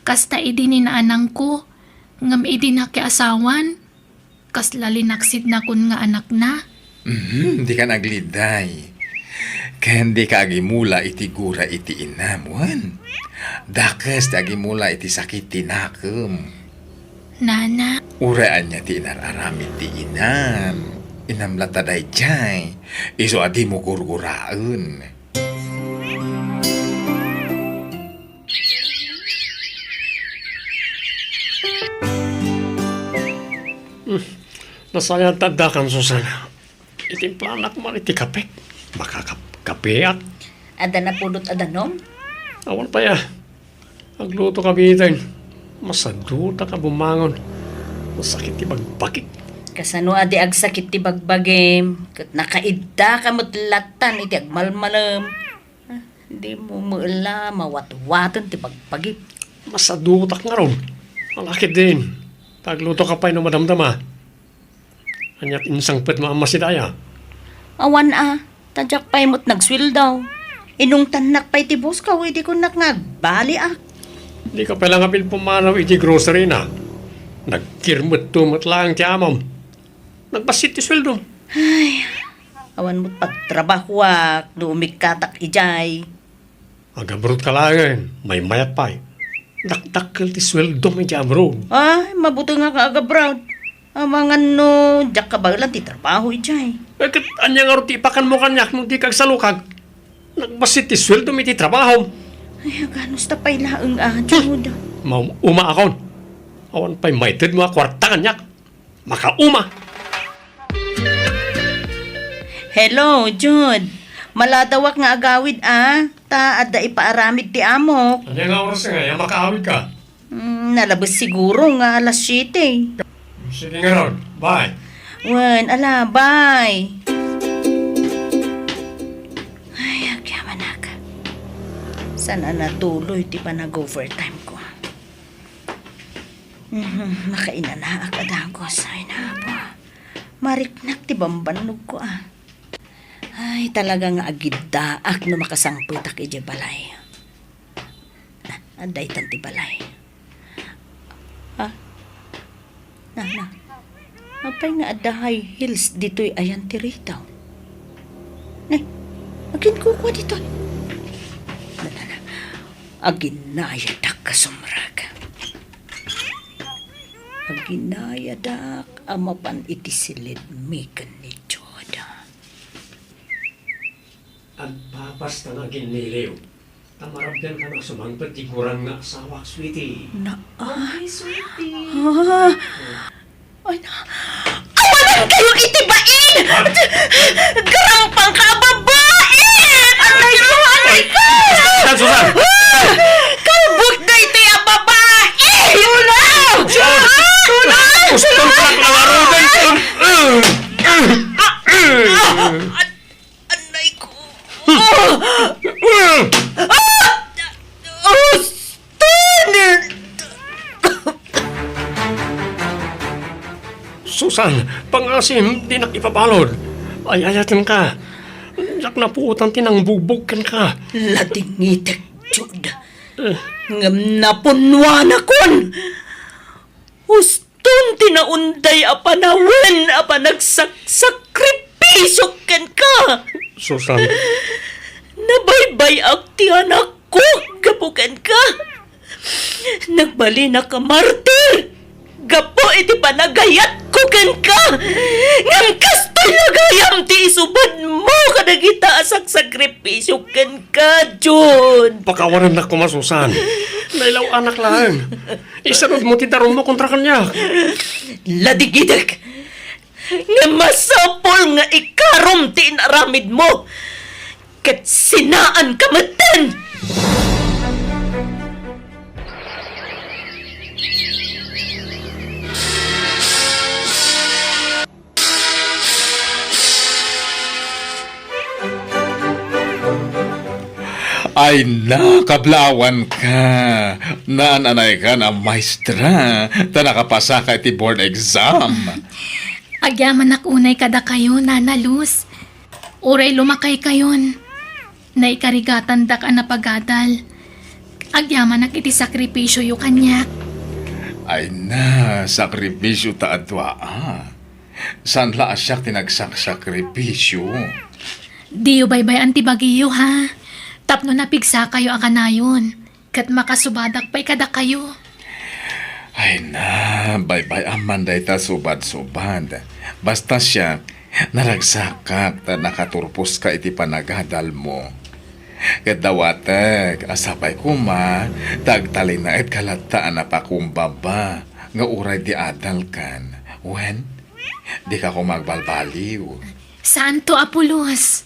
Kasta idi ni naanangko, ngem idi nakiasawan, kasla linaksidnakon nga anakna. Mhm, dikan agliday. Ken dika agimula iti gura iti inam, wen? Dakes ti agimula iti sakit ti nakem. Nana. Uray ania ti inar-aramid ti inam. Inam latta daydiay. Isu a dimo gurguraen. Hmm. Nasayaat ta addakan, Susan. Itimplanak man iti kapek. Makakap-, kape Biak. Adda napudot a danum? Awan pay a. Agluto ka biten. Masadutak a bumangon. Masakit ti bagbagik. Kasano a di agsakit ti bagbagim? Ket nakaidda ka met latan iti agmalmalem. Ah, di mo met la mawatwaten ti bagbagim. Masadutak ngarud. Ala ketdin. Ta agluto ka pay no madamdama. Ania ti insangpetmo a masidaya? Awan a, ta diak pay met nagsueldo. Inungtannak pay ti busko idi kunak nga agbaliak. Dika pay la nga pumanaw iti grocery na. Nagkirmetto met laeng ti amom. Nagbassit ti sueldom. Ay, awan met pagtrabahoak no umikkatak idiay. Agabroad ka laengen, maymayat pay. Dakdakkel ti sueldom iti abroad. Ay, mabutengak nga agabroad. Amangan no diak kabaelan ti trabaho idiay. Eh, ket ania ngarud ti ipakanmo kaniak no dika agsalukag? Nagbassit ti sueldom iti trabahom. Ay, aganos ta pay laeng a, Jude. Maum-umaakon. Awan pay maitedmo a kuarta kaniak. Makauma! Hello, Jude. Maladawak nga agawid a, ta adda ipaaramid ti amok. Ania nga oras nga ya makaawid ka? Mm, nalabes siguro nga alas siete. Sige nga ron. Bye. Wen, ala, bye. Ay, agyamanak. Saan a natuloy ti panag-overtime ko? Mhm, makainanaak a dagus. Ay, napa. Mariknak ti bambannog ko, ah. Ay, talaga nga agiddaak no makasangpetak idiay balay. Ah, adda itan ti balay. Ah, na, na. Apay nga adda high heels ditoy ayan ti retail? Nay, aginkukua ditoy. Na, na, na. Aginayadak a sumrek. Aginayadak a mapan iti silidmi ken ni Jude. Agpapas ta nga aginniliw, ta marabdan ka nga sumangpet ti gurang nga asawak, sweetie. Na, ah. Okay, sweetie. Ah. Ay, na. Awanan kayo iti bain! Garampang ka a babae! Aray ko, aray ko! Susan, Susan! Ah! Kalbut na iti a babae! Tuna! Tuna! Gusto ko lang langarugan. Ah! Ah! Anay ko. Ah! Ah! Auston! Susan, pangasim, dinak ipabalud. Ay-ayatenka. Diak napuotan ti nangbugbog kenka. Ladingitek, Jude. Eh. Ngem napunnuanakon. Uston ti naunday a panawen a panagsaksakripisio kenka. Susan. Nabaybay-ak ti anakko gapu kenka. Nagbalinak a martir gapu iti panagayatko kenka. Ngem kastoy la gayam ti isubadmo kadagita a saksakripisio kenka, Jun. Pakawanennak koma, Susan. Nailaw-anak laeng. Isanudmo ti darummo kontra kaniak. Ladingidek. Nga masapul nga ikarom ti inaramidmo. Ket sinaanka metten. Ay na, kablawan ka. Naan-anay ka na, maestra, ta nakapasa ka iti board exam. Agyamanak unay kadakayo, Nana Luz. Uray lumakay kayon, naikarigatandak a napagadal. Agyamanak iti sakripisioyo kaniak. Ay na, sakripisio ta a dua, a. Saan la a siak ti nagsaksakripisio? Diyo baybay-an ti bagiyo, ha? Tapno napigsakayo a kanayon, ket makasubadak pay kadakayo. Ay na, baybay-am man dayta subad-subad. Basta siak, naragsakak ta nakaturposka iti panagadalmo. Ket dawatek a sapay koma ta agtalinaedka latta a napakumbaba nga uray di adalkan. Wen, dika koma agbalbaliw. Santo a pulos!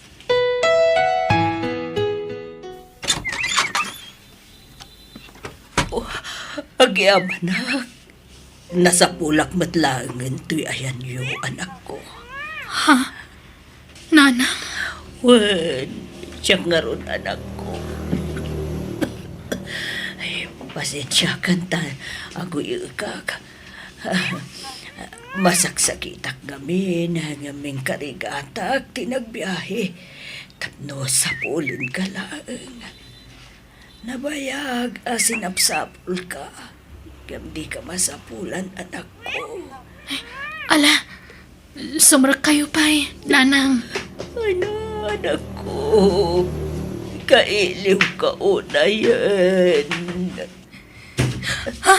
Agyamanak, nasapulak met laengen toy ayanyo, anakko. Ha? Nanang? Wen, siak ngarud, anakko. Ay, pasensiakan ta aguy-ekak. Masaksakitak ngamin, ngem inkarigatak ti nagbiahe tapno sapulenka laeng. Nabayag a sinapsapulka, ngem dika masapulan, anakko. Ala, sumrekkayo pay, nanang. Ay na, anakko. Kailiwka unayen. Ha?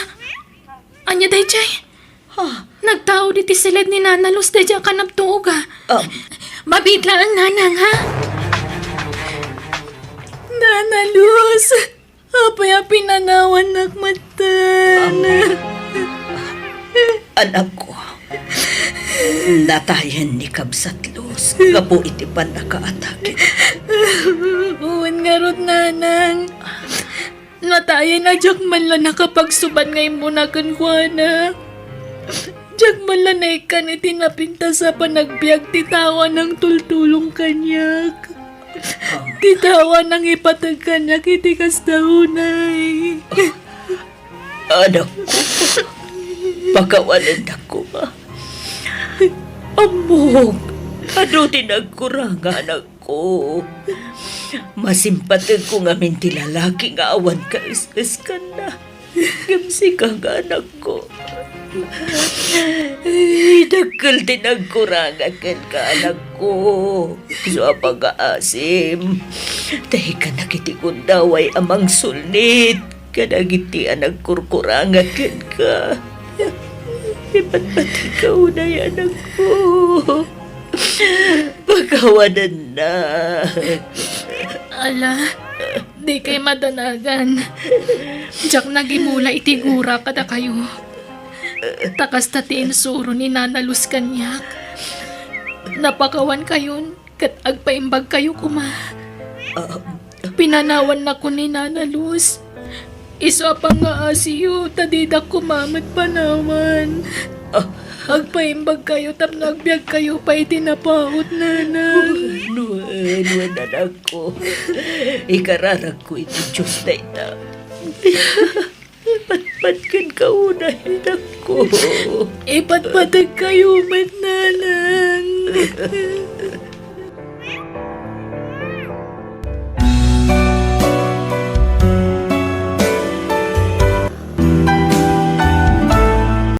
Ania daydiay? Ha? Nagtaud iti siled ni Nana Luz daydiay a kanabtuoga. Um. Mabiit laeng, nanang, ha? Nana Luz, apay a pinanawannak metten? Um. Anakko, natayen ni Kabsat Luz gapu iti pannakaatake. Wen ngarud, nanang. Natayen a diak man la nakapagsubat nga immuna kenkuana. Diak man la naikkan iti napintas a panagbiag ti tao a nangtultulong kaniak. Ti tao a nangipateg kaniak iti kasta unay. Anakko, pakawanennak koma. Ammok, adu ti nagkuranga, anak ko. Masimpategko ngamin ti lalaki nga awan kaes-eskanna. Ngem sika nga anakko. Ay, dakkel ti nagkurangak kenka, anakko. Isu a pangngaasim, ta ikkanak iti gundaway a mangsulnit kadagiti a nagkurkurangak kenka. Ipatpategka unay, anakko. Pakawanennak. Ala, dikay madanagan. Diak nagimula iti gura kadakayo. Ta kasta ti insuro ni Nana Luz kaniak. Napakawankayon ket agpaimbagkayo koma. Ah. Pinanawannakon ni Nana Luz. Isu a pangngaasiyo ta didak koma met panawan. Ah. Agpaimbagkayo tapno agbiagkayo pay iti napaut, nanang. Wen, wen, anakko. Ikararagko iti Dios dayta. Ipatpat kenka unay, anakko. Ipatpategkayo met, nanang.